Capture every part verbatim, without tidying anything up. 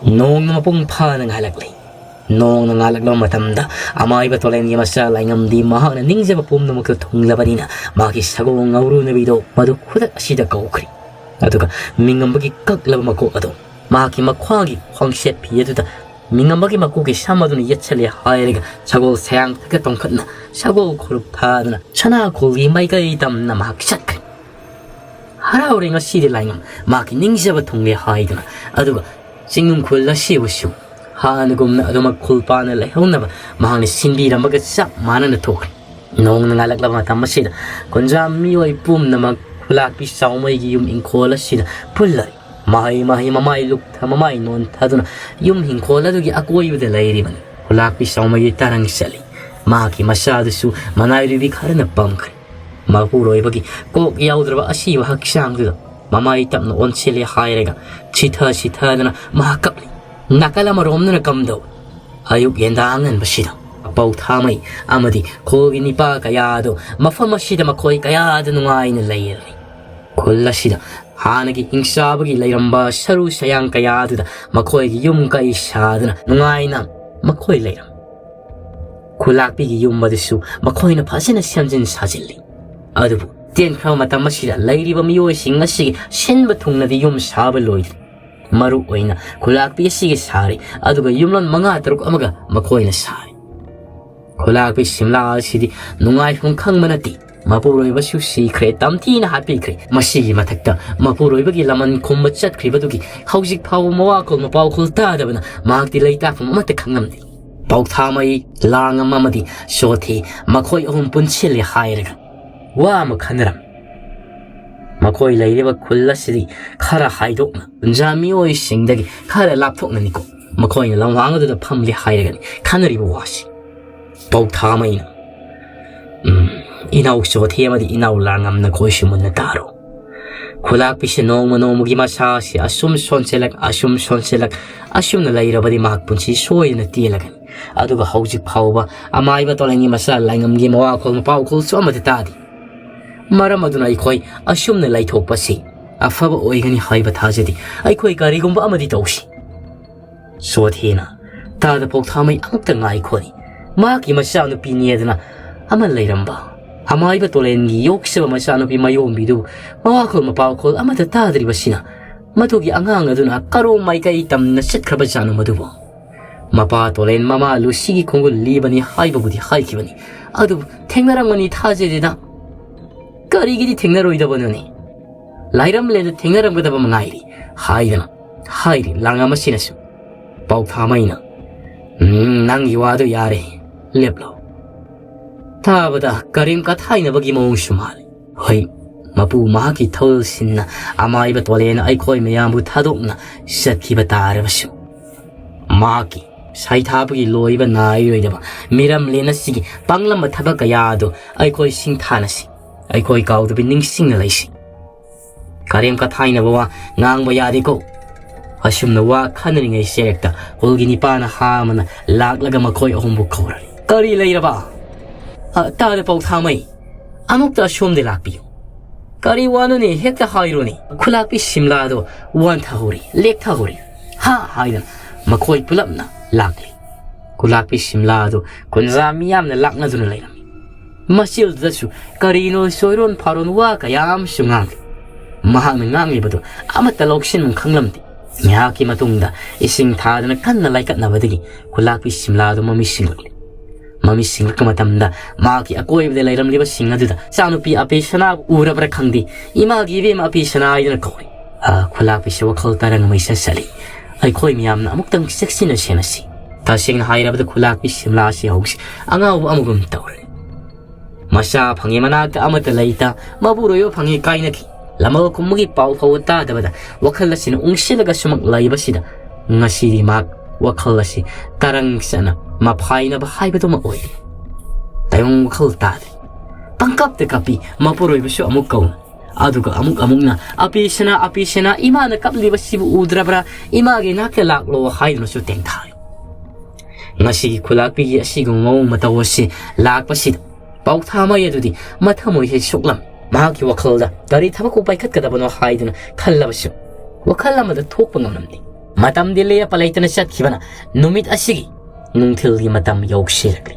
ꯅꯣꯡꯅ ꯃꯄꯨꯡ ꯐꯥꯅ ꯉꯥꯜꯂꯛꯂꯤ꯫ ꯅꯣꯡꯅ ꯉꯥꯜꯂꯛꯂꯕ ꯃꯇꯝꯗ, ꯑꯃꯥꯏꯕ ꯇꯣꯂꯦꯟꯒꯤ ꯃꯆꯥ ꯂꯥꯏꯉꯝꯗꯤ ꯃꯍꯥꯛꯅ ꯅꯤꯡꯖꯕ ꯄꯨꯝꯅꯃꯛꯇ ꯊꯨꯡꯂꯕꯅꯤꯅ, ꯃꯍꯥꯛꯀꯤ ꯁꯒꯣꯜ ꯉꯧꯔꯨꯅꯕꯤꯗꯣ ꯃꯗꯨ ꯈꯨꯗꯛ ꯑꯁꯤꯗ ꯀꯧꯈ꯭ꯔꯦ꯫ ꯑꯗꯨꯒ ꯃꯤꯡꯉꯝꯕꯒꯤ ꯀꯛꯂꯕ ꯃꯀꯣꯛ ꯑꯗꯨ ꯃꯍꯥꯛꯀꯤ ꯃꯈ꯭ꯋꯥꯡꯒꯤ ꯈ꯭ꯋꯥꯡꯁꯦꯠ ꯐꯤ ꯑꯗꯨꯗ ꯃꯤꯡꯉꯝꯕꯒꯤ ꯃꯀꯣꯛꯀꯤ ꯁꯝ ꯑꯗꯨꯅ ꯌꯦꯠꯁꯜꯂꯦ ꯍꯥꯏꯔꯒ, ꯁꯒꯣꯜ ꯁꯌꯥꯡꯊꯛꯇ ꯇꯣꯡꯈꯠꯅ, ꯁꯒꯣꯜ ꯈꯨꯔꯨꯞ ꯊꯥꯗꯨꯅ ꯁꯅꯥ ꯈꯣꯜꯒꯤ ꯃꯥꯏꯀꯩ ꯇꯝꯅ ꯃꯍꯥꯛ ꯆꯠꯈ꯭ꯔꯦ꯫ ꯍꯔꯥꯎꯔꯦ ꯉꯁꯤꯗꯤ ꯂꯥꯏꯉꯝ, ꯃꯍꯥꯛꯀꯤ ꯅꯤꯡꯖꯕ ꯊꯨꯡꯂꯦ ꯍꯥꯏꯗꯨꯅ꯫ ꯑꯗꯨꯒ ꯆꯤꯡꯅꯨꯡ ꯈꯨꯜ ꯑꯁꯤꯕꯨꯁꯨ ꯍꯥꯟꯅꯒꯨꯝꯅ ꯑꯗꯨꯃꯛ ꯈꯨꯜ ꯄꯥꯟꯅ ꯂꯩꯍꯧꯅꯕ ꯃꯍꯥꯛꯅ ꯁꯤꯟꯕꯤꯔꯝꯕꯒ ꯆꯞ ꯃꯥꯟꯅꯅ ꯊꯣꯛꯈ꯭ꯔꯦ꯫ ꯅꯣꯡꯅ ꯉꯥꯜꯂꯛꯂꯕ ꯃꯇꯝ ꯑꯁꯤꯗ ꯈꯨꯟꯖꯥ ꯃꯤꯑꯣꯏ ꯄꯨꯝꯅꯃꯛ ꯈꯨꯂꯥꯛꯄꯤ ꯆꯥꯎꯃꯩꯒꯤ ꯌꯨꯝ ꯏꯪꯈꯣꯜ ꯑꯁꯤꯗ ꯄꯨꯜꯂꯔꯤ꯫ ꯃꯍꯩ ꯃꯍꯩ ꯃꯃꯥꯏ ꯂꯨꯞꯊ ꯃꯃꯥꯏ ꯅꯣꯟꯊꯗꯨꯅ ꯌꯨꯝ ꯏꯪꯈꯣꯜ ꯑꯗꯨꯒꯤ ꯑꯀꯣꯏꯕꯗ ꯂꯩꯔꯤꯕꯅꯤ꯫ ꯈꯨꯂꯥꯛꯄꯤ ꯆꯥꯎꯃꯩꯒꯤ ꯇꯔꯪ ꯆꯠꯂꯤ꯫ ꯃꯍꯥꯛꯀꯤ ꯃꯆꯥꯗꯨꯁꯨ ꯃꯅꯥꯏꯔꯨꯕꯤ ꯈꯔꯅ ꯄꯝꯈ꯭ꯔꯦ꯫ ꯃꯄꯨꯔꯣꯏꯕꯒꯤ ꯀꯣꯛ ꯌꯥꯎꯗ꯭ꯔꯕ ꯑꯁꯤꯕ ꯍꯛꯆꯥꯡꯗꯨꯗ ꯃꯃꯥꯏ ꯇꯞꯅ ꯑꯣꯟꯁꯤꯜꯂꯦ ꯍꯥꯏꯔꯒ ꯁꯤꯊ ꯁꯤꯊꯗꯅ ꯃꯍꯥꯛ ꯀꯞꯂꯤ꯫ ꯅꯥꯀꯜ ꯑꯃꯔꯣꯝꯗꯅ ꯀꯝꯗꯧ? ꯑꯌꯨꯛ ꯌꯦꯟꯗꯥ ꯑꯉꯟꯕꯁꯤꯗ ꯄꯧꯊꯥꯃꯩ ꯑꯃꯗꯤ ꯈꯣꯜꯒꯤ ꯅꯤꯄꯥ ꯀꯌꯥꯗꯨ ꯃꯐꯝ ꯑꯁꯤꯗ ꯃꯈꯣꯏ ꯀꯌꯥꯗ ꯅꯨꯡꯉꯥꯏꯅ ꯂꯩꯔꯤ꯫ ꯈꯨꯜ ꯑꯁꯤꯗ ꯍꯥꯟꯅꯒꯤ ꯍꯤꯡꯆꯥꯕꯒꯤ ꯂꯩꯔꯝꯕ ꯁꯔꯨ ꯁꯌꯥꯡ ꯀꯌꯥꯗꯨꯗ ꯃꯈꯣꯏꯒꯤ ꯌꯨꯝ ꯀꯩ ꯁꯥꯗꯨꯅ ꯅꯨꯡꯉꯥꯏꯅ ꯃꯈꯣꯏ ꯂꯩꯔꯝꯃꯤ꯫ ꯈꯨꯂꯥꯛꯄꯤꯒꯤ ꯌꯨꯝ ꯑꯗꯨꯁꯨ ꯃꯈꯣꯏꯅ ꯐꯖꯅ ꯁꯦꯝꯖꯤꯟ ꯁꯥꯖꯤꯜꯂꯤ꯫ ꯑꯗꯨꯕꯨ ꯇꯦꯟꯈ꯭ꯔꯕ ꯃꯇꯝ ꯑꯁꯤꯗ ꯂꯩꯔꯤꯕ ꯃꯤꯑꯣꯏꯁꯤꯡ ꯑꯁꯤꯒꯤ ꯁꯤꯟꯕ ꯊꯨꯡꯅꯗꯤ ꯌꯨꯝ ꯁꯥꯕ ꯂꯣꯏꯗ꯭ꯔꯤ꯫ ꯃꯔꯨ ꯑꯣꯏꯅ ꯈꯨꯂꯥꯛꯄꯤ ꯑꯁꯤꯒꯤ ꯁꯥꯔꯤ, ꯑꯗꯨꯒ ꯌꯨꯝꯂꯣꯟ ꯃꯉꯥ ꯇꯔꯨꯛ ꯑꯃꯒ ꯃꯈꯣꯏꯅ ꯁꯥꯔꯤ꯫ ꯈꯨꯂꯥꯛꯄꯤ ꯁꯤꯝꯂꯥ ꯑꯁꯤꯗꯤ ꯅꯨꯡꯉꯥꯏꯐꯝ ꯈꯪꯕ ꯅꯠꯇꯦ꯫ ꯃꯄꯨꯔꯣꯏꯕꯁꯨ ꯁꯤꯈ꯭ꯔꯦ, ꯇꯝꯊꯤꯅ ꯍꯥꯠꯄꯤꯈ꯭ꯔꯦ꯫ ꯃꯁꯤꯒꯤ ꯃꯊꯛꯇ ꯃꯄꯨꯔꯣꯏꯕꯒꯤ ꯂꯃꯟ ꯈꯨꯝꯕ ꯆꯠꯈ꯭ꯔꯤꯕꯗꯨꯒꯤ ꯍꯧꯖꯤꯛ ꯐꯥꯎꯕ ꯃꯋꯥꯈꯣꯜ ꯃꯄꯥꯎꯈꯣꯜ ꯇꯥꯗꯕꯅ ꯃꯍꯥꯛꯇꯤ ꯂꯩꯇꯥꯐꯝ ꯑꯃꯠꯇ ꯈꯪꯂꯝꯗꯦ꯫ ꯄꯥꯎꯊꯥꯃꯩ, ꯂꯥꯡꯉꯝ ꯑꯃꯗꯤ ꯁꯣꯊꯤ ꯃꯈꯣꯏ ꯑꯍꯨꯝ ꯄꯨꯟꯁꯤꯜꯂꯦ ꯍꯥꯏꯔꯒ ꯋꯥ ꯑꯃ ꯈꯟꯅꯔꯝꯃꯤ꯫ ꯃꯈꯣꯏ ꯂꯩꯔꯤꯕ ꯈꯨꯜ ꯑꯁꯤꯗꯤ ꯈꯔ ꯍꯥꯏꯗꯣꯛꯅ ꯈꯨꯟꯖꯥ ꯃꯤꯑꯣꯏꯁꯤꯡꯗꯒꯤ ꯈꯔ ꯂꯥꯞꯊꯣꯛꯅꯅꯤꯀꯣ꯫ ꯃꯈꯣꯏꯅ ꯂꯝꯍꯥꯡ ꯑꯗꯨꯗ ꯐꯝꯂꯦ ꯍꯥꯏꯔꯒꯅꯤ ꯈꯟꯅꯔꯤꯕ ꯋꯥꯁꯤ꯫ ꯄꯥꯎꯊꯥꯃꯩꯅ, "ꯎꯝ, ꯏꯅꯥꯎ ꯆꯣꯊꯦ ꯑꯃꯗꯤ ꯏꯅꯥꯎ ꯂꯥꯡꯉꯝ, ꯅꯈꯣꯏꯁꯨ ꯃꯨꯟꯅ ꯇꯥꯔꯣ꯫ ꯈꯨꯂꯥꯛꯄꯤꯁꯦ ꯅꯣꯡꯃ ꯅꯣꯡꯃꯒꯤ ꯃꯁꯥꯁꯤ ꯑꯁꯨꯝ ꯁꯣꯟꯁꯤꯜꯂꯛ, ꯑꯁꯨꯝ ꯁꯣꯟꯁꯤꯜꯂꯛ, ꯑꯁꯨꯝꯅ ꯂꯩꯔꯕꯗꯤ ꯃꯍꯥꯛ ꯄꯨꯟꯁꯤ ꯁꯣꯏꯗꯅ ꯇꯦꯜꯂꯒꯅꯤ꯫ ꯑꯗꯨꯒ ꯍꯧꯖꯤꯛ ꯐꯥꯎꯕ ꯑꯃꯥꯏꯕ ꯇꯣꯂꯦꯟꯒꯤ ꯃꯆꯥ ꯂꯥꯏꯉꯝꯒꯤ ꯃꯋꯥꯈꯣꯜ ꯃꯄꯥꯎꯈꯣꯜꯁꯨ ꯑꯃꯠꯇ ꯇꯥꯗꯦ꯫ ꯃꯔꯝ ꯑꯗꯨꯅ ꯑꯩꯈꯣꯏ ꯑꯁꯨꯝꯅ ꯂꯩꯊꯣꯛꯄꯁꯤ ꯑꯐꯕ ꯑꯣꯏꯒꯅꯤ ꯍꯥꯏꯕ ꯊꯥꯖꯗꯦ꯫ ꯑꯩꯈꯣꯏ ꯀꯔꯤꯒꯨꯝꯕ ꯑꯃꯗꯤ ꯇꯧꯁꯤ꯫" ꯁꯣꯊꯤꯅ, "ꯇꯥꯗ ꯄꯥꯎꯊꯥꯃꯩ, ꯑꯃꯨꯛꯇ ꯉꯥꯏꯈꯣꯅꯤ꯫ ꯃꯍꯥꯛꯀꯤ ꯃꯆꯥꯅꯨꯄꯤꯅꯦꯗꯅ ꯑꯃ ꯂꯩꯔꯝꯕ, ꯑꯃꯥꯏꯕ ꯇꯣꯂꯦꯟꯒꯤ ꯌꯣꯛꯆꯕ ꯃꯆꯥꯅꯨꯄꯤ ꯃꯌꯣꯝꯕꯤꯗꯨ ꯃꯋꯥꯈꯣꯜ ꯃꯄꯥꯎꯈꯣꯜ ꯑꯃꯠꯇ ꯇꯥꯗ꯭ꯔꯤꯕꯁꯤꯅ, ꯃꯗꯨꯒꯤ ꯑꯉꯥꯡ ꯑꯗꯨꯅ ꯀꯔꯣꯝ ꯃꯥꯏꯀꯩ ꯇꯝꯅ ꯆꯠꯈ꯭ꯔꯕꯖꯥꯠꯅꯣ ꯃꯗꯨꯕꯨ? ꯃꯄꯥ ꯇꯣꯂꯦꯟ ꯃꯃꯥ ꯂꯨꯁꯤꯒꯤ ꯈꯣꯡꯒꯨꯜ ꯂꯤꯕꯅꯤ ꯍꯥꯏꯕꯕꯨꯗꯤ ꯍꯥꯏꯈꯤꯕꯅꯤ, ꯑꯗꯨꯕꯨ ꯊꯦꯡꯅꯔꯝꯒꯅꯤ ꯊꯥꯖꯗꯦꯗ꯫ ꯀꯔꯤꯒꯤꯗꯤ ꯊꯦꯡꯅꯔꯣꯏꯗꯕꯅꯣꯅꯦ? ꯂꯥꯏꯔꯝꯂꯦꯟꯗ ꯊꯦꯡꯅꯔꯝꯒꯗꯕ ꯃꯉꯥꯏꯔꯤ" ꯍꯥꯏꯗꯅ ꯍꯥꯏꯔꯤ ꯂꯥꯡꯉꯝ ꯑꯁꯤꯅꯁꯨ꯫ ꯄꯥꯎꯊꯥꯃꯩꯅ, "ꯎꯝ, ꯅꯪꯒꯤ ꯋꯥꯗꯨ ꯌꯥꯔꯦ, ꯂꯦꯞꯂꯣ"꯫ ꯇꯥꯕꯗ ꯀꯔꯦꯝ ꯀꯊꯥꯏꯅꯕꯒꯤ ꯃꯑꯣꯡꯁꯨ ꯃꯥꯜꯂꯤ꯫ ꯍꯣꯏ, ꯃꯄꯨ ꯃꯍꯥꯛꯀꯤ ꯊꯧꯁꯤꯟꯅ ꯑꯃꯥꯏꯕ ꯇꯣꯂꯦꯟ ꯑꯩꯈꯣꯏ ꯃꯌꯥꯝꯕꯨ ꯊꯥꯗꯣꯛꯅ ꯆꯠꯈꯤꯕ ꯇꯥꯔꯕꯁꯨ, ꯃꯍꯥꯛꯀꯤ ꯁꯩꯊꯥꯕꯒꯤ ꯂꯣꯏꯕ ꯅꯥꯏꯔꯣꯏꯗꯕ ꯃꯤꯔꯝꯂꯦꯟ ꯑꯁꯤꯒꯤ ꯄꯥꯡꯂꯝꯕ ꯊꯕꯛ ꯀꯌꯥ ꯑꯗꯨ ꯑꯩꯈꯣꯏ ꯁꯤꯡꯊꯥꯅꯁꯤ, ꯑꯩꯈꯣꯏ ꯀꯥꯎꯗꯕꯤ ꯅꯤꯡꯁꯤꯡꯅ ꯂꯩꯁꯤ꯫ ꯀꯔꯦꯝ ꯀꯊꯥꯏꯅꯕ ꯋꯥ ꯉꯥꯡꯕ ꯌꯥꯗꯦꯀꯣ꯫ ꯑꯁꯨꯝꯅ ꯋꯥ ꯈꯟꯅꯔꯤꯉꯩ ꯆꯦꯔꯦꯛꯇ ꯍꯨꯜꯒꯤ ꯅꯤꯄꯥꯅ ꯍꯥ ꯑꯃꯅ ꯂꯥꯛꯂꯒ ꯃꯈꯣꯏ ꯑꯍꯨꯝꯕꯨ ꯀꯧꯔꯔꯤ꯫ "ꯀꯔꯤ ꯂꯩꯔꯕ? ꯑ, ꯇꯥꯗ ꯄꯥꯎꯊꯥꯃꯩ, ꯑꯃꯨꯛꯇ ꯑꯁꯣꯝꯗ ꯂꯥꯛꯄꯤꯌꯨ"꯫ "ꯀꯔꯤ ꯋꯥꯅꯣꯅꯦ, ꯍꯦꯛꯇ ꯍꯥꯏꯔꯣꯅꯦ"꯫ ꯈꯨꯂꯥꯛꯄꯤ ꯁꯤꯝꯂꯥꯗꯣ ꯋꯥꯟꯊꯍꯧꯔꯤ, ꯂꯦꯛꯊꯍꯧꯔꯤ꯫ "ꯍꯥ" ꯍꯥꯏꯗꯅ ꯃꯈꯣꯏ ꯄꯨꯂꯞꯅ ꯂꯥꯛꯂꯤ꯫ ꯈꯨꯂꯥꯛꯄꯤ ꯁꯤꯝꯂꯥꯗꯣ ꯀꯨꯟꯖꯥ ꯃꯤꯌꯥꯝꯅ ꯂꯥꯛꯅꯗꯨꯅ ꯂꯩꯔꯝꯃꯤ꯫ ꯃꯆꯤꯜꯗꯨꯗꯁꯨ ꯀꯔꯤꯅꯣ ꯆꯣꯏꯔꯣꯟ ꯐꯥꯔꯣꯟ ꯋꯥ ꯀꯌꯥ ꯑꯃꯁꯨ ꯉꯥꯡꯂꯤ꯫ ꯃꯍꯥꯛꯅ ꯉꯥꯡꯂꯤꯕꯗꯨ ꯑꯃꯠꯇ ꯂꯧꯁꯤꯟꯐꯝ ꯈꯪꯂꯝꯗꯦ꯫ ꯉꯥꯏꯍꯥꯛꯀꯤ ꯃꯇꯨꯡꯗ ꯏꯁꯤꯡ ꯊꯥꯗꯅ ꯀꯟꯅ ꯂꯥꯏꯀꯠꯅꯕꯗꯒꯤ ꯈꯨꯂꯥꯛꯄꯤ ꯁꯤꯝꯂꯥꯗꯨ ꯃꯃꯤꯠ ꯁꯤꯡꯂꯛꯂꯤ꯫ ꯃꯃꯤꯠ ꯁꯤꯡꯂꯛꯄ ꯃꯇꯝꯗ ꯃꯍꯥꯛꯀꯤ ꯑꯀꯣꯏꯕꯗ ꯂꯩꯔꯝꯂꯤꯕꯁꯤꯡ ꯑꯗꯨꯗ ꯏꯆꯥꯅꯨꯄꯤ ꯑꯄꯦꯁꯅꯥꯕꯨ ꯎꯔꯕ꯭ꯔꯥ ꯈꯪꯗꯦ, "ꯏꯃꯥꯒꯤ ꯏꯕꯦꯝꯃ ꯑꯄꯦꯁꯅꯥ" ꯍꯥꯏꯗꯨꯅ ꯀꯧꯔꯤ꯫ ꯑ, ꯈꯨꯂꯥꯛꯄꯤꯁꯤ ꯋꯥꯈꯜ ꯇꯔꯪ ꯑꯃ ꯏꯆꯠ ꯆꯠꯂꯤ꯫ ꯑꯩꯈꯣꯏ ꯃꯌꯥꯝꯅ ꯑꯃꯨꯛꯇꯪ ꯆꯦꯛꯁꯤꯟꯅ ꯁꯦꯟꯅꯁꯤ꯫ ꯇꯁꯦꯡꯅ ꯍꯥꯏꯔꯕꯗ ꯈꯨꯂꯥꯛꯄꯤ ꯁꯤꯝꯂꯥ ꯑꯁꯤ ꯍꯧꯖꯤꯛ ꯑꯉꯥꯎꯕ ꯑꯃꯒꯨꯝ ꯇꯧꯔꯦ꯫ ꯃꯆꯥ ꯐꯪꯉꯦ ꯃꯅꯥꯛꯇ ꯑꯃꯠꯇ ꯂꯩꯇ, ꯃꯄꯨꯔꯣꯏꯕ ꯐꯪꯉꯦ ꯀꯥꯏꯅꯈꯤ꯫ ꯂꯃꯜ ꯀꯨꯝꯕꯒꯤ ꯄꯥꯎ ꯐꯥꯎꯕ ꯇꯥꯗꯕꯗ ꯋꯥꯈꯜ ꯑꯁꯤꯅ ꯎꯪꯁꯤꯜꯂꯒ ꯁꯨꯃꯛ ꯂꯩꯕꯁꯤꯗ ꯉꯁꯤꯗꯤ ꯃꯍꯥꯛ ꯋꯥꯈꯜ ꯑꯁꯤ ꯇꯔꯪ ꯆꯠꯅ ꯃꯐꯥꯏꯅꯕ ꯍꯥꯏꯕꯗꯨꯃꯛ ꯑꯣꯏꯔꯦ꯫ ꯇꯥꯏꯕꯪ ꯋꯥꯈꯜ ꯇꯥꯗ꯭ꯔꯦ꯫ ꯄꯪꯀꯞꯇ ꯀꯞꯄꯤ, ꯃꯄꯨꯔꯣꯏꯕꯁꯨ ꯑꯃꯨꯛ ꯀꯧꯅ꯫ ꯑꯗꯨꯒ ꯑꯃꯨꯛ ꯑꯃꯨꯛꯅ, "ꯑꯄꯦꯁꯅꯥ, ꯑꯄꯦꯁꯅꯥ, ꯏꯃꯥꯅ ꯀꯞꯂꯤꯕꯁꯤꯕꯨ ꯎꯗ꯭ꯔꯕ꯭ꯔꯥ? ꯏꯃꯥꯒꯤ ꯅꯥꯛꯇ ꯂꯥꯛꯂꯣ" ꯍꯥꯏꯗꯨꯅꯁꯨ ꯇꯦꯡꯊꯥꯔꯤ꯫ ꯉꯁꯤꯒꯤ ꯈꯨꯂꯥꯛꯄꯤꯒꯤ ꯑꯁꯤꯒꯨꯝꯕ ꯃꯑꯣꯡ ꯃꯇꯧ ꯑꯁꯤ ꯂꯥꯛꯄꯁꯤꯗ ꯄꯥꯎꯊꯥꯃꯩ ꯑꯗꯨꯗꯤ ꯃꯊꯃꯣꯏꯁꯦ ꯁꯣꯛꯂꯝꯃꯤ꯫ ꯃꯍꯥꯛꯀꯤ ꯋꯥꯈꯜꯗ ꯀꯔꯤ ꯊꯕꯛꯄꯨ ꯄꯥꯏꯈꯠꯀꯗꯕꯅꯣ ꯍꯥꯏꯗꯨꯅ ꯈꯜꯂꯕꯁꯨ ꯋꯥꯈꯜ ꯑꯃꯗ ꯊꯣꯛꯄ ꯉꯝꯂꯝꯗꯦ꯫ ꯃꯇꯝꯗꯤ ꯂꯦꯞꯄ ꯂꯩꯇꯅ ꯆꯠꯈꯤꯕꯅ ꯅꯨꯃꯤꯠ ꯑꯁꯤꯒꯤ ꯅꯨꯡꯊꯤꯜꯒꯤ ꯃꯇꯝ ꯌꯧꯁꯤꯜꯂꯛꯂꯤ꯫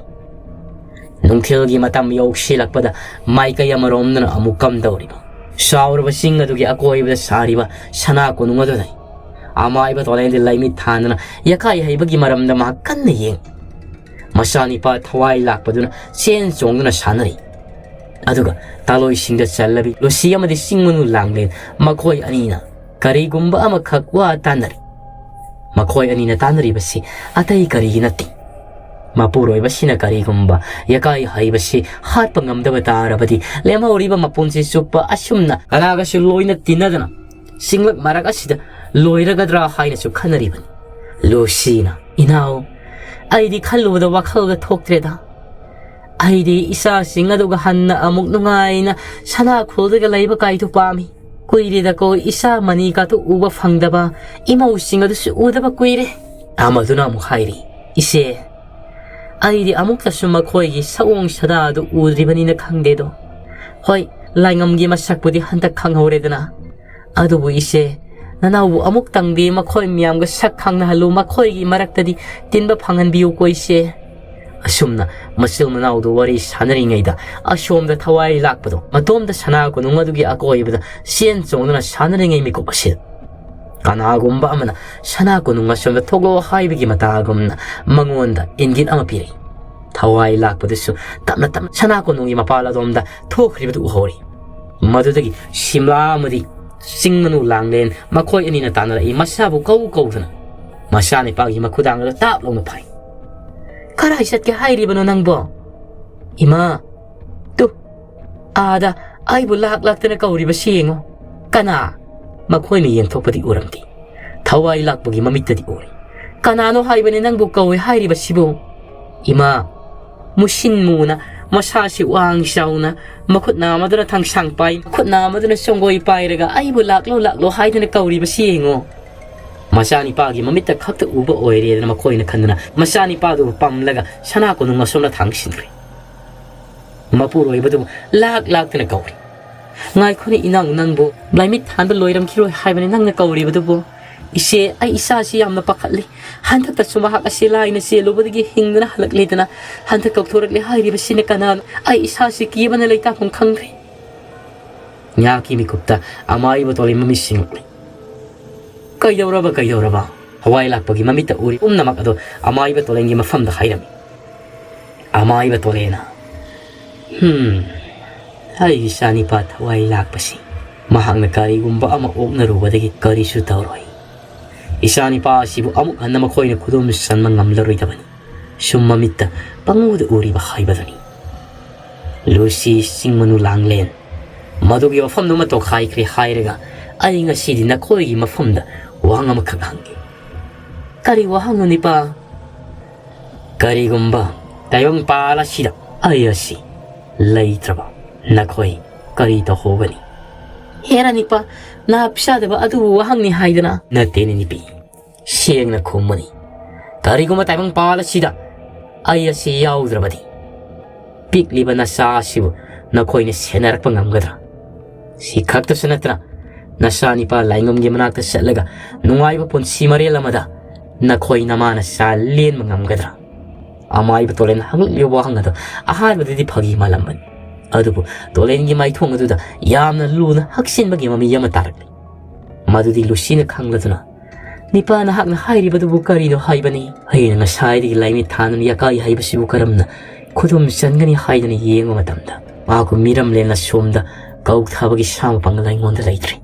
ꯅꯨꯡꯊꯤꯜꯒꯤ ꯃꯇꯝ ꯌꯧꯁꯤꯜꯂꯛꯄꯗ ꯃꯥꯏꯀꯩ ꯑꯃꯔꯣꯝꯗꯅ ꯑꯃꯨꯛ ꯀꯝꯗꯧꯔꯤꯕ? ꯆꯥꯎꯔꯕ ꯆꯤꯡ ꯑꯗꯨꯒꯤ ꯑꯀꯣꯏꯕꯗ ꯁꯥꯔꯤꯕ ꯁꯅꯥ ꯀꯣꯅꯨꯡ ꯑꯗꯨꯗꯅꯤ꯫ ꯑꯃꯥꯏꯕ ꯇꯣꯂꯦꯟꯗꯤ ꯂꯥꯏꯃꯤꯠ ꯊꯥꯟꯗꯅ ꯌꯀꯥꯏ ꯍꯩꯕꯒꯤ ꯃꯔꯝꯗ ꯃꯍꯥꯛ ꯀꯟꯅ ꯌꯦꯡ꯫ ꯃꯆꯥꯅꯤꯄꯥ ꯊꯋꯥꯏ ꯂꯥꯛꯄꯗꯨꯅ ꯆꯦꯟ ꯆꯣꯡꯗꯨꯅ ꯁꯥꯟꯅꯔꯤ꯫ ꯑꯗꯨꯒ ꯇꯥꯂꯣꯏꯁꯤꯡꯗ ꯆꯜꯂꯕꯤ ꯂꯣꯁꯤ ꯑꯃꯗꯤ ꯆꯤꯡ ꯃꯅꯨ ꯂꯥꯡꯂꯦꯟ, ꯃꯈꯣꯏ ꯑꯅꯤꯅ ꯀꯔꯤꯒꯨꯝꯕ ꯑꯃꯈꯛ ꯋꯥ ꯇꯥꯟꯅꯔꯤ꯫ ꯃꯈꯣꯏ ꯑꯅꯤꯅ ꯇꯥꯟꯅꯔꯤꯕꯁꯤ ꯑꯇꯩ ꯀꯔꯤꯒꯤ ꯅꯠꯇꯦ꯫ ꯃꯄꯨꯔꯣꯏꯕꯁꯤꯅ ꯀꯔꯤꯒꯨꯝꯕ ꯌꯀꯥꯏ ꯍꯩꯕꯁꯤ ꯍꯥꯠꯄ ꯉꯝꯗꯕ ꯇꯥꯔꯕꯗꯤ, ꯂꯦꯝꯍꯧꯔꯤꯕ ꯃꯄꯨꯟꯁꯤ ꯆꯨꯞꯄ ꯑꯁꯨꯝꯅ ꯀꯅꯥꯒꯁꯨ ꯂꯣꯏꯅ ꯇꯤꯟꯅꯗꯅ ꯆꯤꯡꯂꯛ ꯃꯔꯛ ꯑꯁꯤꯗ ꯂꯣꯏꯔꯒꯗ꯭ꯔꯥ ꯍꯥꯏꯅꯁꯨ ꯈꯟꯅꯔꯤꯕꯅꯤ꯫ ꯂꯨꯁꯤꯅ, "ꯏꯅꯥꯎ, ꯑꯩꯗꯤ ꯈꯜꯂꯨꯕꯗ ꯋꯥꯈꯜꯒ ꯊꯣꯛꯇ꯭ꯔꯦꯗ꯫ ꯑꯩꯗꯤ ꯏꯆꯥꯁꯤꯡ ꯑꯗꯨꯒ ꯍꯟꯅ ꯑꯃꯨꯛ ꯅꯨꯡꯉꯥꯏꯅ ꯁꯅꯥ ꯈꯨꯜꯗꯒ ꯂꯩꯕ ꯀꯥꯏꯗꯨ ꯄꯥꯝꯃꯤ꯫ ꯀꯨꯏꯔꯦꯗꯀꯣ ꯏꯆꯥ ꯃꯅꯤ ꯀꯥꯇꯨ ꯎꯕ ꯐꯪꯗꯕ, ꯏꯃꯧꯁꯤꯡ ꯑꯗꯨꯁꯨ ꯎꯗꯕ ꯀꯨꯏꯔꯦ꯫" ꯑꯃꯗꯨꯅ ꯑꯃꯨꯛ ꯍꯥꯏꯔꯤ, "ꯏꯆꯦ, ꯑꯩꯗꯤ ꯑꯃꯨꯛꯇꯁꯨ ꯃꯈꯣꯏꯒꯤ ꯁꯑꯣꯡ ꯁꯥꯗꯥ ꯑꯗꯨ ꯎꯗ꯭ꯔꯤꯕꯅꯤꯅ ꯈꯪꯗꯦꯗꯣ꯫ ꯍꯣꯏ, ꯂꯥꯏꯉꯝꯒꯤ ꯃꯁꯛꯄꯨꯗꯤ ꯍꯟꯗꯛ ꯈꯪꯍꯧꯔꯦꯗꯅ꯫ ꯑꯗꯨꯕꯨ ꯏꯆꯦ, ꯅꯅꯥꯎꯕꯨ ꯑꯃꯨꯛꯇꯪꯗꯤ ꯃꯈꯣꯏ ꯃꯌꯥꯝꯒ ꯁꯛ ꯈꯪꯅꯍꯜꯂꯨ, ꯃꯈꯣꯏꯒꯤ ꯃꯔꯛꯇꯗꯤ ꯇꯤꯟꯕ ꯐꯪꯍꯟꯕꯤꯌꯨꯀꯣ ꯏꯆꯦ꯫" ꯑꯁꯨꯝꯅ ꯃꯆꯤꯟ ꯃꯅꯥꯎꯗꯨ ꯋꯥꯔꯤ ꯁꯥꯟꯅꯔꯤꯉꯩꯗ ꯑꯁꯣꯝꯗ ꯊꯋꯥꯏ ꯂꯥꯛꯄꯗꯣ ꯃꯇꯣꯝꯇ ꯁꯅꯥ ꯀꯣꯅꯨꯡ ꯑꯗꯨꯒꯤ ꯑꯀꯣꯏꯕꯗ ꯆꯦꯟ ꯆꯣꯡꯗꯨꯅ ꯁꯥꯟꯅꯔꯤꯉꯩ ꯃꯤꯀꯨꯞ ꯑꯁꯤꯗ ꯀꯅꯥꯒꯨꯝꯕ ꯑꯃꯅ ꯁꯅꯥ ꯀꯣꯅꯨꯡ ꯑꯁꯣꯝꯗ ꯊꯣꯛꯂꯛꯑꯣ ꯍꯥꯏꯕꯒꯤ ꯃꯇꯥꯒꯨꯝꯅ ꯃꯉꯣꯟꯗ ꯏꯪꯒꯤꯠ ꯑꯃ ꯄꯤꯔꯛꯏ꯫ ꯊꯋꯥꯏ ꯂꯥꯛꯄꯗꯨꯁꯨ ꯇꯞꯅ ꯇꯞꯅ ꯁꯅꯥ ꯀꯣꯅꯨꯡꯒꯤ ꯃꯄꯥꯜ ꯑꯗꯣꯝꯗ ꯊꯣꯛꯈ꯭ꯔꯤꯕꯗꯨ ꯎꯍꯧꯔꯤ꯫ ꯃꯗꯨꯗꯒꯤ ꯁꯤꯝꯂꯥ ꯑꯃꯗꯤ ꯆꯤꯡ ꯃꯅꯨ ꯂꯥꯡꯂꯦꯟ ꯃꯈꯣꯏ ꯑꯅꯤꯅ ꯇꯥꯟꯅꯔꯛꯏ, ꯃꯁꯥꯕꯨ ꯀꯧ ꯀꯧꯗꯨꯅ꯫ ꯃꯆꯥꯅꯤꯄꯥꯒꯤ ꯃꯈꯨꯗꯥꯡ ꯑꯗꯨ ꯇꯥꯞ ꯂꯥꯎꯅ ꯐꯥꯏ꯫ "ꯀꯔꯥꯏ ꯆꯠꯀꯦ ꯍꯥꯏꯔꯤꯕꯅꯣ ꯅꯪꯕꯣ?" "ꯏꯃꯥ, ꯇꯨ, ꯑꯥꯗ ꯑꯩꯕꯨ ꯂꯥꯛ ꯂꯥꯛꯇꯅ ꯀꯧꯔꯤꯕꯁꯤ ꯌꯦꯡꯉꯣ꯫" "ꯀꯅꯥ?" ꯃꯈꯣꯏꯅ ꯌꯦꯡꯊꯣꯛꯄꯗꯤ ꯎꯔꯝꯗꯦ꯫ ꯊꯋꯥꯏ ꯂꯥꯛꯄꯒꯤ ꯃꯃꯤꯠꯇꯗꯤ ꯎꯔꯦ꯫ "ꯀꯅꯥꯅꯣ ꯍꯥꯏꯕꯅꯤ ꯅꯪꯕꯨ ꯀꯧꯏ ꯍꯥꯏꯔꯤꯕꯁꯤꯕꯨ?" "ꯏꯃꯥ, ꯃꯨꯁꯤꯟ ꯃꯨꯅ, ꯃꯁꯥꯁꯤ ꯋꯥꯡ ꯆꯥꯎꯅ, ꯃꯈꯨꯠ ꯅꯥꯝꯃꯗꯨꯅ ꯊꯥꯡꯁꯥꯡ ꯄꯥꯏ, ꯃꯈꯨꯠ ꯅꯥꯝꯃꯗꯨꯅ ꯆꯣꯡꯒꯣꯏ ꯄꯥꯏꯔꯒ ꯑꯩꯕꯨ ꯂꯥꯛꯂꯣ ꯂꯥꯛꯂꯣ ꯍꯥꯏꯗꯨꯅ ꯀꯧꯔꯤꯕꯁꯤ ꯌꯦꯡꯉꯣ꯫" ꯃꯆꯥꯅꯤꯄꯥꯒꯤ ꯃꯃꯤꯠꯇ ꯈꯛꯇ ꯎꯕ ꯑꯣꯏꯔꯦꯗꯅ ꯃꯈꯣꯏꯅ ꯈꯟꯗꯨꯅ ꯃꯆꯥꯅꯤꯄꯥꯗꯨꯕꯨ ꯄꯝꯂꯒ ꯁꯅꯥ ꯀꯣꯅꯨꯡ ꯑꯁꯣꯝꯗ ꯊꯥꯡꯁꯤꯟꯈ꯭ꯔꯦ꯫ ꯃꯄꯨꯔꯣꯏꯕꯗꯨꯕꯨ ꯂꯥꯛ ꯂꯥꯛꯇꯅ ꯀꯧꯔꯤ꯫ "ꯉꯥꯏꯈꯣꯅꯦ ꯏꯅꯥꯎ, ꯅꯪꯕꯨ ꯂꯥꯏꯃꯤꯠ ꯊꯥꯟꯕ ꯂꯣꯏꯔꯝꯈꯤꯔꯣꯏ ꯍꯥꯏꯕꯅꯤ ꯅꯪꯅ ꯀꯧꯔꯤꯕꯗꯨꯕꯨ?" "ꯏꯆꯦ, ꯑꯩ ꯏꯁꯥꯁꯤ ꯌꯥꯝꯅ ꯄꯥꯈꯠꯂꯤ꯫ ꯍꯟꯗꯛꯇꯁꯨ ꯃꯍꯥꯛ ꯑꯁꯤ ꯂꯥꯏꯅ ꯆꯦꯜꯂꯨꯕꯗꯒꯤ ꯍꯤꯡꯗꯨꯅ ꯍꯜꯂꯛꯂꯦꯗꯅ ꯍꯟꯗꯛ ꯀꯧꯊꯣꯔꯛꯂꯦ ꯍꯥꯏꯔꯤꯕꯁꯤꯅ ꯀꯅꯥꯅꯣ? ꯑꯩ ꯏꯁꯥꯁꯤ ꯀꯤꯕꯅ ꯂꯩꯇꯥꯐꯝ ꯈꯪꯗ꯭ꯔꯦ꯫" ꯉꯥꯏꯍꯥꯛꯀꯤ ꯃꯤꯀꯨꯞꯇ ꯑꯃꯥꯏꯕ ꯇꯣꯂꯦꯟ ꯃꯃꯤꯠ ꯁꯤꯡꯂꯛꯂꯤ꯫ "ꯀꯩꯗꯧꯔꯕ, ꯀꯩꯗꯧꯔꯕ?" ꯊꯋꯥꯏ ꯂꯥꯛꯄꯒꯤ ꯃꯃꯤꯠꯇ ꯎꯔꯤ ꯄꯨꯝꯅꯃꯛ ꯑꯗꯣ ꯑꯃꯥꯏꯕ ꯇꯣꯂꯦꯟꯒꯤ ꯃꯐꯝꯗ ꯍꯥꯏꯔꯝꯃꯤ꯫ ꯑꯃꯥꯏꯕ ꯇꯣꯂꯦꯟꯅ, "ꯍꯝ, ꯑꯩꯒꯤ ꯏꯆꯥꯅꯤꯄꯥ ꯊꯋꯥꯏ ꯂꯥꯛꯄꯁꯤ꯫ ꯃꯍꯥꯛꯅ ꯀꯔꯤꯒꯨꯝꯕ ꯑꯃ ꯑꯣꯛꯅꯔꯨꯕꯗꯒꯤ ꯀꯔꯤꯁꯨ ꯇꯧꯔꯣꯏ꯫ ꯏꯆꯥꯅꯤꯄꯥ ꯑꯁꯤꯕꯨ ꯑꯃꯨꯛ ꯍꯟꯅ ꯃꯈꯣꯏꯅ ꯈꯨꯗꯨꯝ ꯆꯟꯕ ꯉꯝꯂꯔꯣꯏꯗꯕꯅꯤ꯫ ꯁꯨꯝ ꯃꯃꯤꯠꯇ ꯄꯪꯎꯗ ꯎꯔꯤꯕ ꯍꯥꯏꯕꯗꯨꯅꯤ꯫ ꯂꯨꯁꯤ ꯆꯤꯡꯃꯅꯨ ꯂꯥꯡꯂꯦꯟ, ꯃꯗꯨꯒꯤ ꯋꯥꯐꯝꯗꯨꯃ ꯇꯣꯈꯥꯏꯈ꯭ꯔꯦ ꯍꯥꯏꯔꯒ ꯑꯩ ꯉꯁꯤꯗꯤ ꯅꯈꯣꯏꯒꯤ ꯃꯐꯝꯗ ꯋꯥꯍꯪ ꯑꯃꯈꯛ ꯍꯪꯒꯦ꯫" "ꯀꯔꯤ ꯋꯥꯍꯪꯅꯣ, ꯅꯤꯄꯥ?" "ꯀꯔꯤꯒꯨꯝꯕ ꯇꯥꯏꯕꯪ ꯄꯥꯜ ꯑꯁꯤꯗ ꯑꯩ ꯑꯁꯤ ꯂꯩꯇ꯭ꯔꯕ ꯅꯈꯣꯏ ꯀꯔꯤ ꯇꯧꯍꯧꯒꯅꯤ?" "ꯍꯦꯔꯥ ꯅꯤꯄꯥ, ꯅꯥ ꯄꯤꯁꯥꯗꯕ ꯑꯗꯨꯕꯨ ꯋꯥꯍꯪꯅꯤ ꯍꯥꯏꯗꯅ?" "ꯅꯠꯇꯦꯅꯦ ꯅꯤꯄꯤ, ꯁꯦꯡꯅ ꯈꯨꯝꯃꯨꯅꯤ꯫ ꯀꯔꯤꯒꯨꯝꯕ ꯇꯥꯏꯕꯪ ꯄꯥꯜ ꯑꯁꯤꯗ ꯑꯩ ꯑꯁꯤ ꯌꯥꯎꯗ꯭ꯔꯕꯗꯤ ꯄꯤꯛꯂꯤꯕ ꯅꯆꯥ ꯑꯁꯤꯕꯨ ꯅꯈꯣꯏꯅ ꯁꯦꯟꯅꯔꯛꯄ ꯉꯝꯒꯗ꯭ꯔꯥ? ꯁꯤ ꯈꯛꯇꯁꯨ ꯅꯠꯇꯅ ꯅꯆꯥ ꯅꯤꯄꯥ ꯂꯥꯏꯉꯝꯒꯤ ꯃꯅꯥꯛꯇ ꯆꯠꯂꯒ ꯅꯨꯡꯉꯥꯏꯕ ꯄꯨꯟꯁꯤ ꯃꯔꯦꯜ ꯑꯃꯗ ꯅꯈꯣꯏ ꯅꯃꯥ ꯅꯆꯥ ꯂꯦꯟꯕ ꯉꯝꯒꯗ꯭ꯔꯥ?" ꯑꯃꯥꯏꯕ ꯇꯣꯂꯦꯟ ꯍꯪꯂꯛꯂꯤꯕ ꯋꯥꯍꯪ ꯑꯗꯨ ꯑꯍꯥꯟꯕꯗꯗꯤ ꯐꯥꯒꯤ ꯃꯥꯜꯂꯝꯕꯅꯤ꯫ ꯑꯗꯨꯕꯨ ꯇꯣꯂꯦꯟꯒꯤ ꯃꯥꯏꯊꯣꯡ ꯑꯗꯨꯗ ꯌꯥꯝꯅ ꯂꯨꯅ ꯍꯛꯆꯤꯟꯕꯒꯤ ꯃꯃꯤ ꯑꯃ ꯇꯥꯔꯛꯂꯤ꯫ ꯃꯗꯨꯗꯤ ꯂꯨꯁꯤꯅ ꯈꯪꯂꯗꯨꯅ, "ꯅꯤꯄꯥ, ꯅꯍꯥꯛꯅ ꯍꯥꯏꯔꯤꯕꯗꯨꯕꯨ ꯀꯔꯤꯅꯣ ꯍꯥꯏꯕꯅꯤ? ꯑꯩꯅ ꯉꯁꯥꯏꯗꯒꯤ ꯂꯥꯏꯃꯤꯠ ꯊꯥꯅꯅ ꯌꯥꯀꯥꯏ ꯍꯥꯏꯕꯁꯤꯕꯨ ꯀꯔꯝꯅ ꯈꯨꯗꯨꯝ ꯆꯟꯒꯅꯤ ꯍꯥꯏꯗꯅ ꯌꯦꯡꯕ ꯃꯇꯝꯗ ꯃꯍꯥꯛꯄꯨ ꯃꯤꯔꯝꯂꯦꯟꯅ ꯁꯣꯝꯗ ꯀꯧꯊꯕꯒꯤ ꯁꯥ ꯃꯄꯥꯡꯒꯜ ꯑꯩꯉꯣꯟꯗ ꯂꯩꯇ꯭ꯔꯦ꯫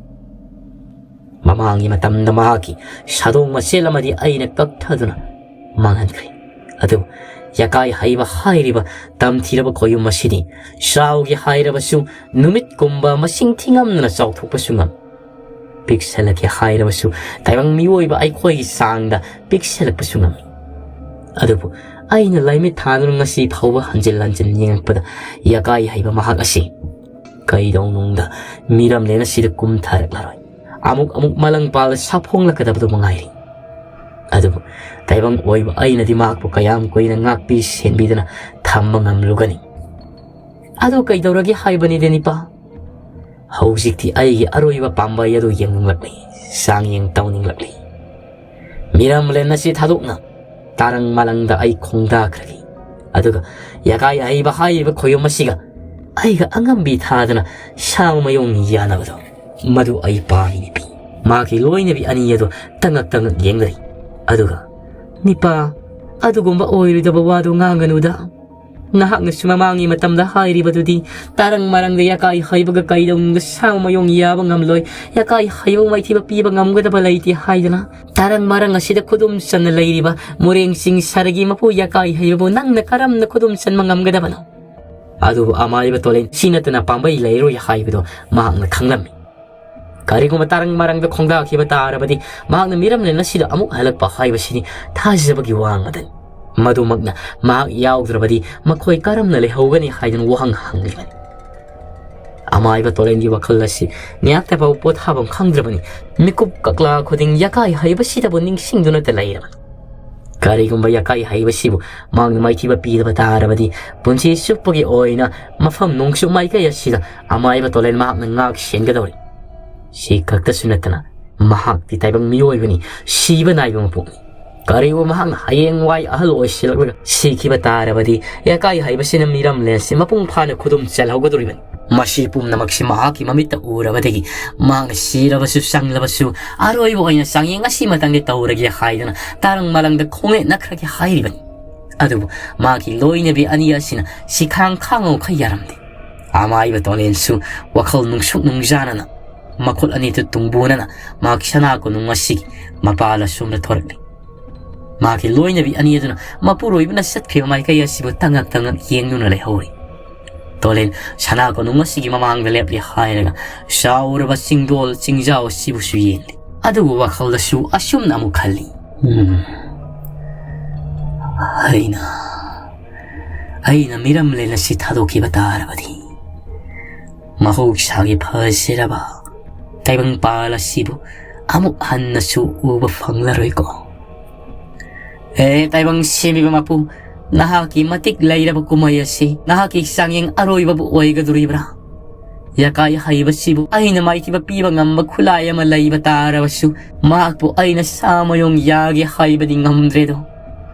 ꯃꯃꯥꯡꯒꯤ ꯃꯇꯝꯗ ꯃꯍꯥꯛꯀꯤ ꯁꯥꯗꯣꯡ ꯃꯆꯦꯜ ꯑꯃꯗꯤ ꯑꯩꯅ ꯀꯛꯊꯗꯨꯅ ꯃꯥꯡꯍꯟꯈ꯭ꯔꯦ꯫ ꯑꯗꯨꯕꯨ ꯌꯥꯀꯥꯏ ꯍꯩꯕ ꯍꯥꯏꯔꯤꯕ ꯇꯝꯊꯤꯔꯕ ꯈꯣꯌꯨꯝ ꯑꯁꯤꯗꯤ ꯆꯥꯎꯒꯦ ꯍꯥꯏꯔꯕꯁꯨ ꯅꯨꯃꯤꯠꯀꯨꯝꯕ ꯃꯁꯤꯡ ꯊꯤꯉꯝꯗꯅ ꯆꯥꯎꯊꯣꯛꯄꯁꯨ ꯉꯝꯃꯤ꯫ ꯄꯤꯛꯁꯜꯂꯛꯀꯦ ꯍꯥꯏꯔꯕꯁꯨ ꯇꯥꯏꯕꯪ ꯃꯤꯑꯣꯏꯕ ꯑꯩꯈꯣꯏꯒꯤ ꯆꯥꯡꯗ ꯄꯤꯛꯁꯜꯂꯛꯄꯁꯨ ꯉꯝꯃꯤ꯫ ꯑꯗꯨꯕꯨ ꯑꯩꯅ ꯂꯥꯏꯃꯤꯠ ꯊꯥꯗꯨꯅ ꯉꯁꯤ ꯐꯥꯎꯕ ꯍꯟꯖꯤꯟ ꯍꯟꯖꯤꯟ ꯌꯦꯡꯉꯛꯄꯗ ꯌꯥꯀꯥꯏ ꯍꯩꯕ ꯃꯍꯥꯛ ꯑꯁꯤ ꯀꯩꯗꯧꯅꯨꯡꯗ ꯃꯤꯔꯝꯂꯦꯟ ꯑꯁꯤꯗ ꯀꯨꯝꯊꯔꯛꯂꯔꯣꯏ꯫ ꯑꯃꯨꯛ ꯑꯃꯨꯛ ꯃꯂꯪꯄꯥꯜꯗ ꯁꯥꯐꯣꯡꯂꯛꯀꯗꯕꯗꯨ ꯃꯉꯥꯏꯔꯦ꯫ ꯑꯗꯨꯕꯨ ꯇꯥꯏꯕꯪ ꯑꯣꯏꯕ ꯑꯩꯅꯗꯤ ꯃꯍꯥꯛꯄꯨ ꯀꯌꯥꯝ ꯀꯨꯏꯅ ꯉꯥꯛꯄꯤ ꯁꯦꯟꯕꯤꯗꯨꯅ ꯊꯝꯕ ꯉꯝꯂꯨꯒꯅꯤ?" "ꯑꯗꯨ ꯀꯩꯗꯧꯔꯒꯦ ꯍꯥꯏꯕꯅꯤꯗ, ꯅꯤꯄꯥ?" ꯍꯧꯖꯤꯛꯇꯤ ꯑꯩꯒꯤ ꯑꯔꯣꯏꯕ ꯄꯥꯝꯕꯩ ꯑꯗꯨ ꯌꯦꯡꯅꯤꯡꯂꯛꯂꯤ, ꯆꯥꯡꯌꯦꯡ ꯇꯧꯅꯤꯡꯂꯛꯂꯤ꯫ ꯃꯤꯔꯝꯂꯦꯟ ꯑꯁꯤ ꯊꯥꯗꯣꯛꯅ ꯇꯥꯔꯪ ꯃꯥꯂꯪꯗ ꯑꯩ ꯈꯣꯡꯗꯥꯈ꯭ꯔꯒꯦ꯫ ꯑꯗꯨꯒ ꯌꯥꯀꯥꯏ ꯍꯩꯕ ꯍꯥꯏꯔꯤꯕ ꯈꯣꯌꯨꯝ ꯑꯁꯤꯒ ꯑꯩꯒ ꯑꯉꯝꯕꯤ ꯊꯥꯗꯅ ꯁꯥ ꯃꯌꯣꯡ ꯌꯥꯅꯕꯗꯣ, ꯃꯗꯨ ꯑꯩ ꯄꯥꯝꯃꯤ ꯅꯨꯄꯤ꯫ ꯃꯍꯥꯛꯀꯤ ꯂꯣꯏꯅꯕꯤ ꯑꯅꯤ ꯑꯗꯨ ꯇꯉꯛ ꯇꯉꯛ ꯌꯦꯡꯅꯔꯤ꯫ ꯑꯗꯨꯒ, "ꯅꯤꯄꯥ, ꯑꯗꯨꯒꯨꯝꯕ ꯑꯣꯏꯔꯣꯏꯗꯕ ꯋꯥꯗꯨ ꯉꯥꯡꯒꯅꯨꯗ꯫ ꯅꯍꯥꯛꯅꯁꯨ ꯃꯃꯥꯡꯒꯤ ꯃꯇꯝꯗ ꯍꯥꯏꯔꯤꯕꯗꯨꯗꯤ ꯇꯥꯔꯪ ꯃꯥꯔꯪꯗ ꯌꯥꯀꯥꯏ ꯍꯩꯕꯒ ꯀꯩꯗꯧꯅꯨꯡꯗ ꯁꯥ ꯃꯌꯣꯡ ꯌꯥꯕ ꯉꯝꯂꯣꯏ, ꯌꯥꯀꯥꯏ ꯍꯩꯕ ꯃꯥꯏꯊꯤꯕ ꯄꯤꯕ ꯉꯝꯒꯗꯕ ꯂꯩꯇꯦ ꯍꯥꯏꯗꯅ꯫ ꯇꯥꯔꯪ ꯃꯥꯔꯪ ꯑꯁꯤꯗ ꯈꯨꯗꯨꯝ ꯆꯟꯅ ꯂꯩꯔꯤꯕ ꯃꯣꯔꯦꯡ ꯆꯤꯡ ꯁꯥꯔꯒꯤ ꯃꯄꯨ ꯌꯥꯀꯥꯏ ꯍꯩꯕꯕꯨ ꯅꯪꯅ ꯀꯔꯝꯅ ꯈꯨꯗꯨꯝ ꯆꯟꯕ ꯉꯝꯒꯗꯕꯅꯣ?" ꯑꯗꯨꯕꯨ ꯑꯃꯥꯏꯕ ꯇꯣꯂꯦꯟ ꯁꯤ ꯅꯠꯇꯅ ꯄꯥꯝꯕꯩ ꯂꯩꯔꯣꯏ ꯍꯥꯏꯕꯗꯨ ꯃꯍꯥꯛꯅ ꯈꯪꯂꯝꯃꯤ꯫ ꯀꯔꯤꯒꯨꯝꯕ ꯇꯥꯔꯪ ꯃꯥꯔꯪꯗ ꯈꯣꯡꯗꯥꯈꯤꯕ ꯇꯥꯔꯕꯗꯤ ꯃꯍꯥꯛꯅ ꯃꯤꯔꯝꯂꯦꯟ ꯑꯁꯤꯗ ꯑꯃꯨꯛ ꯍꯜꯂꯛꯄ ꯍꯥꯏꯕꯁꯤꯅꯤ ꯊꯥꯖꯕꯒꯤ ꯋꯥ ꯉꯥꯛꯇꯅꯤ꯫ ꯃꯗꯨꯃꯛꯅ ꯃꯍꯥꯛ ꯌꯥꯎꯗ꯭ꯔꯕꯗꯤ ꯃꯈꯣꯏ ꯀꯔꯝꯅ ꯂꯩꯍꯧꯒꯅꯤ ꯍꯥꯏꯗꯨꯅ ꯋꯥꯍꯪ ꯍꯪꯂꯤꯕꯅꯤ꯫ ꯑꯃꯥꯏꯕ ꯇꯣꯂꯦꯟꯒꯤ ꯋꯥꯈꯜ ꯑꯁꯤ ꯉꯥꯏꯍꯥꯛꯇ ꯐꯥꯎꯕ ꯄꯣꯊꯥꯐꯝ ꯈꯪꯗ꯭ꯔꯕꯅꯤ꯫ ꯃꯤꯀꯨꯞ ꯀꯛꯂꯥ ꯈꯨꯗꯤꯡ ꯌꯥꯀꯥꯏ ꯍꯩꯕꯁꯤꯗꯕꯨ ꯅꯤꯡꯁꯤꯡꯗꯨꯅꯇ ꯂꯩꯔꯕꯅꯤ꯫ ꯀꯔꯤꯒꯨꯝꯕ ꯌꯥꯀꯥꯏ ꯍꯩꯕꯁꯤꯕꯨ ꯃꯍꯥꯛꯅ ꯃꯥꯏꯊꯤꯕ ꯄꯤꯗꯕ ꯇꯥꯔꯕꯗꯤ ꯄꯨꯟꯁꯤ ꯆꯨꯞꯄꯒꯤ ꯑꯣꯏꯅ ꯃꯐꯝ ꯅꯣꯡꯆꯨꯞ ꯃꯥꯏꯀꯩ ꯑꯁꯤꯗ ꯑꯃꯥꯏꯕ ꯇꯣꯂꯦꯟ ꯃꯍꯥꯛꯅ ꯉꯥꯛ ꯁꯦꯟꯒꯗꯧꯔꯤ꯫ ꯁꯤ ꯈꯛꯇꯁꯨ ꯅꯠꯇꯅ ꯃꯍꯥꯛꯇꯤ ꯇꯥꯏꯕꯪ ꯃꯤꯑꯣꯏꯕꯅꯤ, ꯁꯤꯕ ꯅꯥꯏꯕ ꯃꯄꯣꯛꯅꯤ꯫ ꯀꯔꯤꯒꯨꯝꯕ ꯃꯍꯥꯛꯅ ꯍꯌꯦꯡꯋꯥꯏ ꯑꯍꯜ ꯑꯣꯏꯁꯤꯜꯂꯛꯂꯒ ꯁꯤꯈꯤꯕ ꯇꯥꯔꯕꯗꯤ ꯌꯥꯀꯥꯏ ꯍꯩꯕꯁꯤꯅ ꯃꯤꯔꯝꯂꯦꯟꯁꯤ ꯃꯄꯨꯡ ꯐꯥꯅ ꯈꯨꯗꯨꯝ ꯆꯜꯍꯧꯒꯗꯧꯔꯤꯕꯅꯤ꯫ ꯃꯁꯤ ꯄꯨꯝꯅꯃꯛꯁꯤ ꯃꯍꯥꯛꯀꯤ ꯃꯃꯤꯠꯇ ꯎꯔꯕꯗꯒꯤ ꯃꯍꯥꯛꯅ ꯁꯤꯔꯕꯁꯨ ꯆꯪꯂꯕꯁꯨ ꯑꯔꯣꯏꯕ ꯑꯣꯏꯅ ꯆꯥꯡꯌꯦꯡ ꯑꯁꯤꯃꯇꯪꯗꯤ ꯇꯧꯔꯒꯦ ꯍꯥꯏꯗꯨꯅ ꯇꯥꯔꯪ ꯃꯥꯂꯪꯗ ꯈꯣꯡꯅꯦꯠꯅꯈ꯭ꯔꯒꯦ ꯍꯥꯏꯔꯤꯕꯅꯤ꯫ ꯑꯗꯨꯕꯨ ꯃꯍꯥꯛꯀꯤ ꯂꯣꯏꯅꯕꯤ ꯑꯅꯤ ꯑꯁꯤꯅ ꯁꯤꯈꯥꯡ ꯈꯥꯡꯉꯨꯈꯩ ꯌꯥꯔꯝꯗꯦ꯫ ꯑꯃꯥꯏꯕ ꯇꯣꯂꯦꯟꯁꯨ ꯋꯥꯈꯜ ꯅꯨꯡꯁꯨꯛ ꯅꯨꯡꯖꯥꯅꯅ ꯃꯈꯨꯠ ꯑꯅꯤꯗꯨ ꯇꯨꯡꯕꯨꯅꯅ ꯃꯍꯥꯛ ꯁꯅꯥ ꯀꯣꯅꯨꯡ ꯑꯁꯤꯒꯤ ꯃꯄꯥꯜ ꯑꯁꯣꯝꯗ ꯊꯣꯔꯛꯂꯤ꯫ ꯃꯍꯥꯛꯀꯤ ꯂꯣꯏꯅꯕꯤ ꯑꯅꯤ ꯑꯗꯨꯅ ꯃꯄꯨꯔꯣꯏꯕꯅ ꯆꯠꯈꯤꯕ ꯃꯥꯏꯀꯩ ꯑꯁꯤꯕꯨ ꯇꯉꯛ ꯇꯉꯛ ꯌꯦꯡꯗꯨꯅ ꯂꯩꯍꯧꯔꯤ꯫ ꯇꯣꯂꯦꯟ ꯁꯅꯥ ꯀꯣꯅꯨꯡ ꯑꯁꯤꯒꯤ ꯃꯃꯥꯡꯗ ꯂꯦꯞꯂꯤ ꯍꯥꯏꯔꯒ ꯆꯥꯎꯔꯕ ꯆꯤꯡꯗꯣꯜ ꯆꯤꯡꯖꯥꯎ ꯑꯁꯤꯕꯨꯁꯨ ꯌꯦꯡꯂꯤ꯫ ꯑꯗꯨꯕꯨ ꯋꯥꯈꯜꯗꯁꯨ ꯑꯁꯨꯝꯅ ꯑꯃꯨꯛ ꯈꯜꯂꯤ, "ꯎꯝ, ꯑꯩꯅ, ꯑꯩꯅ ꯃꯤꯔꯝꯂꯦꯟ ꯑꯁꯤ ꯊꯥꯗꯣꯛꯈꯤꯕ ꯇꯥꯔꯕꯗꯤ ꯃꯍꯧꯁꯥꯒꯤ ꯐꯖꯔꯕ ꯇꯥꯏꯕꯪꯄꯥꯜ ꯑꯁꯤꯕꯨ ꯑꯃꯨꯛ ꯍꯟꯅꯁꯨ ꯎꯕ ꯐꯪꯂꯔꯣꯏꯀꯣ꯫ ꯍꯦ ꯇꯥꯏꯕꯪ ꯁꯦꯝꯕꯤꯕ ꯃꯄꯨ, ꯅꯍꯥꯛꯀꯤ ꯃꯇꯤꯛ ꯂꯩꯔꯕ ꯀꯨꯝꯍꯩ ꯑꯁꯤ ꯅꯍꯥꯛꯀꯤ ꯆꯥꯡꯌꯦꯡ ꯑꯔꯣꯏꯕꯕꯨ ꯑꯣꯏꯒꯗꯧꯔꯤꯕ꯭ꯔꯥ? ꯌꯥꯀꯥꯏ ꯍꯩꯕꯁꯤꯕꯨ ꯑꯩꯅ ꯃꯥꯏꯊꯤꯕ ꯄꯤꯕ ꯉꯝꯕ ꯈꯨꯠꯂꯥꯏ ꯑꯃ ꯂꯩꯕ ꯇꯥꯔꯕꯁꯨ, ꯃꯍꯥꯛꯄꯨ ꯑꯩꯅ ꯁꯥ ꯃꯌꯣꯡ ꯌꯥꯒꯦ ꯍꯥꯏꯕꯗꯤ ꯉꯝꯗ꯭ꯔꯦꯗꯣ꯫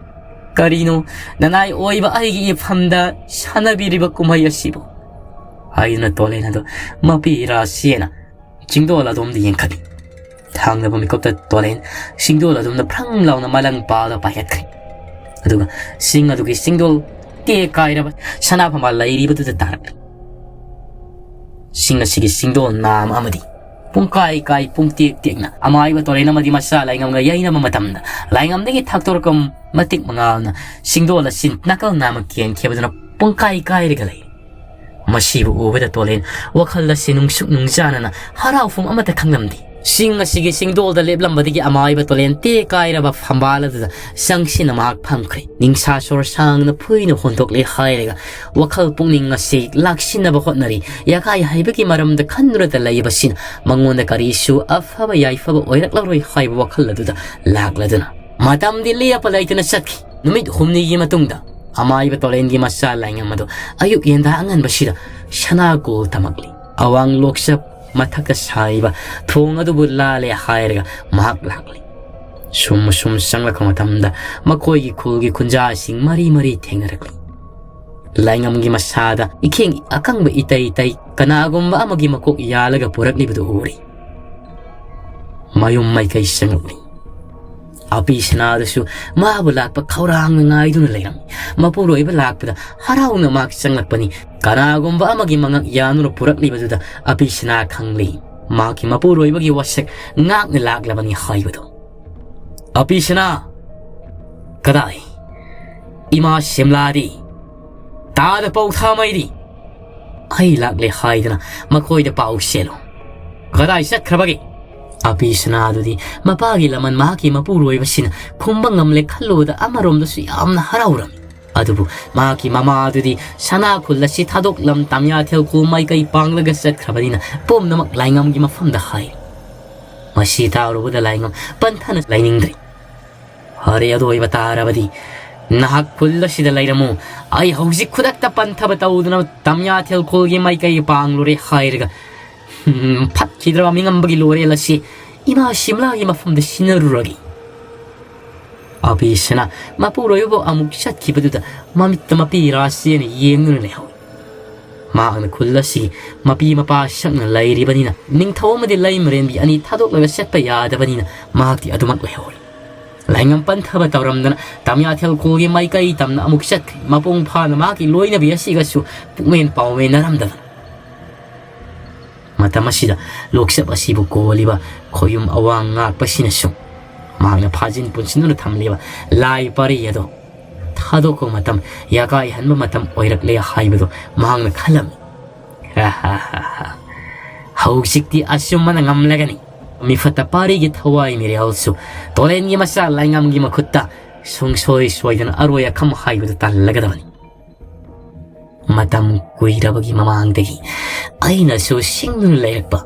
ꯀꯔꯤꯅꯣ, ꯅꯅꯥꯏ ꯑꯣꯏꯕ ꯑꯩꯒꯤ ꯏꯐꯝꯗ ꯁꯥꯟꯅꯕꯤꯔꯤꯕ ꯀꯨꯝꯍꯩ ꯑꯁꯤꯕꯨ? ꯍꯥꯏꯗꯨꯅ ꯇꯣꯂꯦꯟ ꯑꯗꯨ ꯃꯄꯤ ꯏꯔꯥ ꯆꯦꯅ ꯆꯤꯡꯗꯣꯜ ꯑꯗꯣꯝꯗ ꯌꯦꯡꯈꯠꯂꯤ꯫ ꯊꯥꯡꯗꯕ ꯃꯤꯀꯨꯞꯇ ꯇꯣꯂꯦꯟ ꯆꯤꯡꯗꯣꯜ ꯑꯗꯣꯝꯗ ꯐ꯭ꯔꯪ ꯂꯥꯎꯅ ꯃꯂꯪ ꯄꯥꯗ ꯄꯥꯏꯈꯠꯈ꯭ꯔꯦ꯫ ꯑꯗꯨꯒ ꯆꯤꯡ ꯑꯗꯨꯒꯤ ꯆꯤꯡꯗꯣꯜ ꯇꯦꯛ ꯀꯥꯏꯔꯕ ꯁꯅꯥ ꯐꯝꯕꯥꯜ ꯂꯩꯔꯤꯕꯗꯨꯗ ꯇꯥꯔꯛꯂꯤ꯫ ꯆꯤꯡ ꯑꯁꯤꯒꯤ ꯆꯤꯡꯗꯣꯜ ꯅꯥꯝ ꯑꯃꯗꯤ ꯄꯨꯡꯀꯥꯏ ꯀꯥꯏ, ꯄꯨꯡꯇꯦꯛ ꯇꯦꯛꯅ ꯑꯃꯥꯏꯕ ꯇꯣꯔꯦꯟ ꯑꯃꯗꯤ ꯃꯆꯥ ꯂꯥꯏꯉꯝꯒ ꯌꯩꯅꯕ ꯃꯇꯝꯗ, ꯂꯥꯏꯉꯝꯗꯒꯤ ꯊꯥꯛꯇꯣꯔꯛꯄ ꯃꯇꯤꯛ ꯃꯉꯥꯜꯅ ꯆꯤꯡꯗꯣꯜ ꯑꯁꯤ ꯅꯥꯀꯜ ꯅꯥꯝꯃ ꯀꯦꯟꯈꯤꯕꯗꯨꯅ ꯄꯨꯡꯀꯥꯏ ꯀꯥꯏꯔꯒ ꯂꯩ꯫ ꯃꯁꯤꯕꯨ ꯎꯕꯗ ꯇꯣꯂꯦꯟ ꯋꯥꯈꯜ ꯑꯁꯤ ꯅꯨꯡꯁꯨꯛ ꯅꯨꯡꯖꯥꯅꯅ ꯍꯔꯥꯎꯐꯝ ꯑꯃꯠꯇ ꯈꯪꯂꯝꯗꯦ꯫ ꯆꯤꯡ ꯑꯁꯤꯒꯤ ꯆꯤꯡꯗꯣꯜꯗ ꯂꯦꯞꯂꯝꯕꯗꯒꯤ ꯑꯃꯥꯏꯕ ꯇꯣꯂꯦꯟ ꯇꯦꯛ ꯀꯥꯏꯔꯕ ꯐꯝꯕꯥꯜ ꯑꯗꯨꯗ ꯆꯪꯁꯤꯟꯅ ꯃꯍꯥꯛ ꯐꯝꯈ꯭ꯔꯦ꯫ ꯅꯤꯡꯁꯥ ꯁꯣꯔ ꯁꯥꯡꯅ ꯐꯨꯏꯅ ꯍꯣꯟꯗꯣꯛꯂꯦ ꯍꯥꯏꯔꯒ ꯋꯥꯈꯜ ꯄꯨꯛꯅꯤꯡ ꯑꯁꯤ ꯂꯥꯛꯁꯤꯟꯅꯕ ꯍꯣꯠꯅꯔꯤ꯫ ꯌꯥꯀꯥꯏ ꯍꯩꯕꯒꯤ ꯃꯔꯝꯗ ꯈꯟꯗꯨꯅꯇ ꯂꯩꯕꯁꯤꯅ ꯃꯉꯣꯟꯗ ꯀꯔꯤꯁꯨ ꯑꯐꯕ ꯌꯥꯏꯐꯕ ꯑꯣꯏꯔꯛꯂꯔꯣꯏ ꯍꯥꯏꯕ ꯋꯥꯈꯜ ꯑꯗꯨꯗ ꯂꯥꯛꯂꯗꯨꯅ ꯃꯇꯝꯗꯤ ꯂꯦꯞꯄ ꯂꯩꯇꯅ ꯆꯠꯈꯤ꯫ ꯅꯨꯃꯤꯠ ꯍꯨꯝꯅꯤꯒꯤ ꯃꯇꯨꯡꯗ ꯑꯃꯥꯏꯕ ꯇꯣꯂꯦꯟꯒꯤ ꯃꯆꯥ ꯂꯥꯏꯉꯝ ꯑꯗꯨ ꯑꯌꯨꯛ ꯌꯦꯟꯗꯥ ꯑꯉꯟꯕꯁꯤꯗ ꯁꯅꯥ ꯀꯣꯜ ꯇꯝꯃꯛꯂꯤ꯫ ꯑꯋꯥꯡ ꯂꯣꯛꯆꯞ ꯃꯊꯛꯇ ꯁꯥꯔꯤꯕ ꯊꯣꯡ ꯑꯗꯨꯕꯨ ꯂꯥꯜꯂꯦ ꯍꯥꯏꯔꯒ ꯃꯍꯥꯛ ꯂꯥꯛꯂꯤ꯫ ꯁꯨꯝ ꯁꯨꯝ ꯆꯪꯂꯛꯄ ꯃꯇꯝꯗ ꯃꯈꯣꯏꯒꯤ ꯈꯨꯜꯒꯤ ꯈꯨꯟꯖꯥꯁꯤꯡ ꯃꯔꯤ ꯃꯔꯤ ꯊꯦꯡꯅꯔꯛꯂꯤ꯫ ꯂꯥꯏꯉꯝꯒꯤ ꯃꯁꯥꯗ ꯏꯈꯦꯡ ꯑꯀꯪꯕ ꯏꯇꯩ ꯏꯇꯩ ꯀꯅꯥꯒꯨꯝꯕ ꯑꯃꯒꯤ ꯃꯀꯣꯛ ꯌꯥꯜꯂꯒ ꯄꯨꯔꯛꯂꯤꯕꯗꯨ ꯎꯔꯤ꯫ ꯃꯌꯨꯝ ꯃꯥꯏꯀꯩ ꯆꯪꯂꯛꯂꯤ꯫ ꯑꯄꯤ ꯁꯅꯥꯗꯨꯁꯨ ꯃꯥꯕꯨ ꯂꯥꯛꯄ ꯈꯧꯔꯥꯡꯅ ꯉꯥꯏꯗꯨꯅ ꯂꯩꯔꯝꯃꯤ꯫ ꯃꯄꯨꯔꯣꯏꯕ ꯂꯥꯛꯄꯗ ꯍꯔꯥꯎꯅ ꯃꯍꯥꯛ ꯆꯪꯂꯛꯄꯅꯤ꯫ ꯀꯅꯥꯒꯨꯝꯕ ꯑꯃꯒꯤ ꯃꯉꯛ ꯌꯥꯟꯗꯨꯅ ꯄꯨꯔꯛꯂꯤꯕꯗꯨꯗ ꯑꯄꯤ ꯁꯅꯥ ꯈꯪꯂꯤ꯫ ꯃꯍꯥꯛꯀꯤ ꯃꯄꯨꯔꯣꯏꯕꯒꯤ ꯋꯥꯁꯛ ꯉꯥꯛꯅ ꯂꯥꯛꯂꯕꯅꯤ ꯍꯥꯏꯕꯗꯨ꯫ "ꯑꯄꯤ ꯁꯅꯥ! ꯀꯗꯥꯏ? ꯏꯃꯥ ꯁꯤꯝꯂꯥꯗꯤ? ꯇꯥꯗ ꯄꯧꯊꯥꯃꯩꯗꯤ?" "ꯑꯩ ꯂꯥꯛꯂꯦ" ꯍꯥꯏꯗꯅ ꯃꯈꯣꯏꯗ ꯄꯥꯎ ꯆꯦꯜꯂꯨ꯫ "ꯀꯗꯥꯏ ꯆꯠꯈ꯭ꯔꯕꯒꯦ?" ꯑꯄꯤ ꯁꯅꯥꯗꯨꯗꯤ ꯃꯄꯥꯒꯤ ꯂꯃꯟ ꯃꯍꯥꯛꯀꯤ ꯃꯄꯨꯔꯣꯏꯕꯁꯤꯅ ꯈꯨꯝꯕ ꯉꯝꯂꯦ ꯈꯜꯂꯨꯕꯗ ꯑꯃꯔꯣꯝꯗꯁꯨ ꯌꯥꯝꯅ ꯍꯔꯥꯎꯔꯝꯃꯤ꯫ ꯑꯗꯨꯕꯨ ꯃꯍꯥꯛꯀꯤ ꯃꯃꯥꯗꯨꯗꯤ ꯁꯅꯥ ꯈꯨꯜ ꯑꯁꯤ ꯊꯥꯗꯣꯛꯂꯝ ꯇꯥꯃꯤꯌꯥꯊꯦꯜ ꯈꯨꯜ ꯃꯥꯏꯀꯩ ꯄꯥꯡꯂꯒ ꯆꯠꯈ꯭ꯔꯕꯅꯤꯅ ꯄꯨꯝꯅꯃꯛ ꯂꯥꯏꯉꯝꯒꯤ ꯃꯐꯝꯗ ꯍꯥꯏ꯫ ꯃꯁꯤ ꯇꯥꯔꯨꯕꯗ ꯂꯥꯏꯉꯝ ꯄꯟꯊꯅ ꯂꯩꯅꯤꯡꯗ꯭ꯔꯦ꯫ "ꯐꯔꯦ, ꯑꯗꯨ ꯑꯣꯏꯕ ꯇꯥꯔꯕꯗꯤ "ꯅꯍꯥꯛ ꯈꯨꯜ ꯑꯁꯤꯗ ꯂꯩꯔꯝꯃꯨ, ꯑꯩ ꯍꯧꯖꯤꯛ ꯈꯨꯗꯛꯇ ꯄꯟꯊꯕ ꯇꯧꯗꯨꯅ ꯇꯝꯌꯥꯊꯦꯜ ꯈꯨꯜꯒꯤ ꯃꯥꯏꯀꯩ ꯄꯥꯡꯂꯨꯔꯦ" ꯍꯥꯏꯔꯒ, ꯍꯝ, ꯐꯠꯈꯤꯗ꯭ꯔꯕ ꯃꯤꯉꯝꯕꯒꯤ ꯂꯣꯔꯦꯜ ꯑꯁꯤ ꯏꯃꯥ ꯁꯤꯝꯂꯥꯒꯤ ꯃꯐꯝꯗ ꯁꯤꯟꯅꯔꯨꯔꯒꯦ꯫ ꯑꯕꯤꯁꯅ ꯃꯄꯨꯔꯣꯏꯕꯕꯨ ꯑꯃꯨꯛ ꯆꯠꯈꯤꯕꯗꯨꯗ ꯃꯃꯤꯠꯇ ꯃꯄꯤ ꯔꯥꯁꯤꯅ ꯌꯦꯡꯗꯨꯅ ꯂꯩꯍꯧꯏ꯫ ꯃꯍꯥꯛꯅ ꯈꯨꯜ ꯑꯁꯤꯒꯤ ꯃꯄꯤ ꯃꯄꯥ ꯁꯛꯅ ꯂꯩꯔꯤꯕꯅꯤꯅ, ꯅꯤꯡꯊꯧ ꯑꯃꯗꯤ ꯂꯩꯃꯔꯦꯟꯕꯤ ꯑꯅꯤ ꯊꯥꯗꯣꯛꯂꯒ ꯆꯠꯄ ꯌꯥꯗꯕꯅꯤꯅ, ꯃꯍꯥꯛꯇꯤ ꯑꯗꯨꯃꯛ ꯑꯣꯏꯍꯧꯔꯦ꯫ ꯂꯥꯏꯉꯝ ꯄꯟꯊꯕ ꯇꯧꯔꯝꯗꯅ ꯇꯝꯌꯥꯊꯦꯜ ꯈꯨꯜꯒꯤ ꯃꯥꯏꯀꯩ ꯇꯝꯅ ꯑꯃꯨꯛ ꯆꯠꯈ꯭ꯔꯦ꯫ ꯃꯄꯨꯡ ꯐꯥꯅ ꯃꯍꯥꯛꯀꯤ ꯂꯣꯏꯅꯕꯤ ꯑꯁꯤꯒꯁꯨ ꯄꯨꯛꯃꯦꯟ ꯄꯥꯎꯃꯦꯟꯅꯔꯝꯗꯗꯅ꯫ ꯃꯇꯝ ꯑꯁꯤꯗ ꯂꯣꯛꯆꯞ ꯑꯁꯤꯕꯨ ꯀꯣꯜꯂꯤꯕ ꯈꯣꯌꯨꯝ ꯑꯋꯥꯡ ꯉꯥꯛꯄꯁꯤꯅꯁꯨ ꯃꯍꯥꯛꯅ ꯐꯥꯖꯤꯟ ꯄꯨꯟꯁꯤꯟꯗꯨꯅ ꯊꯝꯂꯤꯕ ꯂꯥꯏ ꯄꯔꯤ ꯑꯗꯣ ꯊꯥꯗꯣꯛꯄ ꯃꯇꯝ, ꯌꯥꯀꯥꯏꯍꯟꯕ ꯃꯇꯝ ꯑꯣꯏꯔꯛꯂꯦ ꯍꯥꯏꯕꯗꯨ ꯃꯍꯥꯛꯅ ꯈꯜꯂꯝꯃꯤ꯫ ꯍꯧꯖꯤꯛꯇꯤ ꯑꯆꯨꯝꯕꯅ ꯉꯝꯂꯒꯅꯤ꯫ ꯃꯤꯐꯠꯇ ꯄꯥꯔꯤꯒꯤ ꯊꯋꯥꯏ ꯃꯤꯔꯦꯜꯁꯨ ꯇꯣꯔꯦꯟꯒꯤ ꯃꯆꯥ ꯂꯥꯏꯉꯝꯒꯤ ꯃꯈꯨꯠꯇ ꯁꯨꯡꯁꯣꯏ ꯁꯣꯏꯗꯅ ꯑꯔꯣꯏ ꯑꯈꯝ ꯍꯥꯏꯕꯗꯨ ꯇꯜꯂꯒꯗꯕꯅꯤ꯫ ꯃꯇꯝ ꯀꯨꯏꯔꯕꯒꯤ ꯃꯃꯥꯡꯗꯒꯤ ꯑꯩꯅꯁꯨ ꯁꯤꯡꯗꯨꯅ ꯂꯩꯔꯛꯄ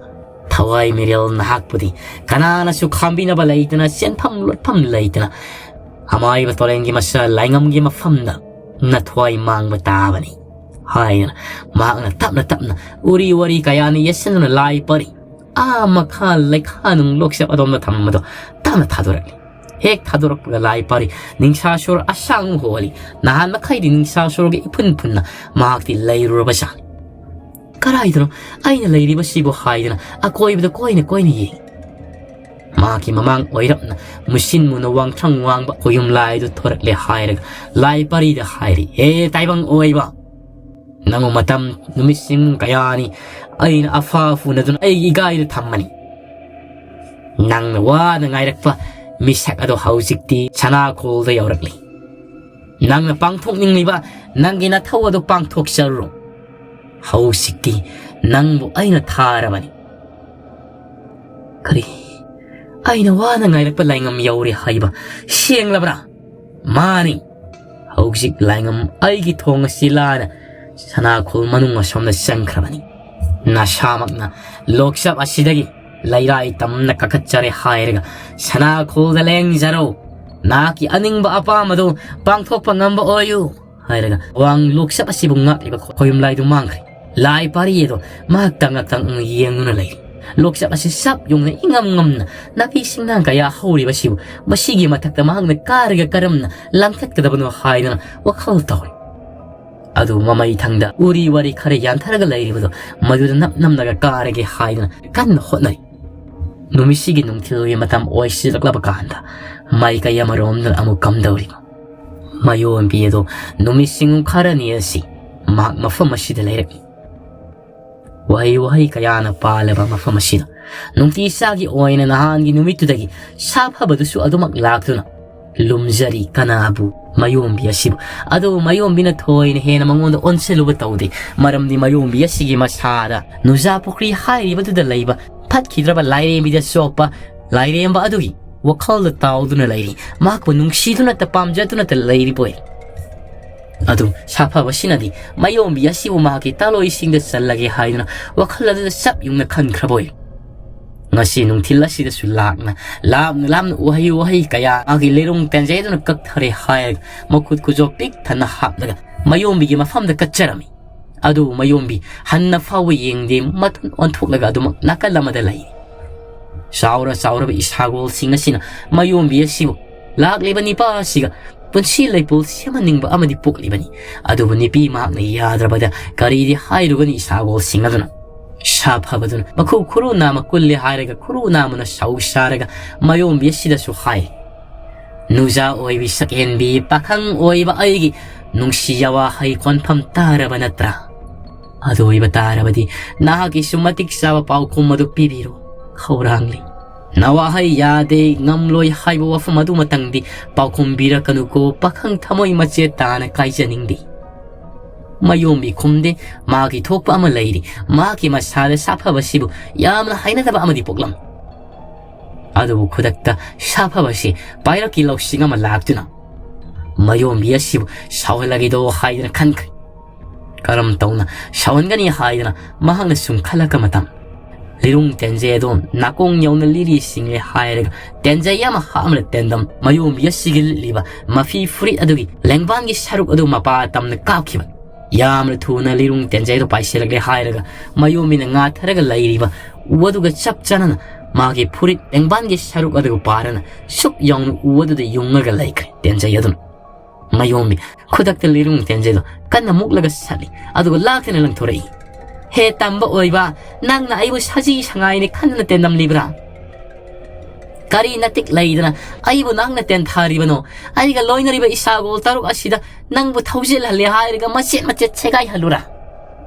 ꯊꯋꯥꯏ ꯃꯤꯔꯦꯜ ꯅꯍꯥꯛꯄꯨꯗꯤ ꯀꯅꯥꯅꯁꯨ ꯈꯥꯝꯕꯤꯅꯕ ꯂꯩꯇꯅ, ꯆꯦꯟꯐꯝ ꯂꯣꯠꯐꯝ ꯂꯩꯇꯅ, ꯑꯃꯥꯏꯕ ꯇꯣꯔꯦꯟꯒꯤ ꯃꯆꯥ ꯂꯥꯏꯉꯝꯒꯤ ꯃꯐꯝꯗ ꯅꯊ꯭ꯋꯥꯏ ꯃꯥꯡꯕ ꯇꯥꯕꯅꯤ ꯍꯥꯏꯗꯅ ꯃꯍꯥꯛꯅ ꯇꯞꯅ ꯇꯞꯅ ꯎꯔꯤ ꯋꯥꯔꯤ ꯀꯌꯥꯅ ꯌꯦꯠꯁꯤꯟꯗꯨꯅ ꯂꯥꯏ ꯄꯔꯤ ꯑꯥ ꯃꯈꯥ ꯂꯩꯈꯥ ꯅꯨꯡ ꯂꯣꯛꯆꯞ ꯑꯗꯣꯝꯗ ꯊꯝꯕꯗꯣ ꯇꯞꯅ ꯊꯥꯗꯣꯔꯛꯂꯤ꯫ ꯍꯦꯛ ꯊꯥꯗꯣꯔꯛꯄꯒ ꯂꯥꯏ ꯄꯔꯤ ꯅꯤꯡꯁꯥ ꯁꯣꯔ ꯑꯁꯥꯡꯕ ꯍꯣꯜꯂꯤ꯫ ꯅꯍꯥꯟ ꯃꯈꯩꯗꯤ ꯅꯤꯡꯁꯥ ꯁꯣꯔꯒ ꯏꯐꯨꯟ ꯐꯨꯟꯅ ꯃꯍꯥꯛꯇꯤ ꯂꯩꯔꯨꯔꯕꯖꯥꯠꯅꯤ꯫ "ꯀꯗꯥꯏꯗꯅꯣ ꯑꯩꯅ ꯂꯩꯔꯤꯕꯁꯤꯕꯨ?" ꯍꯥꯏꯗꯅ ꯑꯀꯣꯏꯕꯗ ꯀꯣꯏꯅ ꯀꯣꯏꯅ ꯌꯦꯡꯏ꯫ ꯃꯍꯥꯛꯀꯤ ꯃꯃꯥꯡ ꯑꯣꯏꯔꯞꯅ ꯃꯨꯁꯤꯟ ꯃꯨꯅ ꯋꯥꯡꯊ꯭ꯔꯪ ꯋꯥꯡꯕ ꯈꯣꯌꯨꯝ ꯂꯥꯏꯗꯨ ꯊꯣꯔꯛꯂꯦ ꯍꯥꯏꯔꯒ ꯂꯥꯏ ꯄꯔꯤꯗ ꯍꯥꯏꯔꯤ, "ꯍꯦ ꯇꯥꯏꯕꯪ ꯑꯣꯏꯕ, ꯅꯪꯕꯨ ꯃꯇꯝ ꯅꯨꯃꯤꯠꯁꯤꯡ ꯀꯌꯥꯅꯤ ꯑꯩꯅ ꯑꯐ ꯐꯨꯅꯗꯨꯅ ꯑꯩꯒꯤ ꯏꯒꯥꯏꯗ ꯊꯝꯕꯅꯤ꯫ ꯅꯪꯅ ꯋꯥꯅ ꯉꯥꯏꯔꯛꯄ ꯃꯤꯁꯛ ꯑꯗꯣ ꯍꯧꯖꯤꯛꯇꯤ ꯁꯅꯥꯈꯣꯜꯗ ꯌꯧꯔꯛꯂꯤ꯫ ꯅꯪꯅ ꯄꯥꯡꯊꯣꯛꯅꯤꯡꯂꯤꯕ ꯅꯪꯒꯤ ꯅꯊꯧ ꯑꯗꯨ ꯄꯥꯡꯊꯣꯛꯆꯔꯨꯔꯣ꯫ ꯍꯧꯖꯤꯛꯇꯤ ꯅꯪꯕꯨ ꯑꯩꯅ ꯊꯥꯔꯕꯅꯤ꯫" "ꯀꯔꯤ? ꯑꯩꯅ ꯋꯥꯅ ꯉꯥꯏꯔꯛꯄ ꯂꯥꯏꯉꯝ ꯌꯧꯔꯦ ꯍꯥꯏꯕ ꯁꯦꯡꯂꯕ꯭ꯔꯥ?" "ꯃꯥꯅꯤ꯫ ꯍꯧꯖꯤꯛ ꯂꯥꯏꯉꯝ ꯑꯩꯒꯤ ꯊꯣꯡ ꯑꯁꯤ ꯂꯥꯟꯅ ꯁꯅꯥꯈꯣꯜ ꯃꯅꯨꯡ ꯑꯁꯣꯝꯗ ꯆꯪꯈ꯭ꯔꯕꯅꯤ꯫ ꯅꯁꯥꯃꯛꯅ ꯂꯣꯛꯆꯞ ꯑꯁꯤꯗꯒꯤ ꯂꯩꯔꯥꯏ ꯇꯝꯅ ꯀꯥꯈꯠꯆꯔꯦ ꯍꯥꯏꯔꯒ ꯁꯅꯥꯈꯣꯜꯗ ꯂꯦꯡꯖꯔꯣ꯫ "ꯅꯍꯥꯛꯀꯤ ꯑꯅꯤꯡꯕ ꯑꯄꯥꯝꯕꯗꯨ ꯄꯥꯡꯊꯣꯛꯄ ꯉꯝꯕ ꯑꯣꯏꯌꯨ" ꯍꯥꯏꯔꯒ ꯋꯥꯡ ꯂꯣꯛꯆꯞ ꯑꯁꯤꯕꯨ ꯉꯥꯛꯂꯤꯕ ꯈꯣꯌꯨꯝꯂꯥꯏꯗꯨ ꯃꯥꯡꯈ꯭ꯔꯦ꯫ ꯂꯥꯏ ꯄꯥꯔꯤ ꯑꯗꯣ ꯃꯍꯥꯛ ꯇꯉꯛ ꯇꯉꯛꯅ ꯌꯦꯡꯗꯨꯅ ꯂꯩꯔꯤ꯫ ꯂꯣꯛꯆꯞ ꯑꯁꯤ ꯁꯞ ꯌꯨꯡꯅ ꯏꯉꯝ ꯉꯝꯅ ꯅꯥꯄꯤ ꯁꯤꯡꯅꯥꯡ ꯀꯌꯥ ꯍꯧꯔꯤꯕꯁꯤꯕꯨ ꯃꯁꯤꯒꯤ ꯃꯊꯛꯇ ꯃꯍꯥꯛꯅ ꯀꯥꯔꯒ ꯀꯔꯝꯅ ꯂꯥꯟꯊꯠꯀꯗꯕꯅꯣ ꯍꯥꯏꯗꯨꯅ ꯋꯥꯈꯜ ꯇꯧꯔꯤ꯫ ꯑꯗꯨ ꯃꯃꯩ ꯊꯪꯗ ꯎꯔꯤ ꯋꯥꯔꯤ ꯈꯔ ꯌꯥꯟꯊꯔꯒ ꯂꯩꯔꯤꯕꯗꯣ ꯃꯗꯨꯗ ꯅꯞ ꯅꯝꯂꯒ ꯀꯥꯔꯒꯦ ꯍꯥꯏꯗꯨꯅ ꯀꯟꯅ ꯍꯣꯠꯅꯔꯤ꯫ ꯅꯨꯃꯤꯠꯁꯤꯒꯤ ꯅꯨꯡꯊꯤꯜꯒꯤ ꯃꯇꯝ ꯑꯣꯏꯁꯤꯜꯂꯛꯂꯕ ꯀꯥꯟꯗ ꯃꯥꯏꯀꯩ ꯑꯃꯔꯣꯝꯗ ꯑꯃꯨꯛ ꯀꯝꯗꯧꯔꯤꯕ ꯃꯌꯣꯟꯕꯤ ꯑꯗꯣ ꯅꯨꯃꯤꯠꯁꯤꯡ ꯈꯔꯅꯤ ꯑꯁꯤ ꯃꯍꯥꯛ ꯃꯐꯝ ꯑꯁꯤꯗ ꯂꯩꯔꯛꯏ꯫ ꯋꯥꯍꯩ ꯋꯥꯍꯩ ꯀꯌꯥꯅ ꯄꯥꯜꯂꯕ ꯃꯐꯝ ꯑꯁꯤꯗ ꯅꯨꯡꯇꯤ ꯆꯥꯒꯤ ꯑꯣꯏꯅ ꯅꯍꯥꯟꯒꯤ ꯅꯨꯃꯤꯠꯇꯨꯗꯒꯤ ꯁꯥꯐꯕꯗꯨꯁꯨ ꯑꯗꯨꯃꯛ ꯂꯥꯛꯇꯨꯅ ꯂꯨꯝꯖꯔꯤ ꯀꯅꯥꯕꯨ? ꯃꯌꯣꯝꯕꯤ ꯑꯁꯤꯕꯨ꯫ ꯑꯗꯨꯕꯨ ꯃꯌꯣꯝꯕꯤꯅ ꯊꯣꯏꯅ ꯍꯦꯟꯅ ꯃꯉꯣꯟꯗ ꯑꯣꯟꯁꯤꯜꯂꯨꯕ ꯇꯧꯗꯦ, ꯃꯔꯝꯗꯤ ꯃꯌꯣꯝꯕꯤ ꯑꯁꯤꯒꯤ ꯃꯁꯥꯗ ꯅꯨꯖꯥ ꯄꯨꯈ꯭ꯔꯤ ꯍꯥꯏꯔꯤꯕꯗꯨꯗ ꯂꯩꯕ ꯐꯠꯈꯤꯗ꯭ꯔꯕ ꯂꯥꯏꯔꯦꯝꯕꯤꯗ ꯆꯣꯞꯄ ꯂꯥꯏꯔꯦꯝꯕ ꯑꯗꯨꯒꯤ ꯋꯥꯈꯜꯗ ꯇꯥꯎꯗꯨꯅ ꯂꯩꯔꯤ, ꯃꯍꯥꯛꯄꯨ ꯅꯨꯡꯁꯤꯗꯨꯅꯇ ꯄꯥꯝꯖꯗꯨꯅꯇ ꯂꯩꯔꯤꯕꯣꯏ꯫ ꯑꯗꯨ ꯁꯥꯐꯕꯁꯤꯅꯗꯤ ꯃꯌꯣꯝꯕꯤ ꯑꯁꯤꯕꯨ ꯃꯍꯥꯛꯀꯤ ꯇꯥꯂꯣꯏꯁꯤꯡꯗ ꯆꯜꯂꯒꯦ ꯍꯥꯏꯗꯨꯅ ꯋꯥꯈꯜ ꯑꯗꯨꯗ ꯆꯞ ꯌꯨꯡꯅ ꯈꯟꯈ꯭ꯔꯕꯣꯏ꯫ ꯉꯁꯤ ꯅꯨꯡꯊꯤꯜ ꯑꯁꯤꯗꯁꯨ ꯂꯥꯛꯅ ꯂꯥꯞꯅ ꯂꯥꯞꯅ ꯎꯍꯩ ꯋꯥꯍꯩ ꯀꯌꯥ ꯃꯥꯒꯤ ꯂꯩꯔꯣꯡ ꯇꯦꯟꯖꯩꯗꯨꯅ ꯀꯛꯊꯔꯦ ꯍꯥꯏꯔꯒ ꯃꯈꯨꯠ ꯈꯨꯖꯣꯞ ꯄꯤꯛ ꯊꯟꯅ ꯍꯥꯞꯂꯒ ꯃꯌꯣꯝꯕꯤꯒꯤ ꯃꯐꯝꯗ ꯀꯠꯆꯔꯝꯃꯤ꯫ ꯑꯗꯨꯕꯨ ꯃꯌꯣꯝꯕꯤ ꯍꯟꯅ ꯐꯥꯎꯕ ꯌꯦꯡꯗꯦ, ꯃꯊꯨꯟ ꯑꯣꯟꯊꯣꯛꯂꯒ ꯑꯗꯨꯃꯛ ꯅꯥꯀꯜ ꯑꯃꯗ ꯂꯩ꯫ ꯆꯥꯎꯔ ꯆꯥꯎꯔꯕ ꯏꯁꯥꯒꯣꯜꯁꯤꯡ ꯑꯁꯤꯅ ꯃꯌꯣꯝꯕꯤ ꯑꯁꯤꯕꯨ ꯂꯥꯛꯂꯤꯕ ꯅꯤꯄꯥ ꯑꯁꯤꯒ ꯄꯨꯟꯁꯤ ꯂꯩꯄꯣꯜ ꯁꯦꯝꯍꯟꯅꯤꯡꯕ ꯑꯃꯗꯤ ꯄꯣꯛꯂꯤꯕꯅꯤ꯫ ꯑꯗꯨꯕꯨ ꯅꯨꯄꯤ ꯃꯍꯥꯛꯅ ꯌꯥꯗ꯭ꯔꯕꯗ ꯀꯔꯤꯗꯤ ꯍꯥꯏꯔꯨꯒꯅꯤ ꯏꯁꯥꯒꯣꯜꯁꯤꯡ ꯑꯗꯨꯅ? ꯁꯥꯐꯕꯗꯨꯅ ꯃꯈꯨ ꯈꯨꯔꯨ ꯅꯥꯝꯃ ꯀꯨꯜꯂꯦ ꯍꯥꯏꯔꯒ ꯈꯨꯔꯨ ꯅꯥꯝꯃꯅ ꯁꯧ ꯁꯥꯔꯒ ꯃꯌꯣꯝꯕꯤ ꯑꯁꯤꯗꯁꯨ ꯍꯥꯏ, "ꯅꯨꯖꯥ ꯑꯣꯏꯕꯤ ꯁꯛꯍꯦꯟꯕꯤ ꯄꯥꯈꯪ ꯑꯣꯏꯕ ꯑꯩꯒꯤ ꯅꯨꯡꯁꯤ ꯌꯥꯋꯥ ꯍꯩ ꯀꯣꯟꯐꯝ ꯇꯥꯔꯕ ꯅꯠꯇ꯭ꯔꯥ? ꯑꯗꯨ ꯑꯣꯏꯕ ꯇꯥꯔꯕꯗꯤ ꯅꯍꯥꯛꯀꯤꯁꯨ ꯃꯇꯤꯛ ꯆꯥꯕ ꯄꯥꯎꯈꯨꯝ ꯑꯗꯨ ꯄꯤꯕꯤꯔꯣ ꯈꯧꯔꯥꯡꯂꯤ꯫ ꯅꯋꯥꯍꯩ ꯌꯥꯗꯦ ꯉꯝꯂꯣꯏ ꯍꯥꯏꯕ ꯋꯥꯐꯝ ꯑꯗꯨꯃꯇꯪꯗꯤ ꯄꯥꯎꯈꯨꯝꯕꯤꯔꯛꯀꯅꯨꯀꯣ, ꯄꯥꯈꯪ ꯊꯃꯣꯏ ꯃꯆꯦꯠ ꯇꯥꯅ ꯀꯥꯏꯖꯅꯤꯡꯗꯦ"꯫ ꯃꯌꯣꯝꯕꯤ ꯈꯨꯝꯗꯦ꯫ ꯃꯥꯒꯤ ꯊꯣꯛꯄ ꯑꯃ ꯂꯩꯔꯤ꯫ ꯃꯍꯥꯛꯀꯤ ꯃꯁꯥꯗ ꯁꯥꯐꯕꯁꯤꯕꯨ ꯌꯥꯝꯅ ꯍꯩꯅꯗꯕ ꯑꯃꯗꯤ ꯄꯣꯛꯂꯝꯃꯤ꯫ ꯑꯗꯨꯕꯨ ꯈꯨꯗꯛꯇ ꯁꯥꯐꯕꯁꯤ ꯄꯥꯏꯔꯛꯀꯤ ꯂꯧꯁꯤꯡ ꯑꯃ ꯂꯥꯛꯇꯨꯅ ꯃꯌꯣꯝꯕꯤ ꯑꯁꯤꯕꯨ ꯁꯥꯎꯍꯜꯂꯒꯦꯗꯣ ꯍꯥꯏꯗꯨꯅ ꯈꯟꯈ꯭ꯔꯦ꯫ ꯀꯔꯝ ꯇꯧꯅ ꯁꯥꯎꯍꯟꯒꯅꯤ ꯍꯥꯏꯗꯅ ꯃꯍꯥꯛꯅ ꯁꯨꯝ ꯈꯜꯂꯛꯄ ꯃꯇꯝ, ꯂꯤꯔꯨꯡ ꯇꯦꯟꯖꯩ ꯑꯗꯨ ꯅꯥꯀꯣꯡ ꯌꯧꯅ ꯂꯤꯔꯤ ꯁꯤꯡꯂꯦ ꯍꯥꯏꯔꯒ ꯇꯦꯟꯖꯩ ꯑꯃ ꯍꯥꯞꯂ ꯇꯦꯟꯗꯝ ꯃꯌꯣꯝꯕꯤ ꯑꯁꯤꯒꯤ ꯂꯤꯠꯂꯤꯕ ꯃꯐꯤ ꯐꯨꯔꯤꯠ ꯑꯗꯨꯒꯤ ꯂꯦꯡꯕꯥꯟꯒꯤ ꯁꯔꯨꯛ ꯑꯗꯨ ꯃꯄꯥ ꯇꯝꯅ ꯀꯥꯞꯈꯤꯕ꯫ ꯌꯥꯝꯅ ꯊꯨꯅ ꯂꯤꯔꯨꯡ ꯇꯦꯟꯖꯩ ꯑꯗꯨ ꯄꯥꯏꯁꯤꯜꯂꯛꯂꯦ ꯍꯥꯏꯔꯒ ꯃꯌꯣꯝꯕꯤꯅ ꯉꯥꯊꯔꯒ ꯂꯩꯔꯤꯕ ꯎ ꯑꯗꯨꯒ ꯆꯞ ꯆꯥꯅꯅ ꯃꯥꯒꯤ ꯐꯨꯔꯤꯠ ꯂꯦꯡꯕꯥꯟꯒꯤ ꯁꯔꯨꯛ ꯑꯗꯨꯒ ꯄꯥꯔꯅ ꯁꯨꯛ ꯌꯥꯎꯅ ꯎ ꯑꯗꯨꯗ ꯌꯨꯡꯉꯒ ꯂꯩꯈ꯭ꯔꯦ ꯇꯦꯟꯖꯩ ꯑꯗꯨꯅ꯫ ꯃꯌꯣꯝꯕꯤ ꯈꯨꯗꯛꯇ ꯂꯤꯔꯨꯡ ꯇꯦꯟꯖꯩꯗꯣ ꯀꯟꯅ ꯃꯨꯛꯂꯒ ꯁꯠꯂꯤ, ꯑꯗꯨꯒ ꯂꯥꯛꯇꯅ ꯂꯪꯊꯣꯔꯛꯏ꯫ "ꯍꯦ ꯇꯝꯕ ꯑꯣꯏꯕ, ꯅꯪꯅ ꯑꯩꯕꯨ ꯁꯖꯤ ꯁꯉꯥꯏꯅꯤ ꯈꯟꯗꯅ ꯇꯦꯟꯗꯝꯂꯤꯕ꯭ꯔꯥ? ꯀꯔꯤ ꯅꯇꯤꯛ ꯂꯩꯗꯅ ꯑꯩꯕꯨ ꯅꯪꯅ ꯇꯦꯟꯊꯔꯤꯕꯅꯣ? ꯑꯩꯒ ꯂꯣꯏꯅꯔꯤꯕ ꯏꯁꯥꯒꯣꯜ ꯇꯔꯨꯛ ꯑꯁꯤꯗ ꯅꯪꯕꯨ ꯊꯧꯖꯤꯜꯍꯜꯂꯦ ꯍꯥꯏꯔꯒ ꯃꯆꯦꯠ ꯃꯆꯦꯠ ꯁꯦꯒꯥꯏꯍꯜꯂꯨꯔꯥ?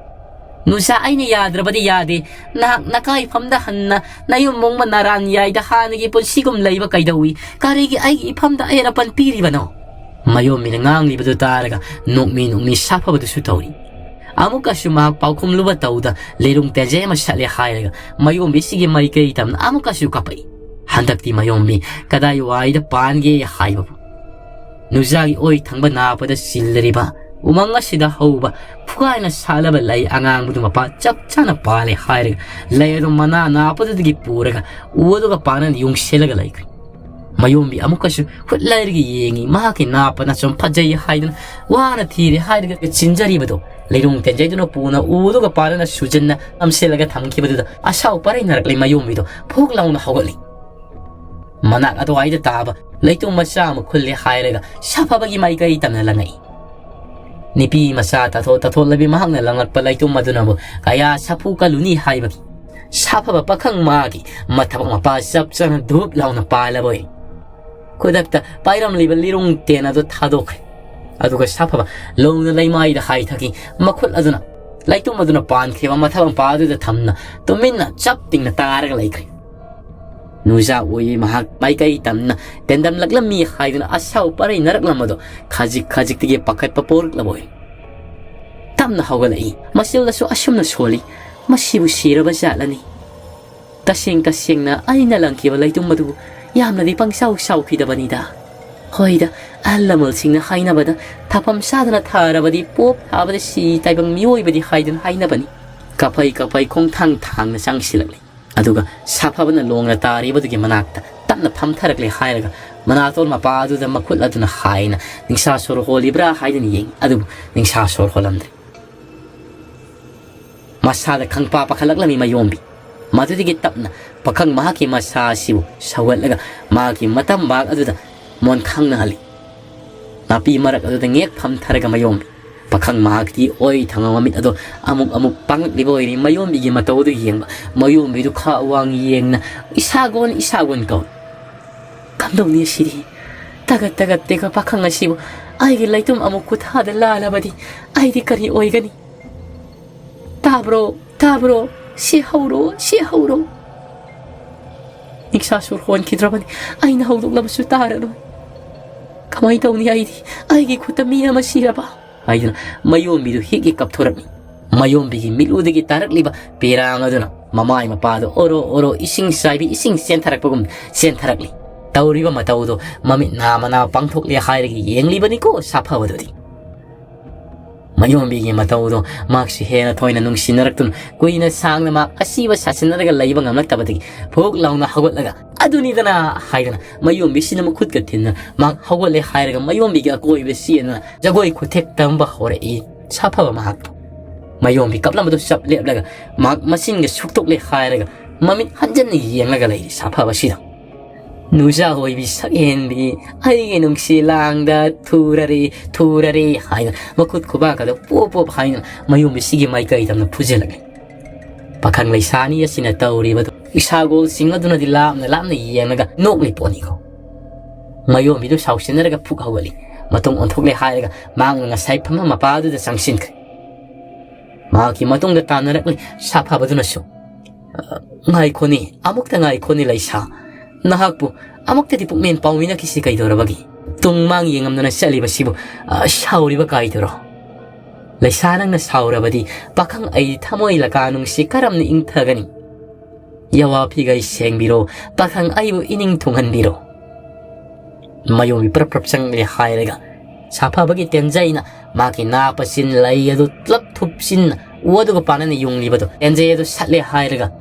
ꯅꯨꯖꯥ, ꯑꯩꯅ ꯌꯥꯗ꯭ꯔꯕꯗꯤ ꯌꯥꯗꯦ꯫ ꯅꯍꯥꯛ ꯅꯀꯥꯏꯐꯝꯗ ꯍꯟꯅ ꯅꯌꯨꯝ ꯃꯣꯡꯕ ꯅꯥꯔꯥꯟ ꯌꯥꯏꯗ ꯍꯥꯟꯅꯒꯤ ꯄꯨꯟꯁꯤꯒꯨꯝ ꯂꯩꯕ ꯀꯩꯗꯧꯏ? ꯀꯔꯤꯒꯤ ꯑꯩꯒꯤ ꯏꯐꯝꯗ ꯑꯌꯦꯠ ꯑꯄꯟ ꯄꯤꯔꯤꯕꯅꯣ?" ꯃꯌꯣꯝꯕꯤꯅ ꯉꯥꯡꯂꯤꯕꯗꯨ ꯇꯥꯔꯒ ꯅꯣꯛꯃꯤ ꯅꯣꯛꯃꯤ ꯁꯥꯐꯕꯗꯨꯁꯨ ꯇꯧꯔꯤ꯫ ꯑꯃꯨꯛꯀꯁꯨ ꯃꯍꯥꯛ ꯄꯥꯎꯈꯨꯝꯂꯨꯕ ꯇꯧꯗ ꯂꯤꯔꯨꯡ ꯇꯦꯟꯖꯩ ꯑꯃ ꯁꯠꯂꯦ ꯍꯥꯏꯔꯒ ꯃꯌꯣꯝꯕꯤꯁꯤꯒꯤ ꯃꯥꯏꯀꯩ ꯇꯝꯅ ꯑꯃꯨꯛꯀꯁꯨ ꯀꯥꯞꯄꯛꯏ꯫ ꯍꯟꯗꯛꯇꯤ ꯃꯌꯣꯝꯕꯤ ꯀꯗꯥꯏ ꯋꯥꯏꯗ ꯄꯥꯟꯒꯦ ꯍꯥꯏꯕꯕꯨ ꯅꯨꯖꯥꯒꯤ ꯑꯣꯏ ꯊꯪꯕ ꯅꯥꯞꯄꯗ ꯆꯤꯜꯂꯔꯤꯕ ꯎꯃꯪ ꯑꯁꯤꯗ ꯍꯧꯕ ꯐꯨꯒꯥꯏꯅ ꯁꯥꯠꯂꯕ ꯂꯩ ꯑꯉꯥꯡꯕꯗꯨ ꯃꯄꯥ ꯆꯞ ꯆꯥꯅ ꯄꯥꯜꯂꯦ ꯍꯥꯏꯔꯒ ꯂꯩ ꯑꯗꯨ ꯃꯅꯥ ꯅꯥꯞꯄꯗꯨꯗꯒꯤ ꯄꯨꯔꯒ ꯎ ꯑꯗꯨꯒ ꯄꯥꯟꯅ ꯌꯨꯡꯁꯤꯜꯂꯒ ꯂꯩꯈ꯭ꯔꯦ꯫ ꯃꯌꯣꯝꯕꯤ ꯑꯃꯨꯛꯀꯁꯨ ꯍꯨꯠꯂꯔꯒ ꯌꯦꯡꯉꯤ꯫ ꯃꯍꯥꯛꯀꯤ ꯅꯥꯞꯄꯅ ꯁꯨꯝ ꯐꯖꯩ ꯍꯥꯏꯗꯨꯅ ꯋꯥꯅ ꯊꯤꯔꯦ ꯍꯥꯏꯔꯒ ꯆꯤꯟꯖꯔꯤꯕꯗꯨ ꯂꯩꯔꯨꯡ ꯇꯦꯟꯖꯩꯗꯨꯅ ꯄꯨꯅ ꯎ ꯑꯗꯨꯒ ꯄꯥꯟꯅ ꯁꯨꯖꯟꯅ ꯅꯝꯁꯤꯜꯂꯒ ꯊꯝꯈꯤꯕꯗꯨꯗ ꯑꯁꯥꯎ ꯄꯔꯩꯅꯔꯛꯂꯤ꯫ ꯃꯌꯣꯝꯕꯤꯗꯣ ꯐꯨꯛ ꯂꯥꯎꯅ ꯍꯧꯒꯠꯂꯤ꯫ ꯃꯅꯥꯛ ꯑꯗꯨꯋꯥꯏꯗ ꯇꯥꯕ ꯂꯩꯇꯨꯝ ꯃꯆꯥ ꯑꯃ ꯈꯨꯜꯂꯦ ꯍꯥꯏꯔꯒ ꯁꯥꯐꯕꯒꯤ ꯃꯥꯏꯀꯩ ꯇꯝꯅ ꯂꯪꯉꯛꯏ꯫ ꯅꯨꯄꯤ ꯃꯆꯥ ꯇꯥꯊꯣꯛ ꯇꯥꯊꯣꯛꯂꯕꯤ ꯃꯍꯥꯛꯅ ꯂꯪꯂꯛꯄ ꯂꯩꯇꯨꯝ ꯑꯗꯨꯅꯕꯨ ꯀꯌꯥ ꯁꯥꯐꯨ ꯀꯜꯂꯨꯅꯤ ꯍꯥꯏꯕꯒꯤ ꯁꯥꯐꯕ ꯄꯥꯈꯪ ꯃꯥꯒꯤ ꯃꯊꯕꯛ ꯃꯄꯥ ꯆꯞ ꯆꯥꯅ ꯙꯨꯞ ꯂꯥꯎꯅ ꯄꯥꯜꯂꯕꯣꯏ꯫ ꯈꯨꯗꯛꯇ ꯄꯥꯏꯔꯝꯂꯤꯕ ꯂꯤꯔꯨꯡ ꯇꯦꯟ ꯑꯗꯨ ꯊꯥꯗꯣꯛꯈ꯭ꯔꯦ꯫ ꯑꯗꯨꯒ ꯁꯥꯐꯕ ꯂꯧꯅ ꯂꯩꯃꯥꯏꯗ ꯍꯥꯏꯊꯈꯤ꯫ ꯃꯈꯨꯠ ꯑꯗꯨꯅ ꯂꯩꯇꯨꯝ ꯑꯗꯨꯅ ꯄꯥꯟꯈ꯭ꯔꯤꯕ ꯃꯊꯕꯛ ꯃꯄꯥ ꯑꯗꯨꯗ ꯊꯝꯅ ꯇꯨꯃꯤꯟꯅ ꯆꯞ ꯇꯤꯡꯅ ꯇꯥꯔꯒ ꯂꯩꯈ꯭ꯔꯦ꯫ ꯅꯨꯖꯥ ꯑꯣꯏꯌꯦ ꯃꯍꯥꯛ ꯃꯥꯏꯀꯩ ꯇꯝꯅ ꯇꯦꯟꯗꯝꯂꯛꯂꯝꯃꯤ ꯍꯥꯏꯗꯨꯅ ꯑꯁꯥꯎ ꯄꯔꯩꯅꯔꯛꯂꯝꯕꯗꯣ ꯈꯖꯤꯛ ꯈꯖꯤꯛꯇꯒꯤ ꯄꯥꯈꯠꯄ ꯄꯣꯔꯛꯂꯕꯣꯏ꯫ ꯇꯞꯅ ꯍꯧꯒꯠꯂꯛꯏ꯫ ꯃꯆꯤꯜꯗꯁꯨ ꯑꯁꯨꯝꯅ ꯁꯣꯜꯂꯤ, "ꯃꯁꯤꯕꯨ ꯁꯤꯔꯕ ꯖꯥꯠꯂꯅꯤ? ꯇꯁꯦꯡ ꯇꯁꯦꯡꯅ ꯑꯩꯅ ꯂꯪꯈꯤꯕ ꯂꯩꯇꯨꯝ ꯑꯗꯨꯕꯨ ꯌꯥꯝꯅꯗꯤ ꯄꯪꯁꯥꯎ ꯁꯥꯎꯈꯤꯗꯕꯅꯤꯗ꯫ ꯍꯣꯏꯗ, ꯑꯍꯜ ꯂꯃꯟꯁꯤꯡꯅ ꯍꯥꯏꯅꯕꯗ ꯊꯥꯐꯝ ꯆꯥꯗꯅ ꯊꯥꯔꯕꯗꯤ ꯄꯣꯞ ꯊꯥꯕꯗ ꯁꯤ ꯇꯥꯏꯕꯪ ꯃꯤꯑꯣꯏꯕꯗꯤ ꯍꯥꯏꯗꯨꯅ ꯍꯥꯏꯅꯕꯅꯤ꯫" ꯀꯥꯐꯩ ꯀꯥꯐꯩ ꯈꯣꯡꯊꯥꯡ ꯊꯥꯡꯅ ꯆꯪꯁꯤꯜꯂꯛꯂꯤ꯫ ꯑꯗꯨꯒ ꯁꯥꯐꯕꯅ ꯂꯣꯡꯅ ꯇꯥꯔꯤꯕꯗꯨꯒꯤ ꯃꯅꯥꯛꯇ ꯇꯞꯅ ꯐꯝꯊꯔꯛꯂꯦ ꯍꯥꯏꯔꯒ ꯃꯅꯥꯇꯣꯟ ꯃꯄꯥ ꯑꯗꯨꯗ ꯃꯈꯨꯠ ꯑꯗꯨꯅ ꯍꯥꯏꯅ ꯅꯤꯡꯁꯥ ꯁꯣꯔ ꯍꯣꯜꯂꯤꯕ꯭ꯔꯥ ꯍꯥꯏꯗꯨꯅ ꯌꯦꯡꯏ꯫ ꯑꯗꯨꯕꯨ ꯅꯤꯡꯁꯥ ꯁꯣꯔ ꯍꯣꯜꯂꯝꯗ꯭ꯔꯦ꯫ ꯃꯁꯥꯗ ꯈꯪꯄꯥ ꯄꯥꯈꯠꯂꯛꯂꯝꯃꯤ ꯃꯌꯣꯝꯕꯤ꯫ ꯃꯗꯨꯗꯒꯤ ꯇꯞꯅ ꯄꯥꯈꯪ ꯃꯍꯥꯛꯀꯤ ꯃꯁꯥ ꯑꯁꯤꯕꯨ ꯁꯧꯒꯠꯂꯒ ꯃꯍꯥꯛꯀꯤ ꯃꯇꯝ ꯚꯥꯒ ꯑꯗꯨꯗ ꯃꯣꯟ ꯈꯪꯅꯍꯜꯂꯤ꯫ ꯅꯥꯄꯤ ꯃꯔꯛ ꯑꯗꯨꯗ ꯉꯦꯛ ꯐꯝꯊꯔꯒ ꯃꯌꯣꯝꯕꯤ꯫ ꯄꯥꯈꯪ ꯃꯍꯥꯛꯀꯤ ꯑꯣꯏ ꯊꯪꯕ ꯃꯃꯤꯠ ꯑꯗꯣ ꯑꯃꯨꯛ ꯑꯃꯨꯛ ꯄꯥꯡꯂꯛꯂꯤꯕ ꯑꯣꯏꯔꯤ꯫ ꯃꯌꯣꯝꯕꯤꯒꯤ ꯃꯇꯧ ꯑꯗꯨ ꯌꯦꯡꯕ, ꯃꯌꯣꯝꯕꯤꯗꯨ ꯈꯥ ꯋꯥꯡ ꯌꯦꯡꯅ ꯏꯁꯥꯒꯣꯟ ꯏꯁꯥꯒꯣꯟ ꯀꯧꯏ꯫ "ꯀꯝꯗꯧꯅꯤ ꯑꯁꯤꯗꯤ? ꯇꯒꯠ ꯇꯒꯠ ꯇꯦꯛꯄ ꯄꯥꯈꯪ ꯑꯁꯤꯕꯨ ꯑꯩꯒꯤ ꯂꯩꯇꯨꯝ ꯑꯃꯨꯛ ꯈꯨꯊꯥꯗ ꯂꯥꯜꯂꯕꯗꯤ ꯑꯩꯗꯤ ꯀꯔꯤ ꯑꯣꯏꯒꯅꯤ? ꯇꯥꯕ꯭ꯔꯣ? ꯇꯥꯕ꯭ꯔꯣ? ꯁꯤ ꯍꯧꯔꯣ, ꯁꯤ ꯍꯧꯔꯣ!" ꯅꯤꯡꯁꯥ ꯁꯨꯔ ꯍꯣꯟꯈꯤꯗ꯭ꯔꯕꯅꯤ꯫ ꯑꯩꯅ ꯍꯧꯗꯣꯛꯂꯕꯁꯨ ꯇꯥꯔꯔꯣꯏ꯫ "ꯀꯃꯥꯏ ꯇꯧꯅꯤ ꯑꯩꯗꯤ? ꯑꯩꯒꯤ ꯈꯨꯠꯇ ꯃꯤ ꯑꯃ ꯁꯤꯔꯕ?" ꯍꯥꯏꯗꯨꯅ ꯃꯌꯣꯝꯕꯤꯗꯨ ꯍꯤꯛ ꯍꯤꯛ ꯀꯞꯊꯣꯔꯛꯏ꯫ ꯃꯌꯣꯝꯕꯤꯒꯤ ꯃꯤꯠꯂꯨꯗꯒꯤ ꯇꯥꯔꯛꯂꯤꯕ ꯄꯦꯔꯥꯡ ꯑꯗꯨꯅ ꯃꯃꯥꯏ ꯃꯄꯥꯗ ꯑꯣꯔꯣ ꯑꯣꯔꯣ ꯏꯁꯤꯡ ꯆꯥꯏꯕꯤ ꯏꯁꯤꯡ ꯆꯦꯟꯊꯔꯛꯄꯒꯨꯝ ꯆꯦꯟꯊꯔꯛꯂꯤ꯫ ꯇꯧꯔꯤꯕ ꯃꯇꯧꯗꯣ ꯃꯃꯤꯠ ꯅꯥ ꯃꯅꯥ ꯄꯥꯡꯊꯣꯛꯂꯦ ꯍꯥꯏꯔꯒ ꯌꯦꯡꯂꯤꯕꯅꯤꯀꯣ ꯁꯥꯐꯕꯗꯨꯗꯤ꯫ ꯃꯌꯣꯝꯕꯤꯒꯤ ꯃꯇꯧꯗꯣ ꯃꯍꯥꯛꯁꯨ ꯍꯦꯟꯅ ꯊꯣꯏꯅ ꯅꯨꯡꯁꯤꯅꯔꯛꯇꯨꯅ ꯀꯨꯏꯅ ꯁꯥꯡꯅ ꯃꯍꯥꯛ ꯑꯁꯤꯕ ꯁꯥꯁꯤꯟꯅꯔꯒ ꯂꯩꯕ ꯉꯝꯂꯛꯇꯕꯗꯒꯤ ꯐꯨꯛ ꯂꯥꯎꯅ ꯍꯧꯒꯠꯂꯒ, "ꯑꯗꯨꯅꯤꯗꯅ" ꯍꯥꯏꯗꯅ ꯃꯌꯣꯝꯕꯤꯁꯤꯅ ꯃꯈꯨꯠꯀ ꯊꯤꯟꯅ ꯃꯍꯥꯛ ꯍꯧꯒꯠꯂꯦ ꯍꯥꯏꯔꯒ ꯃꯌꯣꯝꯕꯤꯒꯤ ꯑꯀꯣꯏꯕꯗ ꯆꯦꯟꯗꯨꯅ ꯖꯒꯣꯏ ꯈꯨꯊꯦꯛ ꯇꯝꯕ ꯍꯧꯔꯛꯏ ꯁꯥꯐꯕ ꯃꯍꯥꯛꯄꯨ꯫ ꯃꯌꯣꯝꯕꯤ ꯀꯞꯂꯝꯕꯗꯨ ꯆꯞ ꯂꯦꯞꯂꯒ ꯃꯍꯥꯛ ꯃꯆꯤꯟꯒ ꯁꯨꯛꯇꯣꯛꯂꯦ ꯍꯥꯏꯔꯒ ꯃꯃꯤꯠ ꯍꯟꯖꯟꯅ ꯌꯦꯡꯂꯒ ꯂꯩꯔꯤ ꯁꯥꯐꯕꯁꯤꯗ꯫ "ꯅꯨꯖꯥ ꯑꯣꯏꯕꯤ ꯁꯛꯍꯦꯟꯕꯤ, ꯑꯩꯒꯤ ꯅꯨꯡꯁꯤ ꯂꯥꯡꯗ ꯊꯨꯔꯔꯦ, ꯊꯨꯔꯔꯦ" ꯍꯥꯏꯅ ꯃꯈꯨꯠ ꯈꯨꯕꯥꯛꯀꯗꯣ ꯄꯣꯞ ꯄꯣꯞ ꯍꯥꯏꯅ ꯃꯌꯣꯝꯕꯤꯁꯤꯒꯤ ꯃꯥꯏꯀꯩ ꯇꯝꯅ ꯐꯨꯖꯤꯜꯂꯛꯂꯦ꯫ ꯄꯥꯈꯪ ꯂꯩꯁꯥꯅꯤ ꯑꯁꯤꯅ ꯇꯧꯔꯤꯕꯗꯨ ꯏꯁꯥꯒꯣꯜꯁꯤꯡ ꯑꯗꯨꯅꯗꯤ ꯂꯥꯞꯅ ꯂꯥꯞꯅ ꯌꯦꯡꯂꯒ ꯅꯣꯛꯂꯤ ꯄꯣꯠꯅꯤꯀꯣ꯫ ꯃꯌꯣꯝꯕꯤꯗꯨ ꯁꯥꯎꯁꯤꯟꯅꯔꯒ ꯐꯨꯛ ꯍꯧꯒꯠꯂꯤ꯫ ꯃꯇꯨꯡ ꯑꯣꯟꯊꯣꯛꯂꯦ ꯍꯥꯏꯔꯒ ꯃꯍꯥꯛꯅ ꯉꯁꯥꯏ ꯐꯝꯐꯝ ꯃꯄꯥ ꯑꯗꯨꯗ ꯆꯪꯁꯤꯟꯈ꯭ꯔꯦ꯫ ꯃꯍꯥꯛꯀꯤ ꯃꯇꯨꯡꯗ ꯇꯥꯟꯅꯔꯛꯂꯤ ꯁꯥꯐꯕꯗꯨꯅꯁꯨ꯫ "ꯑ, ꯉꯥꯏꯈꯣꯅꯦ, ꯑꯃꯨꯛꯇ ꯉꯥꯏꯈꯣꯅꯦ ꯂꯩꯁꯥ꯫ ꯅꯍꯥꯛꯄꯨ ꯑꯃꯨꯛꯇꯗꯤ ꯄꯨꯛꯃꯦꯟ ꯄꯥꯎꯃꯤꯟꯅꯈꯤꯁꯤ ꯀꯩꯗꯧꯔꯕꯒꯦ? ꯇꯨꯡ ꯃꯥꯡ ꯌꯦꯡꯉꯝꯗꯅ ꯆꯠꯂꯤꯕꯁꯤꯕꯨ, ꯑ, ꯁꯥꯎꯔꯤꯕ ꯀꯥꯏꯗꯨꯔꯣ? ꯂꯩꯁꯥ ꯅꯪꯅ ꯁꯥꯎꯔꯕꯗꯤ ꯄꯥꯈꯪ ꯑꯩ ꯊꯃꯣꯏ ꯂꯀꯥ ꯅꯨꯡꯁꯤ ꯀꯔꯝꯅ ꯏꯪꯊꯒꯅꯤ? ꯌꯥꯋꯥ ꯐꯤꯒꯩ ꯁꯦꯡꯕꯤꯔꯣ, ꯄꯥꯈꯪ ꯑꯩꯕꯨ ꯏꯅꯤꯡ ꯊꯨꯡꯍꯟꯕꯤꯔꯣ"꯫ ꯃꯌꯣꯝꯕꯤ ꯄ꯭ꯔꯞ ꯄ꯭ꯔꯞ ꯆꯪꯂꯦ ꯍꯥꯏꯔꯒ ꯁꯥꯐꯕꯒꯤ ꯇꯦꯟꯖꯩꯅ ꯃꯥꯒꯤ ꯅꯥ ꯄꯁꯤꯟ ꯂꯩ ꯑꯗꯨ ꯄꯨꯂꯞ ꯊꯨꯞꯆꯤꯟꯅ ꯎ ꯑꯗꯨꯒ ꯄꯥꯟꯅꯅ ꯌꯨꯡꯂꯤꯕꯗꯨ ꯇꯦꯟꯖꯩ ꯑꯗꯨ ꯁꯠꯂꯦ ꯍꯥꯏꯔꯒ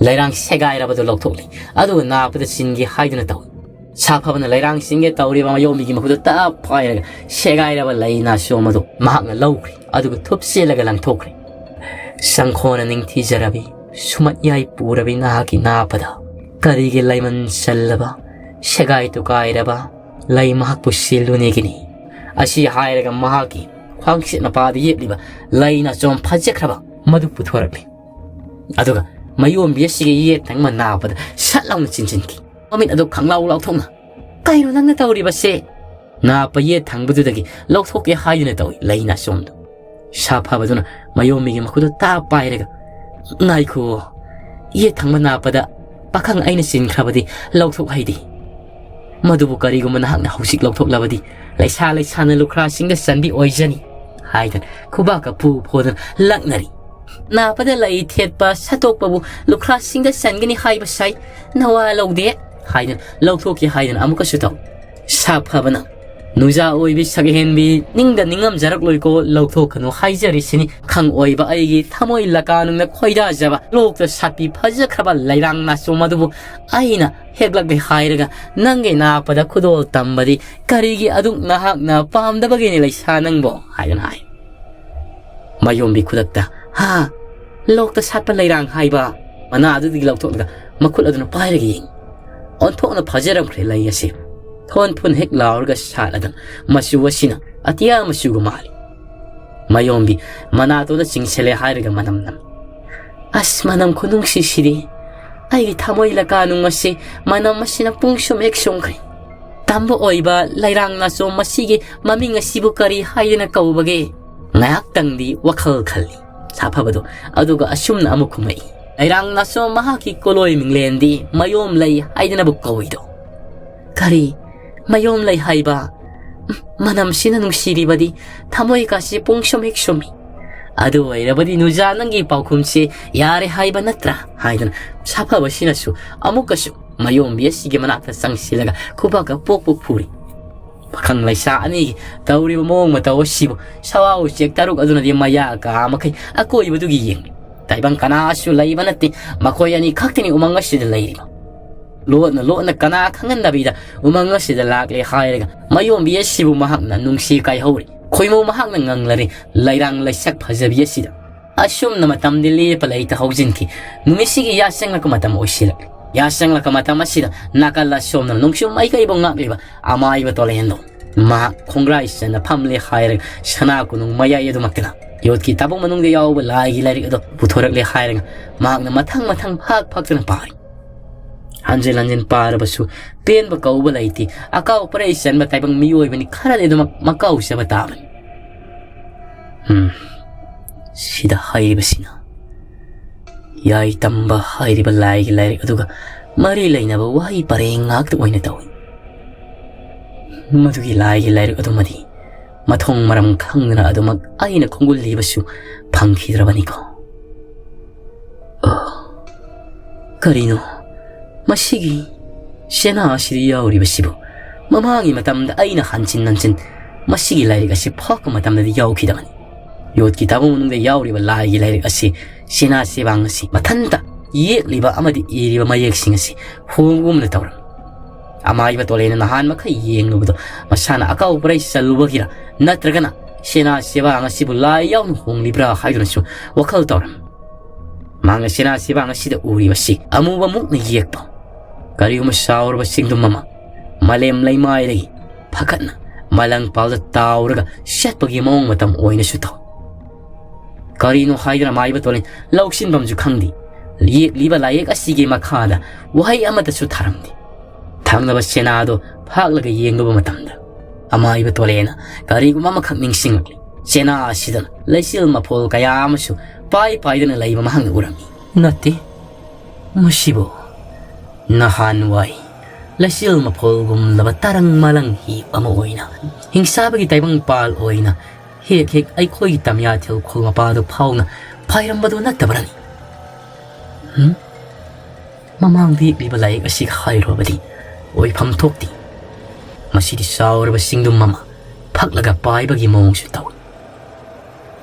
ꯂꯩꯔꯥꯡ ꯁꯦꯒꯥꯏꯔꯕꯗꯨ ꯂꯧꯊꯣꯛꯂꯤ꯫ ꯑꯗꯨꯒ ꯅꯥꯞꯄꯗ ꯆꯤꯟꯒꯦ ꯍꯥꯏꯗꯨꯅ ꯇꯧꯏ꯫ ꯁꯥꯐꯕꯅ ꯂꯩꯔꯥꯡ ꯆꯤꯟꯒꯦ ꯇꯧꯔꯤꯕ ꯃꯌꯣꯝꯕꯤꯒꯤ ꯃꯈꯨꯠꯇ ꯇꯞ ꯄꯥꯏꯔꯒ ꯁꯦꯒꯥꯏꯔꯕ ꯂꯩ ꯅꯥꯆꯣꯝ ꯑꯗꯨ ꯃꯍꯥꯛꯅ ꯂꯧꯈ꯭ꯔꯦ꯫ ꯑꯗꯨꯒ ꯊꯨꯞꯆꯤꯜꯂꯒ ꯂꯪꯊꯣꯛꯈ꯭ꯔꯦ꯫ ꯆꯪꯈꯣꯟꯅ ꯅꯤꯡꯊꯤꯖꯔꯕꯤ, ꯁꯨꯃꯠ ꯌꯥꯏ ꯄꯨꯔꯕꯤ ꯅꯍꯥꯛꯀꯤ ꯅꯥꯞꯄꯗ ꯀꯔꯤꯒꯤ ꯂꯩꯃꯟ ꯆꯜꯂꯕ, ꯁꯦꯒꯥꯏ ꯇꯨꯀꯥꯏꯔꯕ ꯂꯩ ꯃꯍꯥꯛꯄꯨ ꯁꯤꯜꯂꯨꯅꯦꯒꯤꯅꯤ꯫ ꯑꯁꯤ ꯍꯥꯏꯔꯒ ꯃꯍꯥꯛꯀꯤ ꯈ꯭ꯋꯥꯡꯆꯦꯠ ꯃꯄꯥꯗ ꯌꯦꯞꯂꯤꯕ ꯂꯩ ꯅꯥꯆꯣꯝ ꯐꯖꯈ꯭ꯔꯕ ꯃꯗꯨ ꯄꯨꯊꯣꯔꯛꯂꯤ꯫ ꯑꯗꯨꯒ ꯃꯌꯣꯝꯕꯤ ꯑꯁꯤꯒꯤ ꯌꯦꯠ ꯊꯪꯕ ꯅꯥꯞꯄꯗ ꯁꯠ ꯂꯥꯎꯅ ꯆꯤꯟꯁꯤꯟꯈꯤ꯫ ꯃꯃꯤꯠ ꯑꯗꯨ ꯈꯪꯂꯥꯎ ꯂꯥꯎꯊꯣꯛꯅ, "ꯀꯩꯅꯣ ꯅꯪꯅ ꯇꯧꯔꯤꯕꯁꯦ?" ꯅꯥꯞꯄ ꯌꯦꯠ ꯊꯪꯕꯗꯨꯗꯒꯤ ꯂꯧꯊꯣꯛꯀꯦ ꯍꯥꯏꯗꯨꯅ ꯇꯧꯏ ꯂꯩ ꯅꯥꯆꯣꯝꯗꯨ꯫ ꯁꯥꯐꯕꯗꯨꯅ ꯃꯌꯣꯝꯕꯤꯒꯤ ꯃꯈꯨꯠꯇꯨ ꯇꯥꯞ ꯄꯥꯏꯔꯒ, "ꯉꯥꯏꯈꯣ, ꯌꯦꯠ ꯊꯪꯕ ꯅꯥꯞꯄꯗ ꯄꯥꯈꯪ ꯑꯩꯅ ꯆꯤꯟꯈ꯭ꯔꯕꯗꯤ ꯂꯧꯊꯣꯛ ꯍꯩꯗꯦ꯫ ꯃꯗꯨꯕꯨ ꯀꯔꯤꯒꯨꯝꯕ ꯅꯍꯥꯛꯅ ꯍꯧꯖꯤꯛ ꯂꯧꯊꯣꯛꯂꯕꯗꯤ ꯂꯩꯁꯥ ꯂꯩꯁꯥꯅ ꯂꯨꯈ꯭ꯔꯥꯁꯤꯡꯗ ꯆꯟꯕꯤ ꯑꯣꯏꯖꯅꯤ" ꯍꯥꯏꯗꯅ ꯈꯨꯕꯥꯛꯀ ꯄꯨ ꯐꯣꯗꯨꯅ ꯂꯛꯅꯔꯤ꯫ "ꯅꯥꯞꯄꯗ ꯂꯩ ꯊꯦꯠꯄ ꯁꯠꯇꯣꯛꯄꯕꯨ ꯂꯨꯈ꯭ꯔꯥꯁꯤꯡꯗ ꯆꯟꯒꯅꯤ ꯍꯥꯏꯕ ꯁꯥꯏ, ꯅꯋꯥ ꯂꯧꯗꯦ" ꯍꯥꯏꯗꯅ ꯂꯧꯊꯣꯛꯀꯦ ꯍꯥꯏꯗꯅ ꯑꯃꯨꯛꯀꯁꯨ ꯇꯧ꯫ ꯁꯥꯐꯕꯅ, "ꯅꯨꯖꯥ ꯑꯣꯏꯕꯤ ꯁꯛꯍꯦꯟꯕꯤ, ꯅꯤꯡꯗ ꯅꯤꯡꯉꯝꯖꯔꯛꯂꯣꯏꯀꯣ, ꯂꯧꯊꯣꯛꯀꯅꯨ ꯍꯥꯏꯖꯔꯤꯁꯤꯅꯤ꯫ ꯈꯪ ꯑꯣꯏꯕ ꯑꯩꯒꯤ ꯊꯃꯣꯏ ꯂꯀꯥꯅꯨꯡꯅ ꯈꯣꯏꯗꯥꯖꯕ ꯂꯣꯛꯇ ꯁꯥꯠꯄꯤ ꯐꯖꯈ꯭ꯔꯕ ꯂꯩꯔꯥꯡ ꯅꯥꯆꯣꯝ ꯑꯗꯨꯕꯨ ꯑꯩꯅ ꯍꯦꯛꯂꯛꯂꯦ ꯍꯥꯏꯔꯒ ꯅꯪꯒꯤ ꯅꯥꯞꯄꯗ ꯈꯨꯗꯣꯜ ꯇꯝꯕꯗꯤ ꯀꯔꯤꯒꯤ ꯑꯗꯨꯛ ꯅꯍꯥꯛꯅ ꯄꯥꯝꯗꯕꯒꯤꯅꯤ ꯂꯩꯁꯥ ꯅꯪꯕꯣ?" ꯍꯥꯏꯗꯨꯅ ꯍꯥꯏ꯫ ꯃꯌꯣꯝꯕꯤ ꯈꯨꯗꯛꯇ, "ꯍꯥ? ꯂꯣꯛꯇ ꯁꯥꯠꯄ ꯂꯩꯔꯥꯡ ꯍꯥꯏꯕ?" ꯃꯅꯥ ꯑꯗꯨꯗꯒꯤ ꯂꯧꯊꯣꯛꯂꯒ ꯃꯈꯨꯠ ꯑꯗꯨꯅ ꯄꯥꯏꯔꯒ ꯌꯦꯡꯉꯤ꯫ ꯑꯣꯟꯊꯣꯛꯅ ꯐꯖꯔꯝꯈ꯭ꯔꯦ ꯂꯩ ꯑꯁꯤ꯫ ꯊꯣꯟ ꯊꯨꯟ ꯍꯦꯛ ꯂꯥꯎꯔꯒ ꯁꯥꯠꯂꯗꯅ ꯃꯆꯨ ꯑꯁꯤꯅ ꯑꯇꯤꯌꯥ ꯃꯆꯨꯒ ꯃꯥꯜꯂꯤ꯫ ꯃꯌꯣꯝꯕꯤ ꯃꯅꯥꯇꯣꯟꯗ ꯆꯤꯡꯁꯤꯜꯂꯦ ꯍꯥꯏꯔꯒ ꯃꯅꯝ ꯅꯝ꯫ "ꯑꯁ, ꯃꯅꯝ ꯈꯨꯅꯨꯡꯁꯤꯁꯤꯗꯤ! ꯑꯩꯒꯤ ꯊꯃꯣꯏ ꯂꯀꯥꯅꯨꯡ ꯑꯁꯤ ꯃꯅꯝ ꯑꯁꯤꯅ ꯄꯨꯡ ꯁꯨꯝ ꯍꯦꯛ ꯁꯨꯝꯈ꯭ꯔꯦ꯫ ꯇꯝꯕ ꯑꯣꯏꯕ ꯂꯩꯔꯥꯡ ꯅꯥꯆꯣꯝ ꯃꯁꯤꯒꯤ ꯃꯃꯤꯡ ꯑꯁꯤꯕꯨ ꯀꯔꯤ ꯍꯥꯏꯗꯅ ꯀꯧꯕꯒꯦ?" ꯉꯥꯏꯍꯥꯛꯇꯪꯗꯤ ꯋꯥꯈꯜ ꯈꯜꯂꯤ ꯁꯥꯐꯕꯗꯣ, ꯑꯗꯨꯒ ꯑꯁꯨꯝꯅ ꯑꯃꯨꯛ ꯈꯨꯝꯃꯛꯏ, "ꯂꯩꯔꯥꯡ ꯅꯥꯆꯣꯝ ꯃꯍꯥꯛꯀꯤ ꯀꯣꯂꯣꯏ ꯃꯤꯡꯂꯦꯟꯗꯤ ꯃꯌꯣꯝ ꯂꯩ ꯍꯥꯏꯗꯅꯕꯨ ꯀꯧꯏꯗꯣ?" "ꯀꯔꯤ? ꯃꯌꯣꯝ ꯂꯩ ꯍꯥꯏꯕ? ꯎꯝ, ꯃꯅꯝꯁꯤꯅ ꯅꯨꯡꯁꯤꯔꯤꯕꯗꯤ ꯊꯃꯣꯏꯒꯁꯤ ꯄꯨꯡ ꯁꯨꯝ ꯍꯦꯛ ꯁꯨꯝꯃꯤ꯫ ꯑꯗꯨ ꯑꯣꯏꯔꯕꯗꯤ ꯅꯨꯖꯥ ꯅꯪꯒꯤ ꯄꯥꯎꯈꯨꯝꯁꯤ ꯌꯥꯔꯦ ꯍꯥꯏꯕ ꯅꯠꯇ꯭ꯔꯥ?" ꯍꯥꯏꯗꯅ ꯁꯥꯐꯕꯁꯤꯅꯁꯨ ꯑꯃꯨꯛꯀꯁꯨ ꯃꯌꯣꯝꯕꯤ ꯑꯁꯤꯒꯤ ꯃꯅꯥꯛꯇ ꯆꯪꯁꯤꯜꯂꯒ ꯈꯨꯕꯥꯛꯀ ꯄꯣꯛ ꯄꯣꯛ ꯐꯨꯔꯤ꯫ ꯄꯥꯈꯪ ꯂꯩꯁꯥ ꯑꯅꯤꯒꯤ ꯇꯧꯔꯤꯕ ꯃꯑꯣꯡ ꯃꯇꯧ ꯑꯁꯤꯕꯨ ꯁꯋꯥ ꯎꯆꯦꯛ ꯇꯔꯨꯛ ꯑꯗꯨꯅꯗꯤ ꯃꯌꯥ ꯀꯥ ꯃꯈꯩ ꯑꯀꯣꯏꯕꯗꯨꯒꯤ ꯌꯦꯡꯂꯤ꯫ ꯇꯥꯏꯕꯪ ꯀꯅꯥꯁꯨ ꯂꯩꯕ ꯅꯠꯇꯦ꯫ ꯃꯈꯣꯏ ꯑꯅꯤ ꯈꯛꯇꯅꯤ ꯎꯃꯪ ꯑꯁꯤꯗ ꯂꯩꯔꯤꯕ꯫ ꯂꯣꯠꯅ ꯂꯣꯠꯅ ꯀꯅꯥ ꯈꯪꯍꯟꯗꯕꯤꯗ ꯎꯃꯪ ꯑꯁꯤꯗ ꯂꯥꯛꯂꯦ ꯍꯥꯏꯔꯒ ꯃꯌꯣꯝꯕꯤ ꯑꯁꯤꯕꯨ ꯃꯍꯥꯛꯅ ꯅꯨꯡꯁꯤ ꯀꯥꯏꯍꯧꯔꯤ꯫ ꯈꯣꯏꯃꯧ ꯃꯍꯥꯛꯅ ꯉꯪꯂꯔꯦ ꯂꯩꯔꯥꯡ ꯂꯩꯁꯛ ꯐꯖꯕꯤ ꯑꯁꯤꯗ꯫ ꯑꯁꯨꯝꯅ ꯃꯇꯝꯗꯤ ꯂꯦꯞꯄ ꯂꯩꯇ ꯍꯧꯖꯤꯟꯈꯤ꯫ ꯅꯨꯃꯤꯠꯁꯤꯒꯤ ꯌꯥꯆꯪꯂꯛꯄ ꯃꯇꯝ ꯑꯣꯏꯁꯤꯜꯂꯛꯂꯤ꯫ ꯌꯥꯆꯪꯂꯛꯄ ꯃꯇꯝ ꯑꯁꯤꯗ ꯅꯥꯀꯜ ꯑꯁꯣꯝꯗ ꯅꯣꯡꯆꯨꯝ ꯃꯥꯏꯀꯩꯕꯨ ꯉꯥꯛꯂꯤꯕ ꯑꯃꯥꯏꯕ ꯇꯣꯂꯦꯟꯗꯣ ꯃꯍꯥꯛ ꯈꯣꯡꯒ꯭ꯔꯥꯏ ꯆꯟꯅ ꯐꯝꯂꯦ ꯍꯥꯏꯔꯒ ꯁꯅꯥ ꯀꯣꯅꯨꯡ ꯃꯌꯥꯏ ꯑꯗꯨꯃꯛꯇꯅ ꯌꯣꯠꯀꯤ ꯇꯥꯕꯨꯡ ꯃꯅꯨꯡꯗ ꯌꯥꯎꯕ ꯂꯥꯏꯒꯤ ꯂꯥꯏꯔꯤꯛ ꯑꯗꯨ ꯄꯨꯊꯣꯔꯛꯂꯦ ꯍꯥꯏꯔꯒ ꯃꯍꯥꯛꯅ ꯃꯊꯪ ꯃꯊꯪ ꯐꯥꯛ ꯐꯥꯛꯇꯨꯅ ꯄꯥꯔꯤ꯫ ꯍꯟꯖꯤꯟ ꯍꯟꯖꯤꯟ ꯄꯥꯔꯕꯁꯨ ꯄꯦꯟꯕ ꯀꯧꯕ ꯂꯩꯇꯦ꯫ ꯑꯀꯥꯎ ꯄꯔꯩ ꯆꯟꯕ ꯇꯥꯏꯕꯪ ꯃꯤꯑꯣꯏꯕꯅꯤ, ꯈꯔꯗꯤ ꯑꯗꯨꯃꯛ ꯃꯀꯥꯎ ꯆꯥꯕ ꯇꯥꯕꯅꯤ꯫ ꯎꯝ, ꯁꯤꯗ ꯍꯥꯏꯔꯤꯕꯁꯤꯅ ꯌꯥꯏ ꯇꯝꯕ ꯍꯥꯏꯔꯤꯕ ꯂꯥꯏꯒꯤ ꯂꯥꯏꯔꯤꯛ ꯑꯗꯨꯒ ꯃꯔꯤ ꯂꯩꯅꯕ ꯋꯥꯍꯩ ꯄꯔꯦꯡ ꯉꯥꯛꯇ ꯑꯣꯏꯅ ꯇꯧꯏ꯫ ꯃꯗꯨꯒꯤ ꯂꯥꯏꯒꯤ ꯂꯥꯏꯔꯤꯛ ꯑꯗꯨꯃꯗꯤ ꯃꯊꯣꯡ ꯃꯔꯝ ꯈꯪꯗꯅ ꯑꯗꯨꯃꯛ ꯑꯩꯅ ꯈꯣꯡꯒꯨꯜ ꯂꯤꯕꯁꯨ ꯐꯪꯈꯤꯗ꯭ꯔꯕꯅꯤꯀꯣ꯫ ꯑꯣ, ꯀꯔꯤꯅꯣ ꯃꯁꯤꯒꯤ ꯆꯦꯅꯥ ꯑꯁꯤꯗ ꯌꯥꯎꯔꯤꯕꯁꯤꯕꯨ? ꯃꯃꯥꯡꯒꯤ ꯃꯇꯝꯗ ꯑꯩꯅ ꯍꯟꯖꯤꯟ ꯍꯟꯖꯤꯟ ꯃꯁꯤꯒꯤ ꯂꯥꯏꯔꯤꯛ ꯑꯁꯤ ꯐꯥꯛꯄ ꯃꯇꯝꯗꯗꯤ ꯌꯥꯎꯈꯤꯗꯕꯅꯤ꯫ ꯌꯣꯠꯀꯤ ꯇꯥꯕꯨꯡ ꯃꯅꯨꯡꯗ ꯌꯥꯎꯔꯤꯕ ꯂꯥꯏꯒꯤ ꯂꯥꯏꯔꯤꯛ ꯑꯁꯤ ꯆꯦꯅꯥ ꯆꯦꯕꯥꯡ ꯑꯁꯤ ꯃꯊꯟꯇ ꯌꯦꯛꯂꯤꯕ ꯑꯃꯗꯤ ꯏꯔꯤꯕ ꯃꯌꯦꯛꯁꯤꯡ ꯑꯁꯤ ꯍꯣꯡꯒꯨꯝꯅ ꯇꯧꯔꯝꯃꯤ꯫ ꯑꯃꯥꯏꯕ ꯇꯣꯂꯦꯅ ꯅꯍꯥꯟ ꯃꯈꯩ ꯌꯦꯡꯂꯨꯕꯗꯣ ꯃꯁꯥꯅ ꯑꯀꯥꯎ ꯄꯔꯩ ꯆꯜꯂꯨꯕꯒꯤꯔ ꯅꯠꯇ꯭ꯔꯒꯅ ꯁꯦꯅꯥ ꯆꯦꯕꯥꯡ ꯑꯁꯤꯕꯨ ꯂꯥꯏ ꯌꯥꯎꯅ ꯍꯣꯡꯂꯤꯕ꯭ꯔꯥ ꯍꯥꯏꯗꯨꯅꯁꯨ ꯋꯥꯈꯜ ꯇꯧꯔꯝꯃꯤ꯫ ꯃꯍꯥꯛꯅ ꯁꯦꯅꯥ ꯆꯦꯕꯥꯡ ꯑꯁꯤꯗ ꯎꯔꯤꯕꯁꯤ ꯑꯃꯨꯕ ꯃꯨꯛꯅ ꯌꯦꯛꯄ ꯀꯔꯤꯒꯨꯝꯕ ꯆꯥꯎꯔꯕ ꯆꯤꯡꯗꯨꯝ ꯑꯃ ꯃꯥꯂꯦꯝ ꯂꯩꯃꯥꯏꯗꯒꯤ ꯐꯒꯠꯅ ꯃꯂꯪꯄꯥꯜꯗ ꯇꯥꯎꯔꯒ ꯆꯠꯄꯒꯤ ꯃꯑꯣꯡ ꯃꯇꯝ ꯑꯣꯏꯅꯁꯨ ꯇꯧꯏ꯫ ꯀꯔꯤꯅꯣ ꯍꯥꯏꯗꯨꯅ ꯃꯥꯏꯕ ꯇꯣꯂꯦꯟ ꯂꯧꯁꯤꯟꯐꯝꯁꯨ ꯈꯪꯗꯦ꯫ ꯌꯦꯛꯂꯤꯕ ꯂꯥꯏꯌꯦꯛ ꯑꯁꯤꯒꯤ ꯃꯈꯥꯗ ꯋꯥꯍꯩ ꯑꯃꯠꯇꯁꯨ ꯊꯥꯔꯝꯗꯦ꯫ ꯊꯪꯅꯕ ꯆꯦꯅꯥꯗꯣ ꯐꯥꯛꯂꯒ ꯌꯦꯡꯂꯨꯕ ꯃꯇꯝꯗ ꯑꯃꯥꯏꯕ ꯇꯣꯂꯦꯅ ꯀꯔꯤꯒꯨꯝꯕ ꯑꯃꯈꯛ ꯅꯤꯡꯁꯤꯡꯂꯛꯂꯤ꯫ ꯆꯦꯅꯥ ꯑꯁꯤꯗ ꯂꯩꯆꯤꯜ ꯃꯐꯣꯜ ꯀꯌꯥ ꯑꯃꯁꯨ ꯄꯥꯏ ꯄꯥꯏꯗꯨꯅ ꯂꯩꯕ ꯃꯍꯥꯛꯅ ꯎꯔꯝꯃꯤ꯫ ꯅꯠꯇꯦ, ꯃꯁꯤꯕꯨ ꯅꯍꯥꯟꯋꯥꯏ ꯂꯩꯆꯤꯜ ꯃꯐꯣꯜꯒꯨꯝꯂꯕ ꯇꯔꯪ ꯃꯂꯪ ꯍꯤꯞ ꯑꯃ ꯑꯣꯏꯅ ꯍꯤꯡꯆꯥꯕꯒꯤ ꯇꯥꯏꯕꯪ ꯄꯥꯜ ꯑꯣꯏꯅ ꯍꯦꯛ ꯍꯦꯛ ꯑꯩꯈꯣꯏꯒꯤ ꯇꯝꯌꯥꯊꯦꯜ ꯈꯣꯜ ꯃꯄꯥꯗꯨ ꯐꯥꯎꯅ ꯐꯥꯏꯔꯝꯕꯗꯨ ꯅꯠꯇꯕ꯭ꯔꯅꯤ? ꯍꯨꯝ? ꯃꯃꯥꯡꯗ ꯌꯦꯛꯂꯤꯕ ꯂꯥꯏꯌꯦꯛ ꯑꯁꯤꯒ ꯍꯥꯏꯔꯨꯔꯕꯗꯤ ꯑꯣꯏꯐꯝ ꯊꯣꯛꯇꯦ꯫ ꯃꯁꯤꯗꯤ ꯆꯥꯎꯔꯕ ꯆꯤꯡꯗꯨꯝ ꯑꯃ ꯐꯛꯂꯒ ꯄꯥꯏꯕꯒꯤ ꯃꯑꯣꯡꯁꯨ ꯇꯧꯏ꯫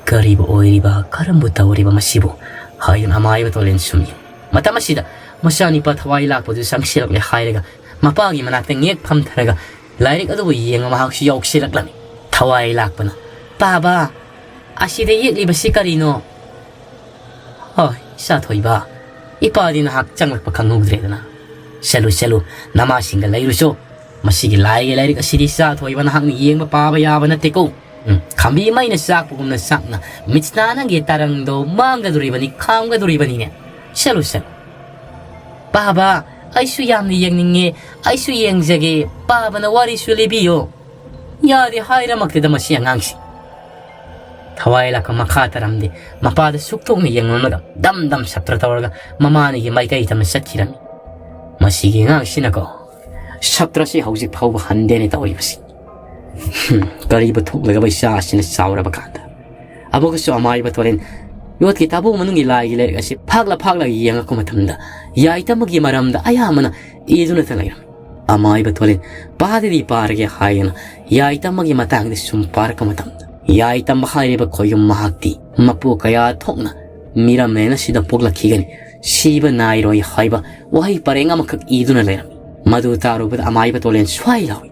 ꯀꯔꯤꯕꯨ ꯑꯣꯏꯔꯤꯕ, ꯀꯔꯝꯕꯨ ꯇꯧꯔꯤꯕ ꯃꯁꯤꯕꯨ? ꯍꯥꯏꯗꯨꯅ ꯑꯃꯥꯏꯕ ꯇꯣꯂꯦꯟ ꯁꯨꯝ ꯌꯦꯡ꯫ ꯃꯇꯝ ꯑꯁꯤꯗ ꯃꯆꯥꯅꯤꯄꯥ ꯊꯋꯥꯏ ꯂꯥꯛꯄꯗꯨ ꯆꯪꯁꯤꯜꯂꯛꯂꯦ ꯍꯥꯏꯔꯒ ꯃꯄꯥꯒꯤ ꯃꯅꯥꯛꯇ ꯉꯦꯛ ꯐꯝꯊꯔꯒ ꯂꯥꯏꯔꯤꯛ ꯑꯗꯨꯕꯨ ꯌꯦꯡꯉ ꯃꯍꯥꯛꯁꯨ ꯌꯥꯎꯁꯤꯜꯂꯛꯂꯝꯃꯤ꯫ ꯊꯋꯥꯏ ꯂꯥꯛꯄꯅ, "ꯄꯥꯕ, ꯑꯁꯤꯗ ꯌꯦꯛꯂꯤꯕꯁꯤ ꯀꯔꯤꯅꯣ?" "ꯍꯣꯏ, ꯏꯆꯥ ꯊꯣꯏꯕ, ꯏꯄꯥꯗꯤ ꯅꯍꯥꯛ ꯆꯪꯂꯛꯄ ꯈꯪꯍꯧꯗ꯭ꯔꯦꯗꯅ꯫ ꯆꯠꯂꯨ, ꯆꯠꯂꯨ, ꯅꯃꯥꯁꯤꯡꯒ ꯂꯩꯔꯨꯆꯣ꯫ ꯃꯁꯤꯒꯤ ꯂꯥꯏꯒꯤ ꯂꯥꯏꯔꯤꯛ ꯑꯁꯤꯗꯤ ꯏꯆꯥ ꯊꯣꯏꯕ ꯅꯍꯥꯛꯅ ꯌꯦꯡꯕ ꯄꯥꯕ ꯌꯥꯕ ꯅꯠꯇꯦꯀꯣ꯫ ꯎꯝ, ꯈꯝꯕꯤ ꯃꯩꯅ ꯆꯥꯛꯄꯒꯨꯝꯅ ꯆꯥꯛꯅ ꯃꯤꯠꯁꯅꯥ ꯅꯪꯒꯤ ꯇꯔꯪꯗꯣ ꯃꯥꯡꯒꯗꯣꯔꯤꯕꯅꯤ, ꯈꯥꯝꯒꯗꯣꯔꯤꯕꯅꯤꯅꯦ꯫ ꯆꯠꯂꯨ, ꯆꯠꯂꯨ꯫ ꯄꯥꯕ, ꯑꯩꯁꯨ ꯌꯥꯝꯅ ꯌꯦꯡꯅꯤꯡꯉꯦ, ꯑꯩꯁꯨ ꯌꯦꯡꯖꯒꯦ꯫ ꯄꯥꯕꯅ ꯋꯥꯔꯤꯁꯨ ꯂꯤꯕꯤꯌꯣ꯫" ꯌꯥꯗꯦ ꯍꯥꯏꯔꯃꯛꯇꯗ ꯃꯁꯤ ꯑꯉꯥꯡꯁꯤ꯫ ꯊꯋꯥꯏ ꯂꯥꯛꯄ ꯃꯈꯥ ꯇꯥꯔꯝꯗꯦ꯫ ꯃꯄꯥꯗ ꯁꯨꯛꯇꯣꯛꯅ ꯌꯦꯡꯂꯝꯂꯒ ꯗꯝ ꯗꯝ ꯁꯞꯇ꯭ꯔ ꯇꯧꯔꯒ ꯃꯃꯥꯅꯤꯒꯤ ꯃꯥꯏꯀꯩ ꯇꯝꯅ ꯆꯠꯈꯤꯔꯝꯃꯤ꯫ ꯃꯁꯤꯒꯤ ꯑꯉꯥꯡꯁꯤꯅꯀꯣ, ꯁꯞꯇ꯭ꯔꯁꯤ ꯍꯧꯖꯤꯛ ꯐꯥꯎꯕ ꯍꯟꯗꯦꯅꯦ ꯇꯧꯔꯤꯕꯁꯤ꯫ ꯍꯨꯝ, ꯀꯔꯤꯕꯨ ꯊꯣꯛꯂꯒꯕ ꯏꯆꯥ ꯑꯁꯤꯅ ꯆꯥꯎꯔꯕ ꯀꯥꯟꯗ? ꯑꯃꯨꯛꯀꯁꯨ ꯑꯃꯥꯏꯕ ꯇꯣꯔꯦꯟ ꯌꯣꯠꯀꯤ ꯇꯥꯕꯨ ꯃꯅꯨꯡꯒꯤ ꯂꯥꯏꯒꯤ ꯂꯥꯏꯔꯤꯛ ꯑꯁꯤ ꯐꯥꯛꯂ ꯐꯥꯛꯂꯒ ꯌꯦꯡꯉꯛꯄ ꯃꯇꯝꯗ ꯌꯥꯏꯇꯃꯒꯤ ꯃꯔꯝꯗ ꯑꯌꯥꯝꯕꯅ ꯏꯗꯨꯅꯇ ꯂꯩꯔꯝꯃꯤ꯫ ꯑꯃꯥꯏꯕ ꯇꯣꯔꯦꯟ ꯄꯥꯗꯗꯤ ꯄꯥꯔꯒꯦ ꯍꯥꯏꯗꯅ ꯌꯥꯏꯇꯃꯒꯤ ꯃꯇꯥꯡꯗ ꯁꯨꯝ ꯄꯥꯔꯛꯄ ꯃꯇꯝꯗ, ꯌꯥꯏꯇꯝꯕ ꯍꯥꯏꯔꯤꯕ ꯈꯣꯏꯌꯨꯝ ꯃꯍꯥꯛꯇꯤ ꯃꯄꯣꯛ ꯀꯌꯥ ꯊꯣꯛꯅ ꯃꯤꯔꯝꯂꯦꯟ ꯑꯁꯤꯗ ꯄꯣꯛꯂꯛꯈꯤꯒꯅꯤ, ꯁꯤꯕ ꯅꯥꯏꯔꯣꯏ ꯍꯥꯏꯕ ꯋꯥꯍꯩ ꯄꯔꯦꯡ ꯑꯃꯈꯛ ꯏꯗꯨꯅ ꯂꯩꯔꯝꯃꯤ꯫ ꯃꯗꯨ ꯇꯥꯔꯨꯕꯗ ꯑꯃꯥꯏꯕ ꯇꯣꯂꯦꯟ ꯁ꯭ꯋꯥꯏ ꯂꯥꯎꯏ꯫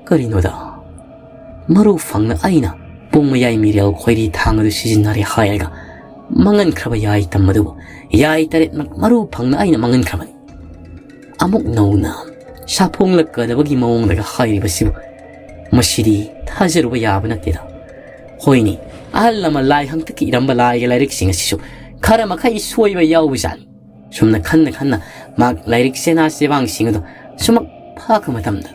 ꯀꯔꯤꯅꯣꯗ? ꯃꯔꯨ ꯐꯪꯅ ꯑꯩꯅ ꯄꯨꯡ ꯃꯌꯥꯏ ꯃꯤꯔꯦꯜ ꯈꯣꯏꯔꯤ ꯊꯥꯡ ꯑꯗꯨ ꯁꯤꯖꯤꯟꯅꯔꯦ ꯍꯥꯏꯔꯒ ꯃꯥꯡꯍꯟꯈ꯭ꯔꯕ ꯌꯥꯏꯇꯝꯕꯗꯨꯕꯨ ꯌꯥꯏ ꯇꯔꯦꯠꯃꯛ ꯃꯔꯨ ꯐꯪꯅ ꯑꯩꯅ ꯃꯥꯡꯍꯟꯈ꯭ꯔꯕꯅꯤ꯫ ꯑꯃꯨꯛ ꯅꯧꯅ ꯁꯥꯐꯣꯡꯂꯛꯀꯗꯕꯒꯤ ꯃꯑꯣꯡꯗꯒ ꯍꯥꯏꯔꯤꯕꯁꯤꯕꯨ, ꯃꯁꯤꯗꯤ ꯊꯥꯖꯔꯨꯕ ꯌꯥꯕ ꯅꯠꯇꯦꯗ꯫ ꯍꯣꯏꯅꯦ, ꯑꯍꯜ ꯂꯃꯟ ꯂꯥꯏ ꯍꯪꯇꯛꯀꯤ ꯏꯔꯝꯕ ꯂꯥꯏꯒꯤ ꯂꯥꯏꯔꯤꯛꯁꯤꯡ ꯑꯁꯤꯁꯨ ꯈꯔ ꯃꯈꯩ ꯁꯣꯏꯕ ꯌꯥꯎꯕꯖꯥꯠꯅꯤ꯫ ꯁꯨꯝꯅ ꯈꯟꯅ ꯈꯟꯅ ꯃꯍꯥꯛ ꯂꯥꯏꯔꯤꯛ ꯆꯦꯅꯥ ꯆꯦꯕꯥꯡꯁꯤꯡ ꯑꯗꯨ ꯁꯨꯃꯛ ꯐꯥꯛꯄ ꯃꯇꯝꯗ,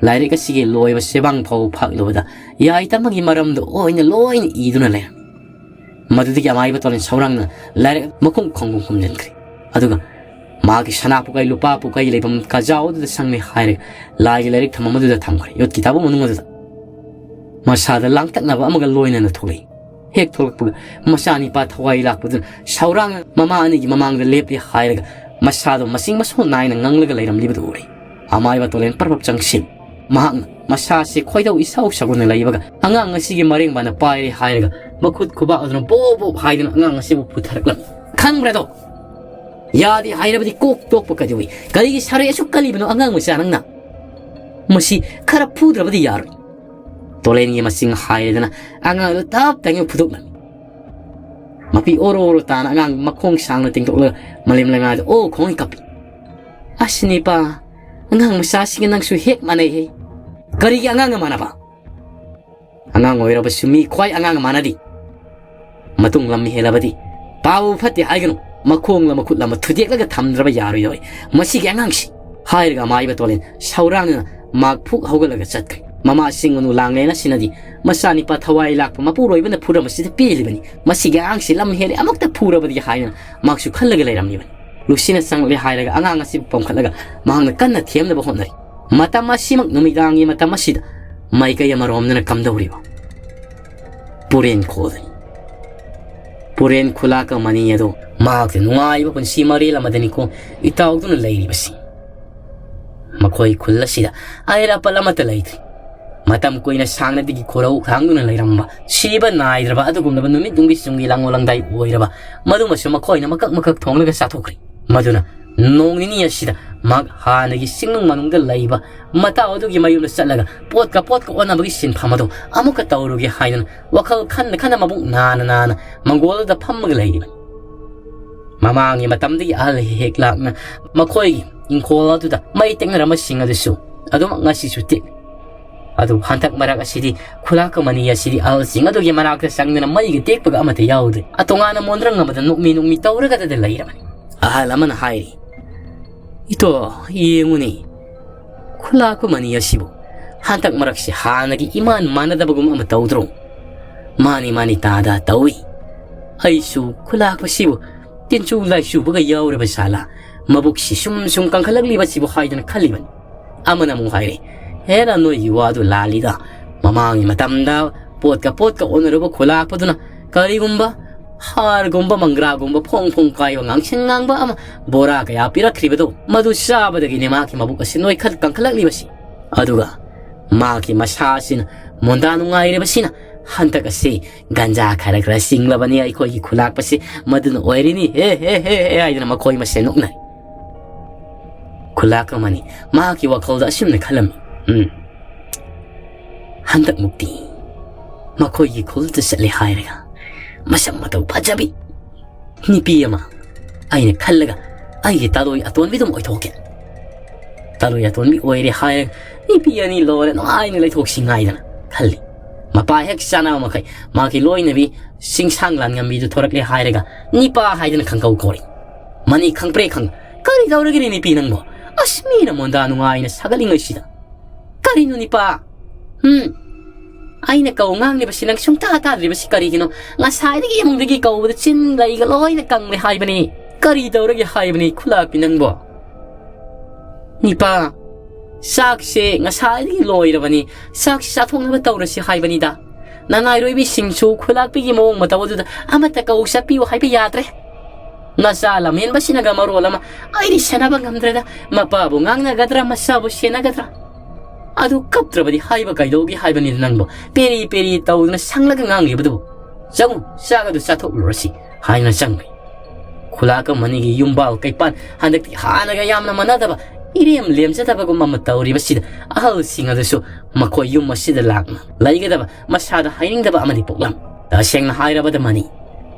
ꯂꯥꯏꯔꯤꯛ ꯑꯁꯤꯒꯤ ꯂꯣꯏꯕ ꯆꯦꯕꯥꯡ ꯐꯥꯎꯕ ꯐꯥꯛꯂꯨꯕꯗ ꯌꯥꯏꯇꯝꯕꯒꯤ ꯃꯔꯝꯗ ꯑꯣꯏꯅ ꯂꯣꯏꯅ ꯏꯗꯨꯅ ꯂꯩꯔꯝꯃꯤ꯫ ꯃꯗꯨꯗꯒꯤ ꯑꯃꯥꯏꯕ ꯇꯣꯂꯦꯟ ꯁꯧꯔꯥꯡꯅ ꯂꯥꯏꯔꯤꯛ ꯃꯈꯨꯝ ꯈꯣꯡꯒꯨꯝ ꯈꯨꯝꯖꯤꯟꯈ꯭ꯔꯦ꯫ ꯑꯗꯨꯒ ꯃꯥꯒꯤ ꯁꯅꯥ ꯄꯨꯀꯩ ꯂꯨꯄꯥ ꯄꯨꯀꯩ ꯂꯩꯐꯝ ꯀꯥꯖꯥꯎ ꯑꯗꯨꯗ ꯆꯪꯂꯦ ꯍꯥꯏꯔꯒ ꯂꯥꯏꯒꯤ ꯂꯥꯏꯔꯤꯛ ꯊꯝꯐꯝ ꯑꯗꯨꯗ ꯊꯝꯈ꯭ꯔꯦ, ꯌꯣꯠꯀꯤ ꯇꯥꯕꯨ ꯃꯅꯨꯡ ꯑꯗꯨꯗ꯫ ꯃꯁꯥꯗ ꯂꯥꯡꯇꯛꯅꯕ ꯑꯃꯒ ꯂꯣꯏꯅꯅ ꯊꯣꯛꯂꯛꯏ꯫ ꯍꯦꯛ ꯊꯣꯛꯂꯛꯄꯒ ꯃꯆꯥꯅꯤꯄꯥ ꯊꯋꯥꯏ ꯂꯥꯛꯄꯗꯨꯅ ꯁꯧꯔꯥꯡꯅ ꯃꯃꯥ ꯑꯅꯤꯒꯤ ꯃꯃꯥꯡꯗ ꯂꯦꯞꯂꯦ ꯍꯥꯏꯔꯒ ꯃꯁꯥꯗꯣ ꯃꯁꯤꯡ ꯃꯁꯣꯟ ꯅꯥꯏꯅ ꯉꯥꯡꯂꯒ ꯂꯩꯔꯝꯂꯤꯕꯗꯨ ꯎꯔꯦ꯫ ꯑꯃꯥꯏꯕ ꯇꯣꯂꯦꯟ ꯄꯔꯞ ꯄꯔꯞ ꯆꯪꯁꯤꯜ꯫ ꯃꯍꯥꯛꯅ ꯃꯁꯥꯁꯤ ꯈꯣꯏꯗꯧ ꯏꯁꯥꯎ ꯁꯥꯎꯒꯟꯅ ꯂꯩꯕꯒ ꯑꯉꯥꯡ ꯑꯁꯤꯒꯤ ꯃꯔꯦꯡꯕꯥꯅ ꯄꯥꯏꯔꯦ ꯍꯥꯏꯔꯒ ꯃꯈꯨꯠ ꯈꯨꯕꯥꯛ ꯑꯗꯨꯅ ꯕꯣꯞ ꯕꯣꯞ ꯍꯥꯏꯗꯨꯅ ꯑꯉꯥꯡ ꯑꯁꯤꯕꯨ ꯄꯨꯊꯔꯛꯂꯝꯃꯤ꯫ "ꯈꯪꯕ꯭ꯔꯥꯗꯣ? ꯌꯥꯗꯦ ꯍꯥꯏꯔꯕꯗꯤ ꯀꯣꯛ ꯇꯣꯛꯄ ꯀꯩꯗꯧꯏ? ꯀꯔꯤꯒꯤ ꯁꯥꯔꯩ ꯑꯁꯨꯛ ꯀꯜꯂꯤꯕꯅꯣ ꯑꯉꯥꯡ ꯃꯆꯥ ꯅꯪꯅ? ꯃꯁꯤ ꯈꯔ ꯐꯨꯗ꯭ꯔꯕꯗꯤ ꯌꯥꯔꯣꯏ꯫" ꯇꯣꯂꯦꯟꯒꯤ ꯃꯁꯤꯡ ꯍꯥꯏꯔꯗꯅ ꯑꯉꯥꯡ ꯑꯗꯨ ꯇꯞ ꯇꯥꯏꯉꯩ ꯐꯨꯗꯣꯛꯂꯝꯃꯤ꯫ ꯃꯄꯤ ꯑꯣꯔꯣ ꯑꯣꯔꯣ ꯇꯥꯅ ꯑꯉꯥꯡ ꯃꯈꯣꯡ ꯁꯥꯡꯅ ꯇꯤꯡꯊꯣꯛꯂꯒ ꯃꯂꯦꯝ ꯂꯩꯃꯥꯏꯗ ꯑꯣ ꯈꯣꯡꯉꯩ ꯀꯞꯄꯤ꯫ "ꯑꯁ ꯅꯤꯄꯥ, ꯑꯉꯥꯡ ꯃꯆꯥꯁꯤꯒ ꯅꯪꯁꯨ ꯍꯦꯛ ꯃꯥꯟꯅꯩꯍꯦ꯫" "ꯀꯔꯤꯒꯤ ꯑꯉꯥꯡꯒ ꯃꯥꯟꯅꯕ? ꯑꯉꯥꯡ ꯑꯣꯏꯔꯕꯁꯨ ꯃꯤ ꯈ꯭ꯋꯥꯏ ꯑꯉꯥꯡꯒ ꯃꯥꯟꯅꯗꯦ꯫ ꯃꯇꯨꯡ ꯂꯝ ꯍꯦꯜꯂꯕꯗꯤ ꯄꯥꯕꯨ ꯐꯠꯇꯦ ꯍꯥꯏꯒꯅꯨ, ꯃꯈꯣꯡꯂ ꯃꯈꯨꯠꯂ ꯑꯃ ꯊꯨꯗꯦꯛꯂꯒ ꯊꯝꯗ꯭ꯔꯕ ꯌꯥꯔꯣꯏꯗꯧꯔꯦ ꯃꯁꯤꯒꯤ ꯑꯉꯥꯡꯁꯤ꯫" ꯍꯥꯏꯔꯒ ꯑꯃꯥꯏꯕ ꯇꯣꯂꯦꯟ ꯁꯧꯔꯥꯡꯅꯅ ꯃꯥꯛ ꯐꯨꯛ ꯍꯧꯒꯠꯂꯒ ꯆꯠꯈ꯭ꯔꯦ꯫ ꯃꯃꯥ ꯁꯤꯡꯉꯨꯅꯨ ꯂꯥꯡꯂꯦꯅ ꯁꯤꯅꯗꯤ ꯃꯆꯥꯅꯤꯄꯥ ꯊꯋꯥꯏ ꯂꯥꯛꯄ ꯃꯄꯨꯔꯣꯏꯕꯅ ꯐꯨꯔꯝꯕꯁꯤꯗ ꯄꯦꯜꯂꯤꯕꯅꯤ꯫ "ꯃꯁꯤꯒꯤ ꯑꯉꯥꯡꯁꯤ ꯂꯝ ꯍꯦꯜꯂꯦ, ꯑꯃꯨꯛꯇ ꯐꯨꯔꯕꯗꯤ" ꯍꯥꯏꯅ ꯃꯍꯥꯛꯁꯨ ꯈꯜꯂꯒ ꯂꯩꯔꯝꯂꯤꯕꯅꯤ꯫ ꯂꯨꯁꯤꯅ ꯆꯪꯂꯛꯂꯦ ꯍꯥꯏꯔꯒ ꯑꯉꯥꯡ ꯑꯁꯤꯕꯨ ꯄꯝꯈꯠꯂꯒ ꯃꯍꯥꯛꯅ ꯀꯟꯅ ꯊꯦꯝꯅꯕ ꯍꯣꯠꯅꯔꯤ꯫ ꯃꯇꯝ ꯑꯁꯤꯃꯛ ꯅꯨꯃꯤꯗꯥꯡꯒꯤ ꯃꯇꯝ ꯑꯁꯤꯗ ꯃꯥꯏꯀꯩ ꯑꯃꯔꯣꯝꯗꯅ ꯀꯝꯗꯧꯔꯤꯕ? ꯄꯨꯔꯦꯟ ꯈꯣꯜꯗꯅꯤ꯫ ꯄꯨꯔꯦꯟ ꯈꯨꯂꯥꯛꯀ ꯃꯅꯤ ꯑꯗꯨ ꯃꯍꯥꯛꯇ ꯅꯨꯡꯉꯥꯏꯕ ꯄꯨꯟꯁꯤ ꯃꯔꯦꯜ ꯑꯃꯗꯅꯤꯀꯣ ꯏꯇꯥꯎꯗꯨꯅ ꯂꯩꯔꯤꯕꯁꯤ꯫ ꯃꯈꯣꯏ ꯈꯨꯜ ꯑꯁꯤꯗ ꯑꯍꯦꯔ ꯑꯄꯜ ꯑꯃꯠꯇ ꯂꯩꯇ꯭ꯔꯤ꯫ ꯃꯇꯝ ꯀꯨꯏꯅ ꯁꯥꯡꯅꯗꯒꯤ ꯈꯣꯔꯧ ꯈꯥꯡꯗꯨꯅ ꯂꯩꯔꯝꯕ, ꯁꯤꯕ ꯅꯥꯏꯗ꯭ꯔꯕ ꯑꯗꯨꯒꯨꯝꯂꯕ ꯅꯨꯃꯤꯠ ꯅꯨꯡꯒꯤ ꯁꯨꯡꯒꯤ ꯂꯥꯡꯉꯣꯜ ꯂꯪꯗꯥꯏ ꯑꯣꯏꯔꯕ ꯃꯗꯨꯃꯁꯨ ꯃꯈꯣꯏꯅ ꯃꯀꯛ ꯃꯀꯛ ꯊꯣꯡꯂꯒ ꯆꯥꯊꯣꯛꯈ꯭ꯔꯦ꯫ ꯃꯗꯨꯅ ꯅꯣꯡ ꯅꯤꯅꯤ ꯑꯁꯤꯗ ꯃꯍꯥꯛ ꯍꯥꯟꯅꯒꯤ ꯆꯤꯡꯅꯨꯡ ꯃꯅꯨꯡꯗ ꯂꯩꯕ ꯃꯇꯥꯎ ꯑꯗꯨꯒꯤ ꯃꯌꯨꯝꯗ ꯆꯠꯂꯒ ꯄꯣꯠꯀ ꯄꯣꯠꯀ ꯑꯣꯟꯅꯕꯒꯤ ꯁꯤꯟꯐꯝ ꯑꯗꯨ ꯑꯃꯨꯛꯀ ꯇꯧꯔꯨꯒꯦ ꯍꯥꯏꯗꯨꯅ ꯋꯥꯈꯜ ꯈꯟꯅ ꯈꯟꯅ ꯃꯕꯨꯛ ꯅꯥꯅ ꯅꯥꯅ ꯃꯪꯒꯣꯜꯗꯨꯗ ꯐꯝꯃꯒ ꯂꯩꯔꯤꯕꯅꯤ꯫ ꯃꯃꯥꯡꯒꯤ ꯃꯇꯝꯗꯒꯤ ꯑꯍꯜ ꯍꯦꯛ ꯂꯥꯛꯅ ꯃꯈꯣꯏꯒꯤ ꯏꯪꯈꯣꯜ ꯑꯗꯨꯗ ꯃꯩ ꯇꯦꯛꯅꯔꯝꯕꯁꯤꯡ ꯑꯗꯨꯁꯨ ꯑꯗꯨꯃꯛ ꯉꯁꯤꯁꯨ ꯇꯦꯛꯂꯤ꯫ ꯑꯗꯨ ꯍꯟꯗꯛ ꯃꯔꯛ ꯑꯁꯤꯗꯤ ꯈꯨꯂꯥꯛꯀ ꯃꯅꯤ ꯑꯁꯤꯗꯤ ꯑꯍꯜꯁꯤꯡ ꯑꯗꯨꯒꯤ ꯃꯅꯥꯛꯇ ꯆꯪꯗꯅ ꯃꯩꯒ ꯇꯦꯛꯄꯒ ꯑꯃꯠꯇ ꯌꯥꯎꯗ꯭ꯔꯦ꯫ ꯑꯇꯣꯉꯥꯟꯅ ꯃꯣꯟꯗ꯭ꯔꯪ ꯑꯃꯗ ꯅꯣꯛꯃꯤ ꯅꯣꯛꯃꯤ ꯇꯧꯔꯒꯗꯗ ꯂꯩꯔꯕꯅꯤ꯫ ꯑꯍꯜ ꯑꯃꯅ ꯍꯥꯏꯔꯤ, "ꯏꯇꯣ, ꯌꯦꯡꯉꯨꯅꯦ, ꯈꯨꯂꯥꯛꯄ ꯃꯅꯤ ꯑꯁꯤꯕꯨ ꯍꯟꯗꯛ ꯃꯔꯛꯁꯤ ꯍꯥꯟꯅꯒꯤ ꯏꯃꯥꯟ ꯃꯥꯟꯅꯗꯕꯒꯨꯝ ꯑꯃ ꯇꯧꯗ꯭ꯔꯣ?" "ꯃꯥꯅꯤ, ꯃꯥꯅꯤ ꯇꯥꯗ, ꯇꯧꯏ꯫ ꯑꯩꯁꯨ ꯈꯨꯂꯥꯛꯄꯁꯤꯕꯨ ꯇꯤꯟꯆꯨ ꯂꯥꯏꯆꯨꯕꯒ ꯌꯥꯎꯔꯕ ꯖꯥꯠꯂꯥ, ꯃꯕꯨꯛꯁꯤ ꯁꯨꯝ ꯁꯨꯝ ꯀꯟꯈꯠꯂꯛꯂꯤꯕꯁꯤꯕꯨ ꯍꯥꯏꯗꯨꯅ ꯈꯜꯂꯤꯕꯅꯤ꯫" ꯑꯃꯅ ꯑꯃꯨꯛ ꯍꯥꯏꯔꯦ, "ꯍꯦꯔꯥ, ꯅꯣꯏꯒꯤ ꯋꯥꯗꯨ ꯂꯥꯜꯂꯤꯗ꯫ ꯃꯃꯥꯡꯒꯤ ꯃꯇꯝꯗ ꯄꯣꯠꯀ ꯄꯣꯠꯀ ꯑꯣꯟꯅꯔꯨꯕ ꯈꯨꯂꯥꯛꯄꯗꯨꯅ ꯀꯔꯤꯒꯨꯝꯕ ꯍꯥꯔꯒꯨꯝꯕ, ꯃꯪꯒ꯭ꯔꯥꯒꯨꯝꯕ ꯐꯣꯡ ꯐꯣꯡ ꯀꯥꯏꯕ ꯉꯥꯡꯁꯪ ꯉꯥꯡꯕ ꯑꯃ ꯕꯣꯔꯥ ꯀꯌꯥ ꯄꯤꯔꯛꯈ꯭ꯔꯤꯕꯗꯣ, ꯃꯗꯨ ꯆꯥꯕꯗꯒꯤꯅꯦ ꯃꯍꯥꯛꯀꯤ ꯃꯕꯨꯛ ꯑꯁꯤ ꯅꯣꯏꯈꯠ ꯀꯟꯈꯠꯂꯛꯂꯤꯕꯁꯤ꯫ ꯑꯗꯨꯒ ꯃꯍꯥꯛꯀꯤ ꯃꯁꯥ ꯑꯁꯤꯅ ꯃꯣꯟꯗꯥ ꯅꯨꯡꯉꯥꯏꯔꯤꯕꯁꯤꯅ ꯍꯟꯗꯛ ꯑꯁꯤ ꯒꯟꯖꯥ ꯈꯔ ꯈꯔ ꯆꯤꯡꯂꯕꯅꯤ ꯑꯩꯈꯣꯏꯒꯤ ꯈꯨꯂꯥꯛꯄꯁꯤ, ꯃꯗꯨꯅ ꯑꯣꯏꯔꯤꯅꯤ, ꯍꯦ ꯍꯦ ꯍꯦ ꯍꯦ ꯍꯥꯏꯗꯨꯅ ꯃꯈꯣꯏ ꯃꯁꯦꯟ ꯅꯣꯛꯅꯔꯤ꯫ ꯈꯨꯂꯥꯛ ꯑꯃꯅꯤ꯫ ꯃꯍꯥꯛꯀꯤ ꯋꯥꯈꯜꯗ ꯑꯁꯨꯝꯅ ꯈꯜꯂꯝꯃꯤ, ꯎꯝ, ꯍꯟꯗꯛꯃꯨꯛꯇꯤ ꯃꯈꯣꯏꯒꯤ ꯈꯨꯜꯗ ꯆꯠꯂꯦ ꯍꯥꯏꯔꯒ ꯃꯁꯛ ꯃꯇꯧ ꯐꯖꯕꯤ ꯅꯨꯄꯤ ꯑꯃ ꯑꯩꯅ ꯈꯜꯂꯒ ꯑꯩꯒꯤ ꯇꯥꯂꯣꯏ ꯑꯇꯣꯟꯕꯤꯗꯨꯝ ꯑꯣꯏꯊꯣꯛꯀꯦ꯫ ꯇꯥꯂꯣꯏ ꯑꯇꯣꯟꯕꯤ ꯑꯣꯏꯔꯦ ꯍꯥꯏꯔꯒ ꯅꯨꯄꯤ ꯑꯅꯤ ꯂꯣꯟꯅ ꯅꯨꯡꯉꯥꯏꯅ ꯂꯩꯊꯣꯛꯁꯤ ꯉꯥꯏꯗꯅ ꯈꯜꯂꯤ꯫ ꯃꯄꯥ ꯍꯦꯛ ꯆꯥꯅꯕ ꯃꯈꯩ ꯃꯥꯒꯤ ꯂꯣꯏꯅꯕꯤ ꯆꯤꯡꯁꯥꯡ ꯂꯥꯟꯉꯝꯕꯤꯗꯨ ꯊꯣꯔꯛꯂꯦ ꯍꯥꯏꯔꯒ ꯅꯤꯄꯥ ꯍꯥꯏꯗꯅ ꯈꯪꯀꯧ ꯀꯧꯔꯤ꯫ ꯃꯅꯤ ꯈꯪꯄ꯭ꯔꯦ ꯈꯪ, ꯀꯔꯤ ꯇꯧꯔꯒꯦꯅꯦ ꯅꯨꯄꯤ ꯅꯪꯕꯣ? ꯑꯁ, ꯃꯤꯅ ꯃꯣꯟꯗꯥ ꯅꯨꯡꯉꯥꯏꯅ ꯁꯥꯒꯠꯂꯤꯉꯩꯁꯤꯗ꯫ ꯀꯔꯤꯅꯣ ꯅꯤꯄꯥ? ꯎꯝ, ꯑꯩꯅ ꯀꯧ ꯉꯥꯡꯂꯤꯕꯁꯤ ꯅꯪ ꯁꯨꯡꯇꯥ ꯇꯥꯗ꯭ꯔꯤꯕꯁꯤ ꯀꯔꯤꯒꯤꯅꯣ? ꯉꯁꯥꯏꯗꯒꯤ ꯏꯃꯨꯡꯗꯒꯤ ꯀꯧꯕꯗ ꯆꯤꯟ ꯂꯩꯒ ꯂꯣꯏꯅ ꯀꯪꯂꯦ ꯍꯥꯏꯕꯅꯤ꯫ ꯀꯔꯤ ꯇꯧꯔꯒꯦ ꯍꯥꯏꯕꯅꯤ ꯈꯨꯂꯥꯛꯄꯤ ꯅꯪꯕꯣ? ꯅꯤꯄꯥ, ꯆꯥꯛꯁꯦ ꯉꯁꯥꯏꯗꯒꯤ ꯂꯣꯏꯔꯕꯅꯤ꯫ ꯆꯥꯛꯁꯤ ꯆꯥꯊꯣꯛꯅꯕ ꯇꯧꯔꯁꯤ ꯍꯥꯏꯕꯅꯤꯗ꯫ ꯅꯅꯥꯏꯔꯣꯏꯕꯤꯁꯤꯡꯁꯨ ꯈꯨꯂꯥꯛꯄꯤꯒꯤ ꯃꯑꯣꯡ ꯃꯇꯧ ꯑꯗꯨꯗ ꯑꯃꯠꯇ ꯀꯧ ꯆꯠꯄꯤꯌꯨ ꯍꯥꯏꯕ ꯌꯥꯗ꯭ꯔꯦ꯫ ꯅꯆꯥ ꯂꯝꯍꯦꯟꯕꯁꯤꯅꯒ ꯃꯔꯣꯜ ꯑꯃ, ꯑꯩꯗꯤ ꯁꯦꯟꯅꯕ ꯉꯝꯗ꯭ꯔꯦꯗ꯫ ꯃꯄꯥꯕꯨ ꯉꯥꯡꯅꯒꯗ꯭ꯔꯥ, ꯃꯆꯥꯕꯨ ꯁꯦꯟꯅꯒꯗ꯭ꯔꯥ? ꯑꯗꯨ ꯀꯞꯇ꯭ꯔꯕꯗꯤ ꯍꯥꯏꯕ ꯀꯩꯗꯧꯒꯦ ꯍꯥꯏꯕꯅꯤꯗ ꯅꯪꯕꯨ? ꯄꯦꯔꯤ ꯄꯦꯔꯤ ꯇꯧꯗꯨꯅ ꯁꯪꯂꯒ ꯉꯥꯡꯂꯤꯕꯗꯨꯕꯨ꯫ ꯆꯪꯉꯨ, ꯆꯥꯛ ꯑꯗꯨ ꯆꯥꯊꯣꯛꯂꯨꯔꯁꯤ ꯍꯥꯏꯅ ꯆꯪꯈ꯭ꯔꯦ꯫ ꯈꯨꯂꯥꯛ ꯑꯃꯅꯤꯒꯤ ꯌꯨꯝꯕꯥꯜ ꯀꯩꯄꯥꯜ ꯍꯟꯗꯛꯇꯤ ꯍꯥꯟꯅꯒ ꯌꯥꯝꯅ ꯃꯥꯟꯅꯗꯕ, ꯏꯔꯦꯝ ꯂꯦꯝꯖꯗꯕꯒꯨꯝꯕ ꯑꯃ ꯇꯧꯔꯤꯕꯁꯤꯗ ꯑꯍꯜꯁꯤꯡ ꯑꯗꯨꯁꯨ ꯃꯈꯣꯏ ꯌꯨꯝ ꯑꯁꯤꯗ ꯂꯥꯛꯅ ꯂꯩꯒꯗꯕ ꯃꯁꯥꯗ ꯍꯥꯏꯅꯤꯡꯗꯕ ꯑꯃꯗꯤ ꯄꯣꯛꯂꯝꯃꯤ꯫ ꯇꯁꯦꯡꯅ ꯍꯥꯏꯔꯕꯗ ꯃꯅꯤ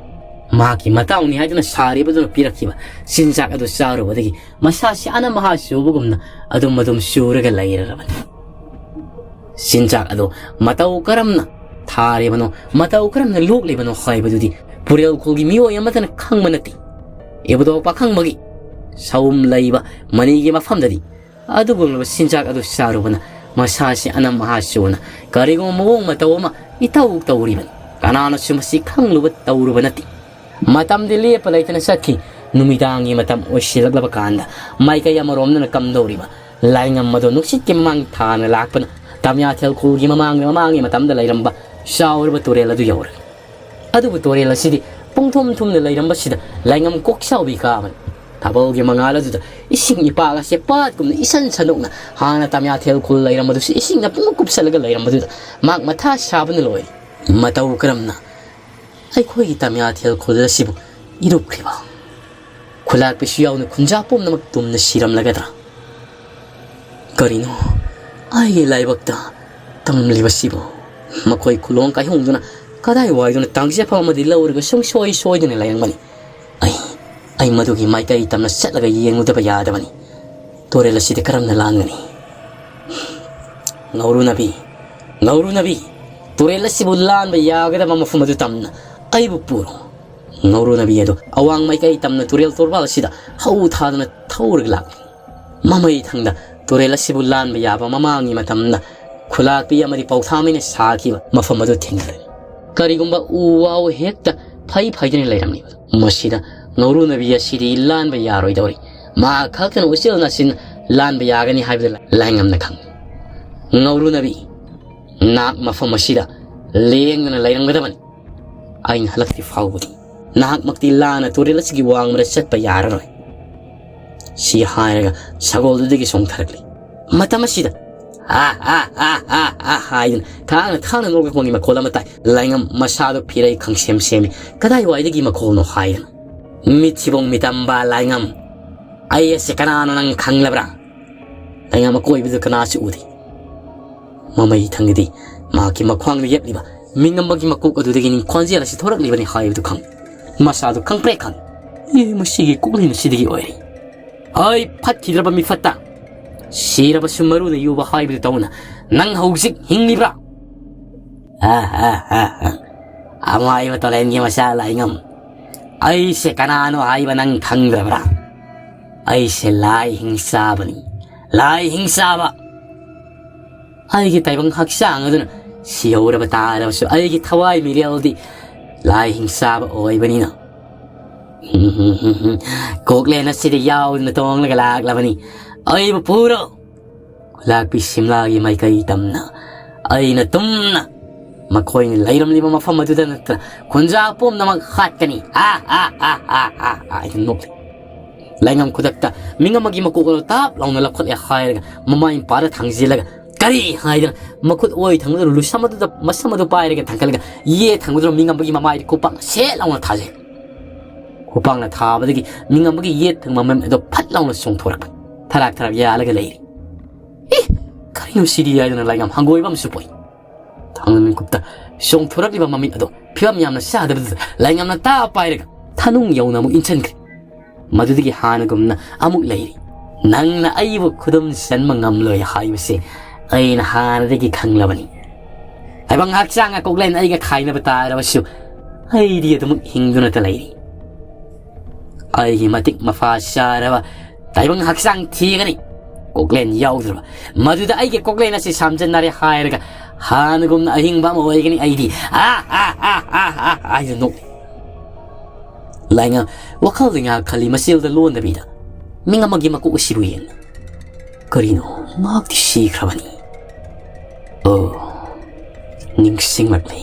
ꯃꯍꯥꯛꯀꯤ ꯃꯇꯥꯎꯅꯤ ꯍꯥꯏꯗꯨꯅ ꯁꯥꯔꯤꯕꯗꯨꯅ ꯄꯤꯔꯛꯈꯤꯕ ꯆꯤꯟꯖꯥꯛ ꯑꯗꯨ ꯆꯥꯔꯨꯕꯗꯒꯤ ꯃꯁꯥꯁꯤ ꯑꯅꯝ ꯑꯍꯥ ꯆꯨꯕꯒꯨꯝꯅ ꯑꯗꯨꯝ ꯑꯗꯨꯝ ꯆꯨꯔꯒ ꯂꯩꯔꯔꯕꯅꯤ꯫ ꯆꯤꯟꯖꯥꯛ ꯑꯗꯨ ꯃꯇꯧ ꯀꯔꯝꯅ ꯊꯥꯔꯤꯕꯅꯣ, ꯃꯇꯧ ꯀꯔꯝꯅ ꯂꯣꯛꯂꯤꯕꯅꯣ ꯍꯥꯏꯕꯗꯨꯗꯤ ꯄꯨꯔꯦꯜ ꯈꯨꯜꯒꯤ ꯃꯤꯑꯣꯏ ꯑꯃꯠꯇꯅ ꯈꯪꯕ ꯅꯠꯇꯦ꯫ ꯏꯕꯨꯙꯧ ꯄꯥꯈꯪꯕꯒꯤ ꯁꯥꯎꯝ ꯂꯩꯕ ꯃꯅꯤꯒꯤ ꯃꯐꯝꯗꯗꯤ ꯑꯗꯨꯒꯨꯝꯂꯕ ꯆꯤꯟꯖꯥꯛ ꯑꯗꯨ ꯆꯥꯔꯨꯕꯅ ꯃꯁꯥꯁꯤ ꯑꯅꯝ ꯑꯍꯥ ꯆꯨꯅ ꯀꯔꯤꯒꯨꯝꯕ ꯃꯑꯣꯡ ꯃꯇꯧ ꯑꯃ ꯏꯇꯧ ꯇꯧꯔꯤꯕꯅꯤ꯫ ꯀꯅꯥꯅꯁꯨ ꯃꯁꯤ ꯈꯪꯂꯨꯕ ꯇꯧꯔꯨꯕ ꯅꯠꯇꯦ꯫ ꯃꯇꯝꯗꯤ ꯂꯦꯞꯄ ꯂꯩꯇꯅ ꯆꯠꯈꯤ꯫ ꯅꯨꯃꯤꯗꯥꯡꯒꯤ ꯃꯇꯝ ꯑꯣꯏꯁꯤꯜꯂꯛꯂꯕ ꯀꯥꯟꯗ ꯃꯥꯏꯀꯩ ꯑꯃꯔꯣꯝꯗꯅ ꯀꯝꯗꯧꯔꯤꯕ ꯂꯥꯏꯉꯝ ꯑꯗꯨ ꯅꯨꯡꯁꯤꯠꯀꯤ ꯃꯃꯥꯡ ꯊꯥꯅ ꯂꯥꯛꯄꯅ ꯇꯝꯌꯥꯊꯦꯜ ꯈꯨꯜꯒꯤ ꯃꯃꯥꯡꯒꯤ ꯃꯃꯥꯡꯒꯤ ꯃꯇꯝꯗ ꯂꯩꯔꯝꯕ ꯆꯥꯎꯔꯕ ꯇꯨꯔꯦꯜ ꯑꯗꯨ ꯌꯧꯔꯦ꯫ ꯑꯗꯨꯕꯨ ꯇꯨꯔꯦꯜ ꯑꯁꯤꯗꯤ ꯄꯨꯡꯊꯨꯝ ꯊꯨꯝꯅ ꯂꯩꯔꯝꯕꯁꯤꯗ ꯂꯥꯏꯉꯝ ꯀꯣꯛꯆꯥꯎꯕꯤ ꯀꯥꯕꯅꯤ꯫ ꯊꯥꯕꯜꯒꯤ ꯃꯉꯥꯜ ꯑꯗꯨꯗ ꯏꯁꯤꯡ ꯏꯄꯥꯛ ꯑꯁꯦ ꯄꯥꯠꯀꯨꯝꯅ ꯏꯁꯟ ꯁꯟꯗꯣꯛꯅ ꯍꯥꯟꯅ ꯇꯝꯌꯥꯊꯦꯜ ꯈꯨꯜ ꯂꯩꯔꯝꯕꯗꯨꯁꯨ ꯏꯁꯤꯡꯅ ꯄꯨꯡꯀꯨꯞ ꯀꯨꯞꯁꯜꯂꯒ ꯂꯩꯔꯝꯕꯗꯨꯗ ꯃꯍꯥꯛ ꯃꯊꯥ ꯁꯥꯕꯅ ꯂꯣꯏꯔꯦ꯫ ꯃꯇꯧ ꯀꯔꯝꯅ ꯑꯩꯈꯣꯏꯒꯤ ꯇꯝꯌꯥꯊꯦꯜ ꯈꯨꯜ ꯑꯁꯤꯕꯨ ꯏꯔꯨꯞꯈ꯭ꯔꯤꯕ? ꯈꯨꯂꯥꯛꯄꯤꯁꯨ ꯌꯥꯎꯅ ꯈꯨꯟꯖꯥ ꯄꯨꯝꯅꯃꯛ ꯇꯨꯝꯅ ꯁꯤꯔꯝꯂꯒꯗ꯭ꯔꯥ? ꯀꯔꯤꯅꯣ? ꯑꯩꯒꯤ ꯂꯥꯏꯕꯛꯇ ꯇꯝꯂꯤꯕꯁꯤꯕꯨ? ꯃꯈꯣꯏ ꯈꯨꯂꯣꯡ ꯀꯥꯏꯍꯣꯡꯗꯨꯅ ꯀꯗꯥꯏ ꯋꯥꯏꯗꯨꯅ ꯇꯥꯡꯖꯐꯝ ꯑꯃꯗꯤ ꯂꯧꯔꯒ ꯁꯨꯡꯁꯣꯏ ꯁꯣꯏꯗꯅ ꯂꯩꯔꯝꯒꯅꯤ꯫ ꯑꯩ, ꯑꯩ ꯃꯗꯨꯒꯤ ꯃꯥꯏꯀꯩ ꯇꯝꯅ ꯆꯠꯂꯒ ꯌꯦꯡꯂꯨꯗꯕ ꯌꯥꯗꯕꯅꯤ꯫ ꯇꯨꯔꯦꯜ ꯑꯁꯤꯗꯤ ꯀꯔꯝꯅ ꯂꯥꯟꯒꯅꯤ? ꯉꯧꯔꯨꯅꯕꯤ, ꯉꯧꯔꯨꯅꯕꯤ, ꯇꯨꯔꯦꯜ ꯑꯁꯤꯕꯨ ꯂꯥꯟꯕ ꯌꯥꯒꯗꯕ ꯃꯐꯝ ꯑꯗꯨ ꯇꯝꯅ ꯑꯩꯕꯨ ꯄꯨꯔꯣ꯫ ꯉꯧꯔꯨꯅꯕꯤ ꯑꯗꯨ ꯑꯋꯥꯡ ꯃꯥꯏꯀꯩ ꯇꯝꯅ ꯇꯨꯔꯦꯜ ꯇꯣꯔꯕꯥꯟ ꯑꯁꯤꯗ ꯍꯧ ꯊꯥꯗꯨꯅ ꯊꯧꯔꯒ ꯂꯥꯛꯂꯤ꯫ ꯃꯃꯩ ꯊꯪꯗ ꯇꯨꯔꯦꯜ ꯑꯁꯤꯕꯨ ꯂꯥꯟꯕ ꯌꯥꯕ ꯃꯃꯥꯡꯒꯤ ꯃꯇꯝꯗ ꯈꯨꯂꯥꯛꯄꯤ ꯑꯃꯗꯤ ꯄꯧꯊꯥꯃꯩꯅ ꯁꯥꯈꯤꯕ ꯃꯐꯝ ꯑꯗꯨ ꯊꯦꯡꯅꯔꯦ꯫ ꯀꯔꯤꯒꯨꯝꯕ ꯎ ꯋꯥ ꯍꯦꯛꯇ ꯐꯩ ꯐꯩꯗꯨꯅ ꯂꯩꯔꯝꯂꯤꯕ ꯃꯁꯤꯗ ꯉꯧꯔꯨꯅꯕꯤ ꯑꯁꯤꯗꯤ ꯂꯥꯟꯕ ꯌꯥꯔꯣꯏꯗꯧꯔꯤ꯫ ꯃꯍꯥꯛ ꯈꯛꯇꯅ ꯎꯆꯦꯜ ꯅꯥꯆꯤꯟ ꯂꯥꯟꯕ ꯌꯥꯒꯅꯤ ꯍꯥꯏꯕꯗꯨ ꯂꯥꯏꯉꯝꯅ ꯈꯪꯏ꯫ ꯉꯧꯔꯨꯅꯕꯤ, ꯅꯍꯥꯛ ꯃꯐꯝ ꯑꯁꯤꯗ ꯂꯦꯡꯗꯅ ꯂꯩꯔꯝꯒꯗꯕꯅꯤ꯫ ꯑꯩꯅ ꯍꯜꯂꯛꯇ꯭ꯔꯤ ꯐꯥꯎꯕꯗꯤ ꯅꯍꯥꯛꯃꯛꯇꯤ ꯂꯥꯟꯅ ꯇꯨꯔꯦꯜ ꯑꯁꯤꯒꯤ ꯋꯥꯡꯃꯗ ꯆꯠꯄ ꯌꯥꯔꯔꯣꯏ꯫ ꯁꯤ ꯍꯥꯏꯔꯒ ꯁꯒꯣꯜꯗꯨꯗꯒꯤ ꯆꯣꯡꯊꯔꯛꯂꯤ꯫ ꯃꯇꯝ ꯑꯁꯤꯗ "ꯑꯥ, ꯑꯥ, ꯑꯥ, ꯑꯥ, ꯑꯥ" ꯍꯥꯏꯗꯨꯅ ꯊꯥꯡꯅ ꯊꯥꯡꯅ ꯅꯣꯛꯂꯛꯄꯒꯤ ꯃꯈꯣꯜ ꯑꯃ ꯇꯥꯏ꯫ ꯂꯥꯏꯉꯝ ꯃꯁꯥꯗꯨ ꯐꯤꯔꯩ ꯈꯪꯁꯦꯝ ꯁꯦꯝꯃꯤ꯫ "ꯀꯗꯥꯏꯋꯥꯏꯗꯒꯤ ꯃꯈꯣꯜꯅꯣ?" ꯍꯥꯏꯗꯅ꯫ "ꯃꯤꯠꯁꯤꯕꯣꯡ ꯃꯤꯇꯝꯕ ꯂꯥꯏꯉꯝ, ꯑꯩ ꯑꯁꯤ ꯀꯅꯥꯅꯣ ꯅꯪ ꯈꯪꯂꯕ꯭ꯔꯥ?" ꯂꯥꯏꯉꯝ ꯑꯀꯣꯏꯕꯗ ꯀꯅꯥꯁꯨ ꯎꯗꯦ꯫ ꯃꯃꯩ ꯊꯪꯒꯗꯤ ꯃꯍꯥꯛꯀꯤ ꯃꯈ꯭ꯋꯥꯡꯗ ꯌꯦꯞꯂꯤꯕ ꯃꯤꯉꯝꯕꯒꯤ ꯃꯀꯣꯛ ꯑꯗꯨꯗꯒꯤꯅꯤ ꯈꯣꯟꯖꯦꯜ ꯑꯁꯤ ꯊꯣꯔꯛꯂꯤꯕꯅꯤ ꯍꯥꯏꯕꯗꯨ ꯈꯪꯏ꯫ ꯃꯁꯥꯗꯨ ꯈꯪꯄ꯭ꯔꯦꯛ ꯈꯪꯏ꯫ "ꯑꯦ, ꯃꯁꯤꯒꯤ ꯀꯣꯛꯂꯦꯟ ꯑꯁꯤꯗꯒꯤ ꯑꯣꯏꯔꯦ꯫ ꯑꯩ ꯐꯠꯈꯤꯗ꯭ꯔꯕ ꯃꯤꯐꯠꯇ, ꯁꯤꯔꯕꯁꯨ ꯃꯔꯨꯅ ꯌꯨꯕ ꯍꯥꯏꯕꯗꯨ ꯇꯧꯅ ꯅꯪ ꯍꯧꯖꯤꯛ ꯍꯤꯡꯂꯤꯕ꯭ꯔꯥ?" "ꯑꯥ, ꯑꯥ, ꯑꯥ, ꯑꯥ꯫ ꯑꯃꯥꯏꯕ ꯇꯣꯂꯦꯟꯒꯤ ꯃꯆꯥ ꯂꯥꯏꯉꯝ, ꯑꯩꯁꯦ ꯀꯅꯥꯅꯣ ꯍꯥꯏꯕ ꯅꯪ ꯈꯪꯗ꯭ꯔꯕ꯭ꯔꯥ? ꯑꯩꯁꯦ ꯂꯥꯏ ꯍꯤꯡꯆꯥꯕꯅꯤ, ꯂꯥꯏ ꯍꯤꯡꯆꯥꯕ꯫ ꯑꯩꯒꯤ ꯇꯥꯏꯕꯪ ꯍꯛꯆꯥꯡ ꯑꯗꯨꯅ ꯁꯤꯍꯧꯔꯕ ꯇꯥꯔꯕꯁꯨ ꯑꯩꯒꯤ ꯊꯋꯥꯏ ꯃꯤꯔꯦꯜꯗꯤ ꯂꯥꯏ ꯍꯤꯡꯆꯥꯕ ꯑꯣꯏꯕꯅꯤꯅ꯫ ꯀꯣꯛꯂꯦꯟ ꯑꯁꯤꯗ ꯌꯥꯎꯗꯨꯅ ꯇꯣꯡꯂꯒ ꯂꯥꯛꯂꯕꯅꯤ꯫ ꯑꯩꯕꯨ ꯄꯨꯔꯣ꯫ ꯈꯨꯂꯥꯛꯄꯤ ꯁꯤꯝꯂꯥꯒꯤ ꯃꯥꯏꯀꯩ ꯇꯝꯅ ꯑꯩꯅ ꯇꯨꯝꯅ ꯃꯈꯣꯏꯅ ꯂꯩꯔꯝꯂꯤꯕ ꯃꯐꯝ ꯑꯗꯨꯗ ꯅꯠꯇꯅ ꯈꯨꯟꯖꯥ ꯄꯨꯝꯅꯃꯛ ꯍꯥꯠꯀꯅꯤ꯫ ꯑꯥ, ꯑꯥ, ꯑꯥ, ꯑꯥ, ꯑꯥ, ꯑꯥ" ꯍꯥꯏꯗꯨꯅ ꯅꯣꯛꯂꯤ꯫ ꯂꯥꯏꯉꯝ ꯈꯨꯗꯛꯇ ꯃꯤꯉꯝ ꯑꯃꯒꯤ ꯃꯀꯣꯛ ꯑꯗꯨ ꯇꯥꯞ ꯂꯥꯎꯅ ꯂꯧꯈꯠꯂꯦ ꯍꯥꯏꯔꯒ ꯃꯃꯥꯏ ꯃꯄꯥꯗ ꯊꯥꯡꯖꯤꯜꯂꯒ ꯀꯔꯤ ꯍꯥꯏꯗꯅ ꯃꯈꯨꯠ ꯑꯣꯏ ꯊꯪꯕꯗꯨꯅ ꯂꯨꯁꯝ ꯑꯗꯨꯗ ꯃꯁꯝ ꯑꯗꯨ ꯄꯥꯏꯔꯒ ꯊꯥꯡꯒꯠꯂꯒ ꯌꯦꯠ ꯊꯪꯕꯗꯨꯅ ꯃꯤꯉꯝꯕꯒꯤ ꯃꯃꯥꯏꯗ ꯈꯨꯄꯥꯛꯅ ꯁꯦꯠ ꯂꯥꯎꯅ ꯊꯥꯖꯩ꯫ ꯈꯨꯄꯥꯛꯅ ꯊꯥꯕꯗꯒꯤ ꯃꯤꯉꯝꯕꯒꯤ ꯌꯦꯠ ꯊꯪꯕ ꯃꯃꯤꯠ ꯑꯗꯨ ꯐꯠ ꯂꯥꯎꯅ ꯆꯣꯡꯊꯣꯔꯛꯄ꯫ ꯊꯔꯥꯛ ꯊꯔꯥꯛ ꯌꯥꯜꯂꯒ ꯂꯩꯔꯤ꯫ "ꯑꯦ, ꯀꯔꯤꯅꯣ ꯁꯤꯗꯤ?" ꯍꯥꯏꯗꯨꯅ ꯂꯥꯏꯉꯝ ꯍꯪꯒꯣꯏꯕ ꯑꯃꯁꯨ ꯄꯣꯛꯏ꯫ ꯊꯥꯡꯅ ꯃꯤꯀꯨꯞꯇ ꯆꯣꯡꯊꯣꯔꯛꯂꯤꯕ ꯃꯃꯤꯠ ꯑꯗꯨ ꯐꯤꯕꯝ ꯌꯥꯝꯅ ꯆꯥꯗꯕꯗꯨꯗ ꯂꯥꯏꯉꯝꯅ ꯇꯥ ꯄꯥꯏꯔꯒ ꯊꯥꯅꯨꯡ ꯌꯧꯅ ꯑꯃꯨꯛ ꯏꯟꯁꯤꯟꯈ꯭ꯔꯦ꯫ ꯃꯗꯨꯗꯒꯤ ꯍꯥꯟꯅꯒꯨꯝꯅ ꯑꯃꯨꯛ ꯂꯩꯔꯤ꯫ "ꯅꯪꯅ ꯑꯩꯕꯨ ꯈꯨꯗꯨꯝ ꯆꯟꯕ ꯉꯝꯂꯣꯏ ꯍꯥꯏꯕꯁꯦ ꯑꯩꯅ ꯍꯥꯟꯅꯗꯒꯤ ꯈꯪꯂꯕꯅꯤ꯫ ꯇꯥꯏꯕꯪ ꯍꯛꯆꯥꯡ ꯀꯣꯛꯂꯦꯟ ꯑꯩꯒ ꯈꯥꯏꯅꯕ ꯇꯥꯔꯕꯁꯨ ꯑꯩꯗꯤ ꯑꯗꯨꯃꯛ ꯍꯤꯡꯗꯨꯅꯇ ꯂꯩꯔꯤ꯫ ꯑꯩꯒꯤ ꯃꯇꯤꯛ ꯃꯐꯥ ꯆꯥꯔꯕ ꯇꯥꯏꯕꯪ ꯍꯛꯆꯥꯡ ꯊꯤꯒꯅꯤ꯫ ꯀꯣꯛꯂꯦꯟ ꯌꯥꯎꯗ꯭ꯔꯕ ꯃꯗꯨꯗ ꯑꯩꯒꯤ ꯀꯣꯛꯂꯦꯟ ꯑꯁꯤ ꯁꯥꯝꯖꯟꯅꯔꯦ ꯍꯥꯏꯔꯒ ꯍꯥꯟꯅꯒꯨꯝꯅ ꯑꯍꯤꯡꯕ ꯑꯃ ꯑꯣꯏꯒꯅꯤ ꯑꯩꯗꯤ꯫ ꯑꯥ, ꯑꯥ, ꯑꯥ, ꯑꯥ, ꯑꯥ, ꯑꯥ," ꯍꯥꯏꯗꯨꯅ ꯅꯣꯛꯂꯤ꯫ ꯂꯥꯏꯉꯝ ꯋꯥꯈꯜꯗ ꯉꯥꯏꯍꯥꯛ ꯈꯜꯂꯤ, ꯃꯆꯦꯜꯗ ꯂꯣꯟꯗꯕꯤꯗ ꯃꯤꯡ ꯑꯃꯒꯤ ꯃꯀꯣꯛ ꯑꯁꯤꯕꯨ ꯌꯦꯡꯅ꯫ "ꯀꯔꯤꯅꯣ, ꯃꯍꯥꯛꯇꯤ ꯁꯤꯈ꯭ꯔꯕꯅꯤ꯫ ꯑꯣ, ꯅꯤꯡꯁꯤꯡꯂꯛꯂꯤ꯫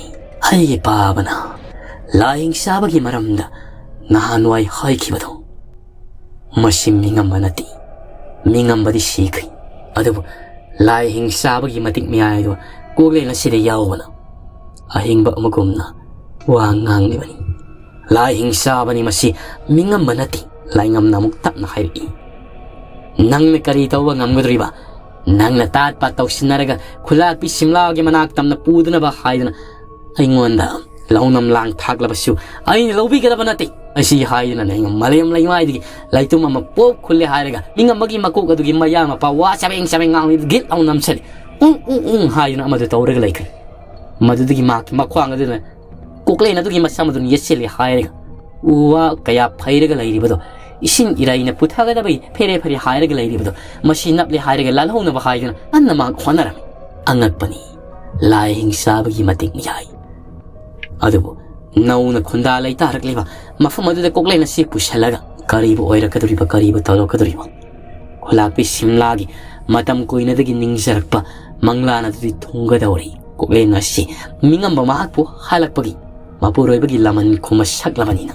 ꯑꯩꯒꯤ ꯄꯥꯕꯅ ꯂꯥꯏ ꯍꯤꯡꯆꯥꯕꯒꯤ ꯃꯔꯝꯗ ꯅꯍꯥꯟꯋꯥꯏ ꯍꯥꯏꯈꯤꯕꯗꯣ꯫ ꯃꯁꯤ ꯃꯤꯉꯝꯕ ꯅꯠꯇꯦ꯫ ꯃꯤꯉꯝꯕꯗꯤ ꯁꯤꯈ꯭ꯔꯦ꯫ ꯑꯗꯨꯕꯨ ꯂꯥꯏ ꯍꯤꯡꯆꯥꯕꯒꯤ ꯃꯇꯤꯛ ꯃꯌꯥꯏꯗꯣ ꯀꯣꯛꯂꯦꯟ ꯑꯁꯤꯗ ꯌꯥꯎꯕꯅ ꯑꯍꯤꯡꯕ ꯑꯃꯒꯨꯝꯅ ꯋꯥ ꯉꯥꯡꯂꯤꯕꯅꯤ꯫ ꯂꯥꯏ ꯍꯤꯡꯆꯥꯕꯅꯤ ꯃꯁꯤ, ꯃꯤꯉꯝꯕ ꯅꯠꯇꯦ," ꯂꯥꯏꯉꯝꯅ ꯑꯃꯨꯛ ꯇꯞꯅ ꯍꯥꯏꯔꯛꯏ꯫ "ꯅꯪꯅ ꯀꯔꯤ ꯇꯧꯕ ꯉꯝꯒꯗꯧꯔꯤꯕ? ꯅꯪꯅ ꯇꯥꯠ ꯄꯥꯠ ꯇꯧꯁꯤꯟꯅꯔꯒ ꯈꯨꯂꯥꯛꯄꯤ ꯁꯤꯝꯂꯥꯒꯤ ꯃꯅꯥꯛ ꯇꯝꯅ ꯄꯨꯗꯅꯕ ꯍꯥꯏꯗꯅ ꯑꯩꯉꯣꯟꯗ ꯂꯧꯅꯝ ꯂꯥꯡ ꯊꯥꯛꯂꯕꯁꯨ ꯑꯩꯅ ꯂꯧꯕꯤꯒꯗꯕ ꯅꯠꯇꯦ" ꯑꯁꯤ ꯍꯥꯏꯗꯨꯅ ꯂꯥꯏꯉꯝ ꯃꯥꯂꯦꯝ ꯂꯩꯃꯥꯏꯗꯒꯤ ꯂꯥꯏꯇꯨꯝ ꯑꯃ ꯄꯣꯞ ꯈꯨꯜꯂꯦ ꯍꯥꯏꯔꯒ ꯃꯤꯉꯝꯕꯒꯤ ꯃꯀꯣꯛ ꯑꯗꯨꯒꯤ ꯃꯌꯥ ꯃꯄꯥ ꯋꯥ ꯆꯕꯦꯡ ꯆꯕꯦꯡ ꯉꯥꯡꯂꯤ ꯒꯤꯠ ꯂꯥꯎꯅ ꯅꯝꯁꯤꯜꯂꯤ꯫ "ꯎꯪ, ꯎꯪ, ꯎꯪ" ꯍꯥꯏꯗꯨꯅ ꯑꯃꯗꯨ ꯇꯧꯔꯒ ꯂꯩꯈ꯭ꯔꯦ꯫ ꯃꯗꯨꯗꯒꯤ ꯃꯍꯥꯛꯀꯤ ꯃꯈ꯭ꯋꯥꯡ ꯑꯗꯨꯅ ꯀꯣꯛꯂꯦꯟ ꯑꯗꯨꯒꯤ ꯃꯁꯝ ꯑꯗꯨꯅ ꯌꯦꯠꯁꯤꯜꯂꯤ ꯍꯥꯏꯔꯒ ꯎ ꯋꯥ ꯀꯌꯥ ꯐꯩꯔꯒ ꯂꯩꯔꯤꯕꯗꯣ ꯏꯁꯤꯡ ꯏꯔꯩꯅ ꯄꯨꯊꯒꯗꯕꯒꯤ ꯐꯦꯔꯦ ꯐꯦꯔꯦ ꯍꯥꯏꯔꯒ ꯂꯩꯔꯤꯕꯗꯣ ꯃꯁꯤ ꯅꯞꯂꯦ ꯍꯥꯏꯔꯒ ꯂꯥꯜꯍꯧꯅꯕ ꯍꯥꯏꯗꯨꯅ ꯀꯟꯅ ꯃꯍꯥꯛ ꯍꯣꯠꯅꯔꯝꯃꯤ꯫ ꯑꯉꯛꯄꯅꯤ, ꯂꯥꯏ ꯍꯤꯡꯆꯥꯕꯒꯤ ꯃꯇꯤꯛ ꯃꯌꯥꯏ꯫ ꯑꯗꯨꯕꯨ ꯅꯧꯅ ꯈꯨꯟꯗꯥ ꯂꯩꯇꯥꯔꯛꯂꯤꯕ ꯃꯐꯝ ꯑꯗꯨꯗ ꯀꯣꯛꯂꯦꯟ ꯑꯁꯤ ꯄꯨꯁꯜꯂꯒ ꯀꯔꯤꯕꯨ ꯑꯣꯏꯔꯛꯀꯗꯧꯔꯤꯕ, ꯀꯔꯤꯕꯨ ꯇꯧꯔꯛꯀꯗꯧꯔꯤꯕ? ꯈꯨꯂꯥꯛꯄꯤ ꯁꯤꯝꯂꯥꯒꯤ ꯃꯇꯝ ꯀꯨꯏꯅꯗꯒꯤ ꯅꯤꯡꯖꯔꯛꯄ ꯃꯪꯂꯥꯟ ꯑꯗꯨꯗꯤ ꯊꯨꯡꯒꯗꯧꯔꯤ꯫ ꯀꯣꯛꯂꯦꯟ ꯑꯁꯤ ꯃꯤꯉꯝꯕ ꯃꯍꯥꯛꯄꯨ ꯍꯥꯜꯂꯛꯄꯒꯤ ꯃꯄꯨꯔꯣꯏꯕꯒꯤ ꯂꯃꯟ ꯈꯨꯝꯃ ꯁꯛꯂꯕꯅꯤꯅ꯫